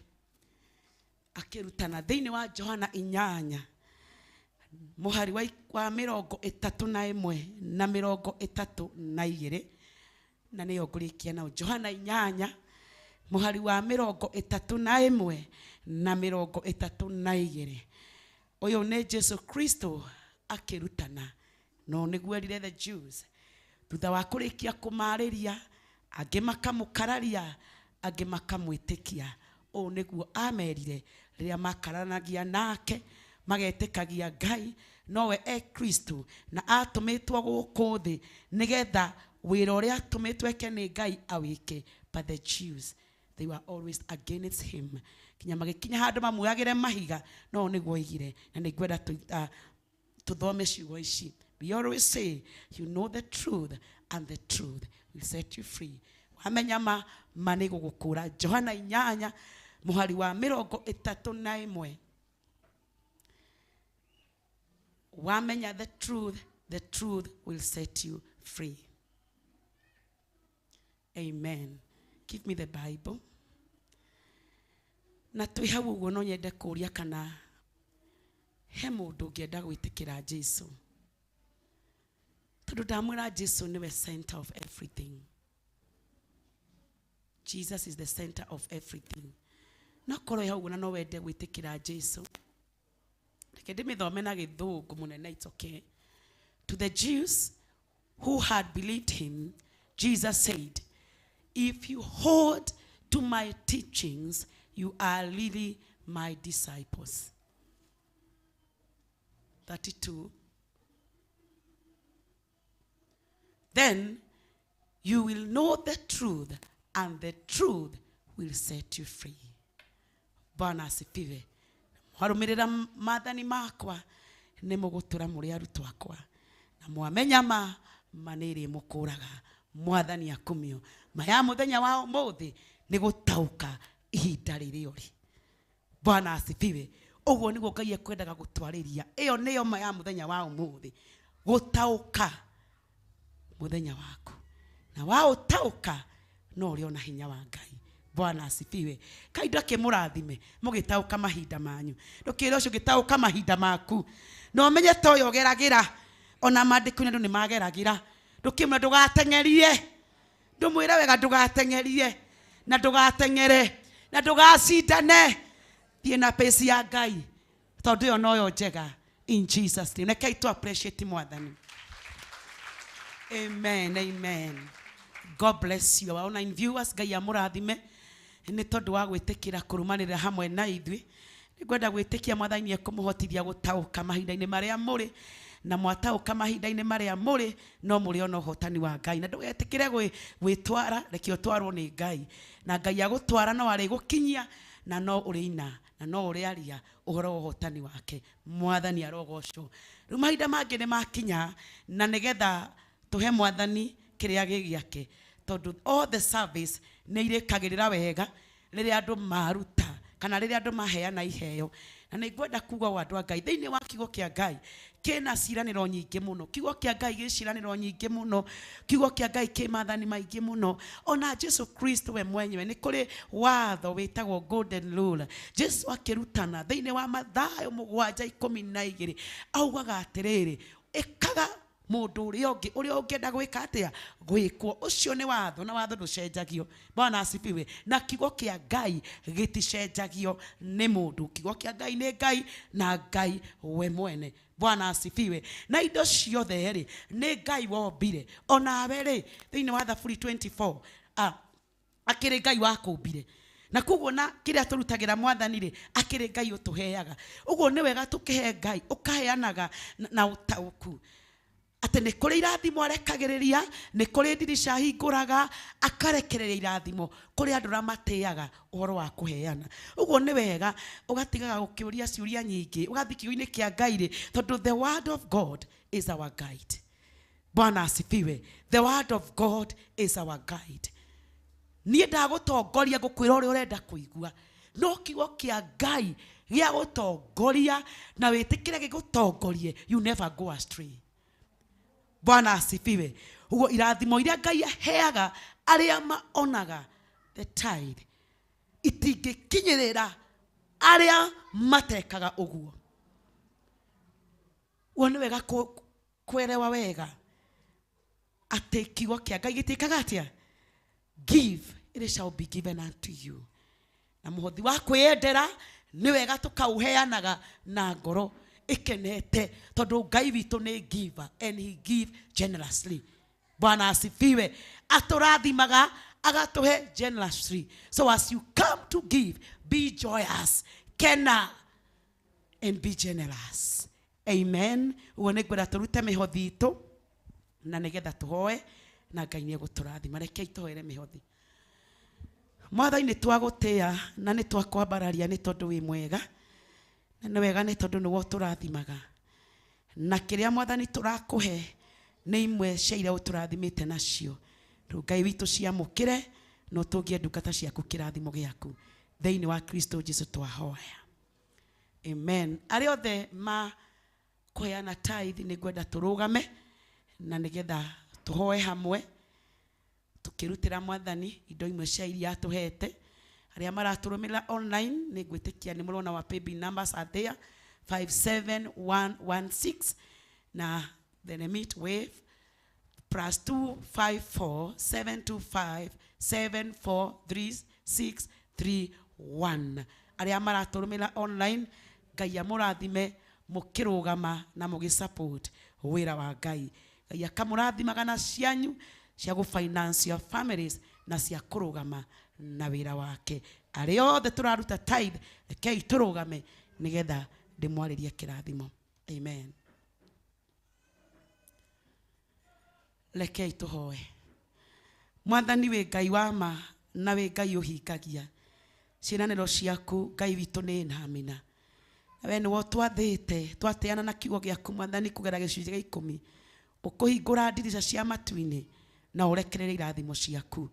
akĩrutana thĩinĩ wa Johana 8 mũhari wa 31 na 32, na nĩyo ngũrĩkia nao. Johana 8 mũhari wa 31 na 32. Ũyũ nĩ Jesu Kristo akĩrutana, no nĩguo erire the Jews thutha wa kũrĩkia kũmarĩria, angĩ makamũkararia, angĩ makamwĩtĩkia. Ũũ nĩguo amerire rĩrĩa makaranagia nake, magetĩkagia Ngai nowe e Kristo na atũmĩtwo gũkũ thĩ nĩgetha wĩra ũrĩa atũmĩtwo eke nĩ Ngai awĩke. But the Jews, they were always against him, kinya magĩkinya handũ mamuoyagĩre mahiga. No nĩguo oigire, na nĩngwenda tũthome ciugo ici. We always say, you know the truth and the truth will set you free. Wamenya ma, ma nĩ gũgũkũra. Johana 8 mũhari wa 31. Wamenya the truth will set you free. Amen. Give me the Bible. Na twĩ hau ũguo no nyende kũũria kana he mũndũ ũngĩenda gwĩtĩkĩra Jesu. Tondũ ndamwĩra Jesu nĩwe center of everything. Jesus is the center of everything. No korwo hau ũguo na no wende gwĩtĩkĩra Jesu. Reke ndĩmĩthome na gĩthũngũ mũnene, it's okay. To the Jews who had believed him, Jesus said, if you hold to my teachings, you are really my disciples. 32. Then you will know the truth, and the truth will set you free. Bwana asifiwe. Mwarũmĩrĩra maathani makwa, nĩ mũgũtũra mũrĩ arutwo akwa. Na mwamenya ma, ma nĩ ĩrĩmũkũraga. Mwathani akumio. Ma ya mũthenya wa ũmũthĩ nĩ gũtaũka ihinda rĩrĩa ũrĩ. Bwana asifiwe. Ũguo nĩguo Ngai ekwendaga gũtwarĩria. Ĩyo nĩyo ma ya mũthenya wa ũmũthĩ. Gũtaũka mũthenya waku. Na waũtaũka no ũrĩona hinya wa Ngai. Bwana asifiwe. Ngai ndakĩmũrathime mũgĩtaũka mahinda manyu. Ndũkĩre ũcio ũgĩtaũka mahinda maku. Na ũmenye ta ũyũ ũgeragĩra. Ona maandĩko-inĩ andũ nĩmageragĩra. Ndũkĩmwĩra ndũgateng'erie. Ndũmwĩre wega ndũgateng'erie. Na ndũgateng'ere. Na ndũgacindane. Thiĩ na pace ya Ngai. Tondũ ĩyo noyo njega. In Jesus name. Rekei tu appreciate Mwathani. Amen, amen. God bless you. Our online viewers, Ngai amũrathime nĩ tondũ wa gwĩtĩkĩra kũrũmanĩrĩra hamwe na ithuĩ. Nĩngwenda gwĩtĩkia Mwathani nĩ ekũmũhotithia gũtaũka mahinda-inĩ marĩa mũrĩ. Na mwataũka mahinda-inĩ marĩa mũrĩ no mũrĩ ona ũhotani wa Ngai. Na ndũgetĩkĩre gwĩtwara, reke ũtwarwo nĩ Ngai. Na Ngai agũtwara no arĩgũkinyia na no ũrĩina na no ũrĩaria ũhoro wa ũhotani wake. Mwathani arogocwo. Rĩu mahinda mangĩ nĩ makinya na nĩgetha tũhe mwathani kĩrĩa gĩ gĩake, tondũ all the service nĩ irĩkagĩrĩra wega rĩrĩa andũ maruta kana rĩrĩa andũ maheana iheo. Na nĩ ngwenda kuga ũũ andũ a Ngai, thĩinĩ wa kiugo kĩa Ngai kĩna ciĩranĩro nyingĩ mũno. Kiugo kĩa Ngai gĩ ciĩranĩro nyingĩ mũno. Kiugo kĩa Ngai kĩ maathani maingĩ mũno. Ona Jesu Kristo we mwenyewe nĩ kũrĩ watho wĩtagwo golden rule. Jesu akĩrutana thĩinĩ wa Mathayo 7:12 augaga atĩrĩrĩ, ĩkaga mũndũ ũrĩa ũngĩ ũrĩa ũngĩenda gwĩka atĩa gwĩkwo. Ũcio nĩ watho, na watho ndũcenjagio. Bwana asifiwe. Na kiugo kĩa Ngai gĩticenjagio nĩ mũndũ. Kiugo kĩa Ngai nĩ Ngai na Ngai we mwene. Bwana asifiwe. Na indo ciothe rĩ nĩ Ngai wombire. Onawe rĩ thĩinĩ wa Thaburi 24 akĩrĩ Ngai wakũmbire. Na koguo na kĩrĩa tũrutagĩra mwathani rĩ akĩrĩ Ngai ũtũheaga. Ũguo nĩ wega tũkĩhe Ngai, ũkaheanaga na ũtaũku atĩ nĩ kũrĩ irathimo arekagĩrĩria, nĩ kũrĩ ndirica ahingũraga akarekereria irathimo kũrĩ andũ arĩa matĩaga ũhoro wa kũheana. Ũguo nĩ wega ũgatigaga gũkĩũria ciũria nyingĩ, ũgathiĩ kiugo-inĩ kĩa Ngai rĩ, tondũ the word of God is our guide. Bwana asifiwe. The word of God is our guide. Niĩ ndagũtongoria ngũkwĩra ũrĩa ũrenda kũigua, no kiugo kĩa Ngai gĩa gũtongoria na wĩtĩkĩre gĩgũtongorie, you never go astray. Bwana asifiwe. Ũguo irathimo iria Ngai aheaga arĩa maonaga the tithe itingĩkinyĩrĩra arĩa matekaga ũguo. Ũguo nĩ wega kwerewa wega atĩ kiugo kĩa Ngai gĩtĩkaga atĩa? Give, it shall be given unto you. Na mũhothi wa kwĩyendera nĩ wega tũkaũheanaga na ngoro ikenete, tondũ Ngai witũ nĩ giver and he give generously. Bwana asifiwe. Atũrathimaga agatũhe generously. So as you come to give, be joyous, kena and be generous. Amen. Ũguo nĩ ngwenda tũrute mĩhothi itũ na nĩgetha tũhoe na Ngai nĩ egũtũrathima. Rekei tũhoere mĩhothi. Mwathani nĩ twagũtĩa na nĩ twakwambararia nĩ tondũ wĩ mwega, na nĩ wega nĩ tondũ nĩwe ũtũrathimaga. Na kĩrĩa mwathani tũrakũhe nĩ imwe cia iria ũtũrathimĩte nacio. Rĩu Ngai witũ ciamũkĩre na ũtũngie ndungata ciaku kĩrathimo gĩaku. Thĩinĩ wa Kristo Jesu twahoya. Amen. Arĩa othe ma kũheana tithe nĩ ngwenda tũrũgame na nĩgetha tũhoe hamwe tũkĩrutĩra mwathani indo imwe cia iria atũhete. Arĩa maratũrũmĩrĩra online nĩ ngwĩtĩkia nĩ mũrona wa paybill numbers are there 57116 na the remit wave +254 725 743 631. Arĩa maratũrũmĩrĩra online Ngai amũrathime mũkĩrũgama na mũgĩsupport wĩra wa Ngai. Ngai akamũrathimaga na cianyu cia gũ-finance your families na cia kũrũgama na wĩra wake. Arĩa othe tũraruta tithe, rekei tũrũgame nĩgetha ndĩmwarĩrie kĩrathimo. Amen. Rekei tũhoe. Mwathani wĩ Ngai wa ma na wĩ Ngai ũhingagia ciĩranĩro ciaku. Ngai witũ nĩ namina. Na we nĩwe ũtwathĩte twateana na kiugo gĩaku mwathani kũgera gĩcunjĩ gĩa 10 ũkũhingũra ndirica cia matu-inĩ na ũrekererie irathimo ciaku.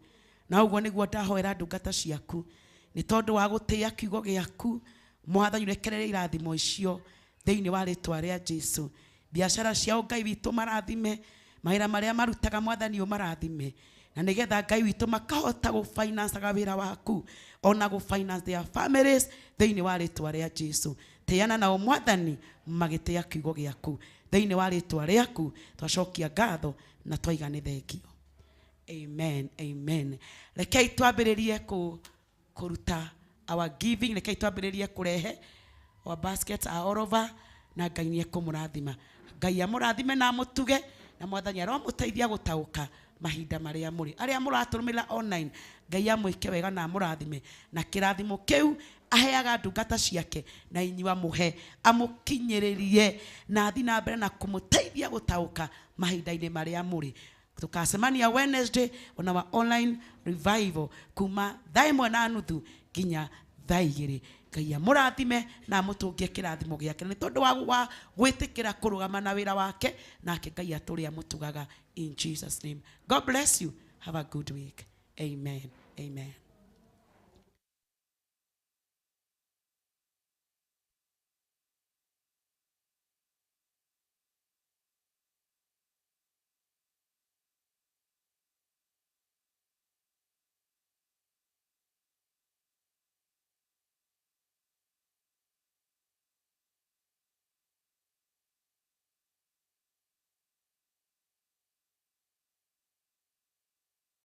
Na ũguo nĩguo ndahoera ndungata ciaku nĩ tondũ wa gũtĩĩa kiugo gĩaku mwathani, ũrekererie irathimo icio thĩinĩ wa rĩtwa rĩa Jesu. Biacara ciao Ngai witũ marathime, mawĩra marĩa marutaga mwathani ũmarathime, na nĩgetha Ngai witũ makahota gũfinancaga wĩra waku ona gũfinance their families thĩinĩ wa rĩtwa rĩa Jesu. Tĩana nao mwathani magĩtĩĩa kiugo gĩaku thĩinĩ wa rĩtwa rĩaku. Twacokia ngatho na twaiga nĩ thengio. Amen, amen. Rekei twambĩrĩrie kũruta our giving. Rekei twambĩrĩrie kũrehe our baskets are all over na Ngai nĩ ekũmũrathima. Ngai amũrathime na amũtuge na mwathani aromũteithia gũtaũka Mahinda marĩa mũrĩ arĩa mũratũrũmĩrĩra online, Ngai amwĩke wega na amũrathime na kĩrathimo kĩu aheaga ndungata ciake, na inyuĩ amũhe amũkinyĩrĩrie na athi na mbere na kũmũteithia gũtaũka mahinda-inĩ marĩa mũrĩ. Tukacemania Wednesday on our online revival kuma 1:30 nginya 2:00. Ngai amũrathime na amũtũngie kĩrathimo gĩake nĩ tondũ wa gwĩtĩkĩra kũrũgama na wĩra wake, nake Ngai atũrĩa mũtugaga. In Jesus' name, God bless you. Have a good week. Amen, amen.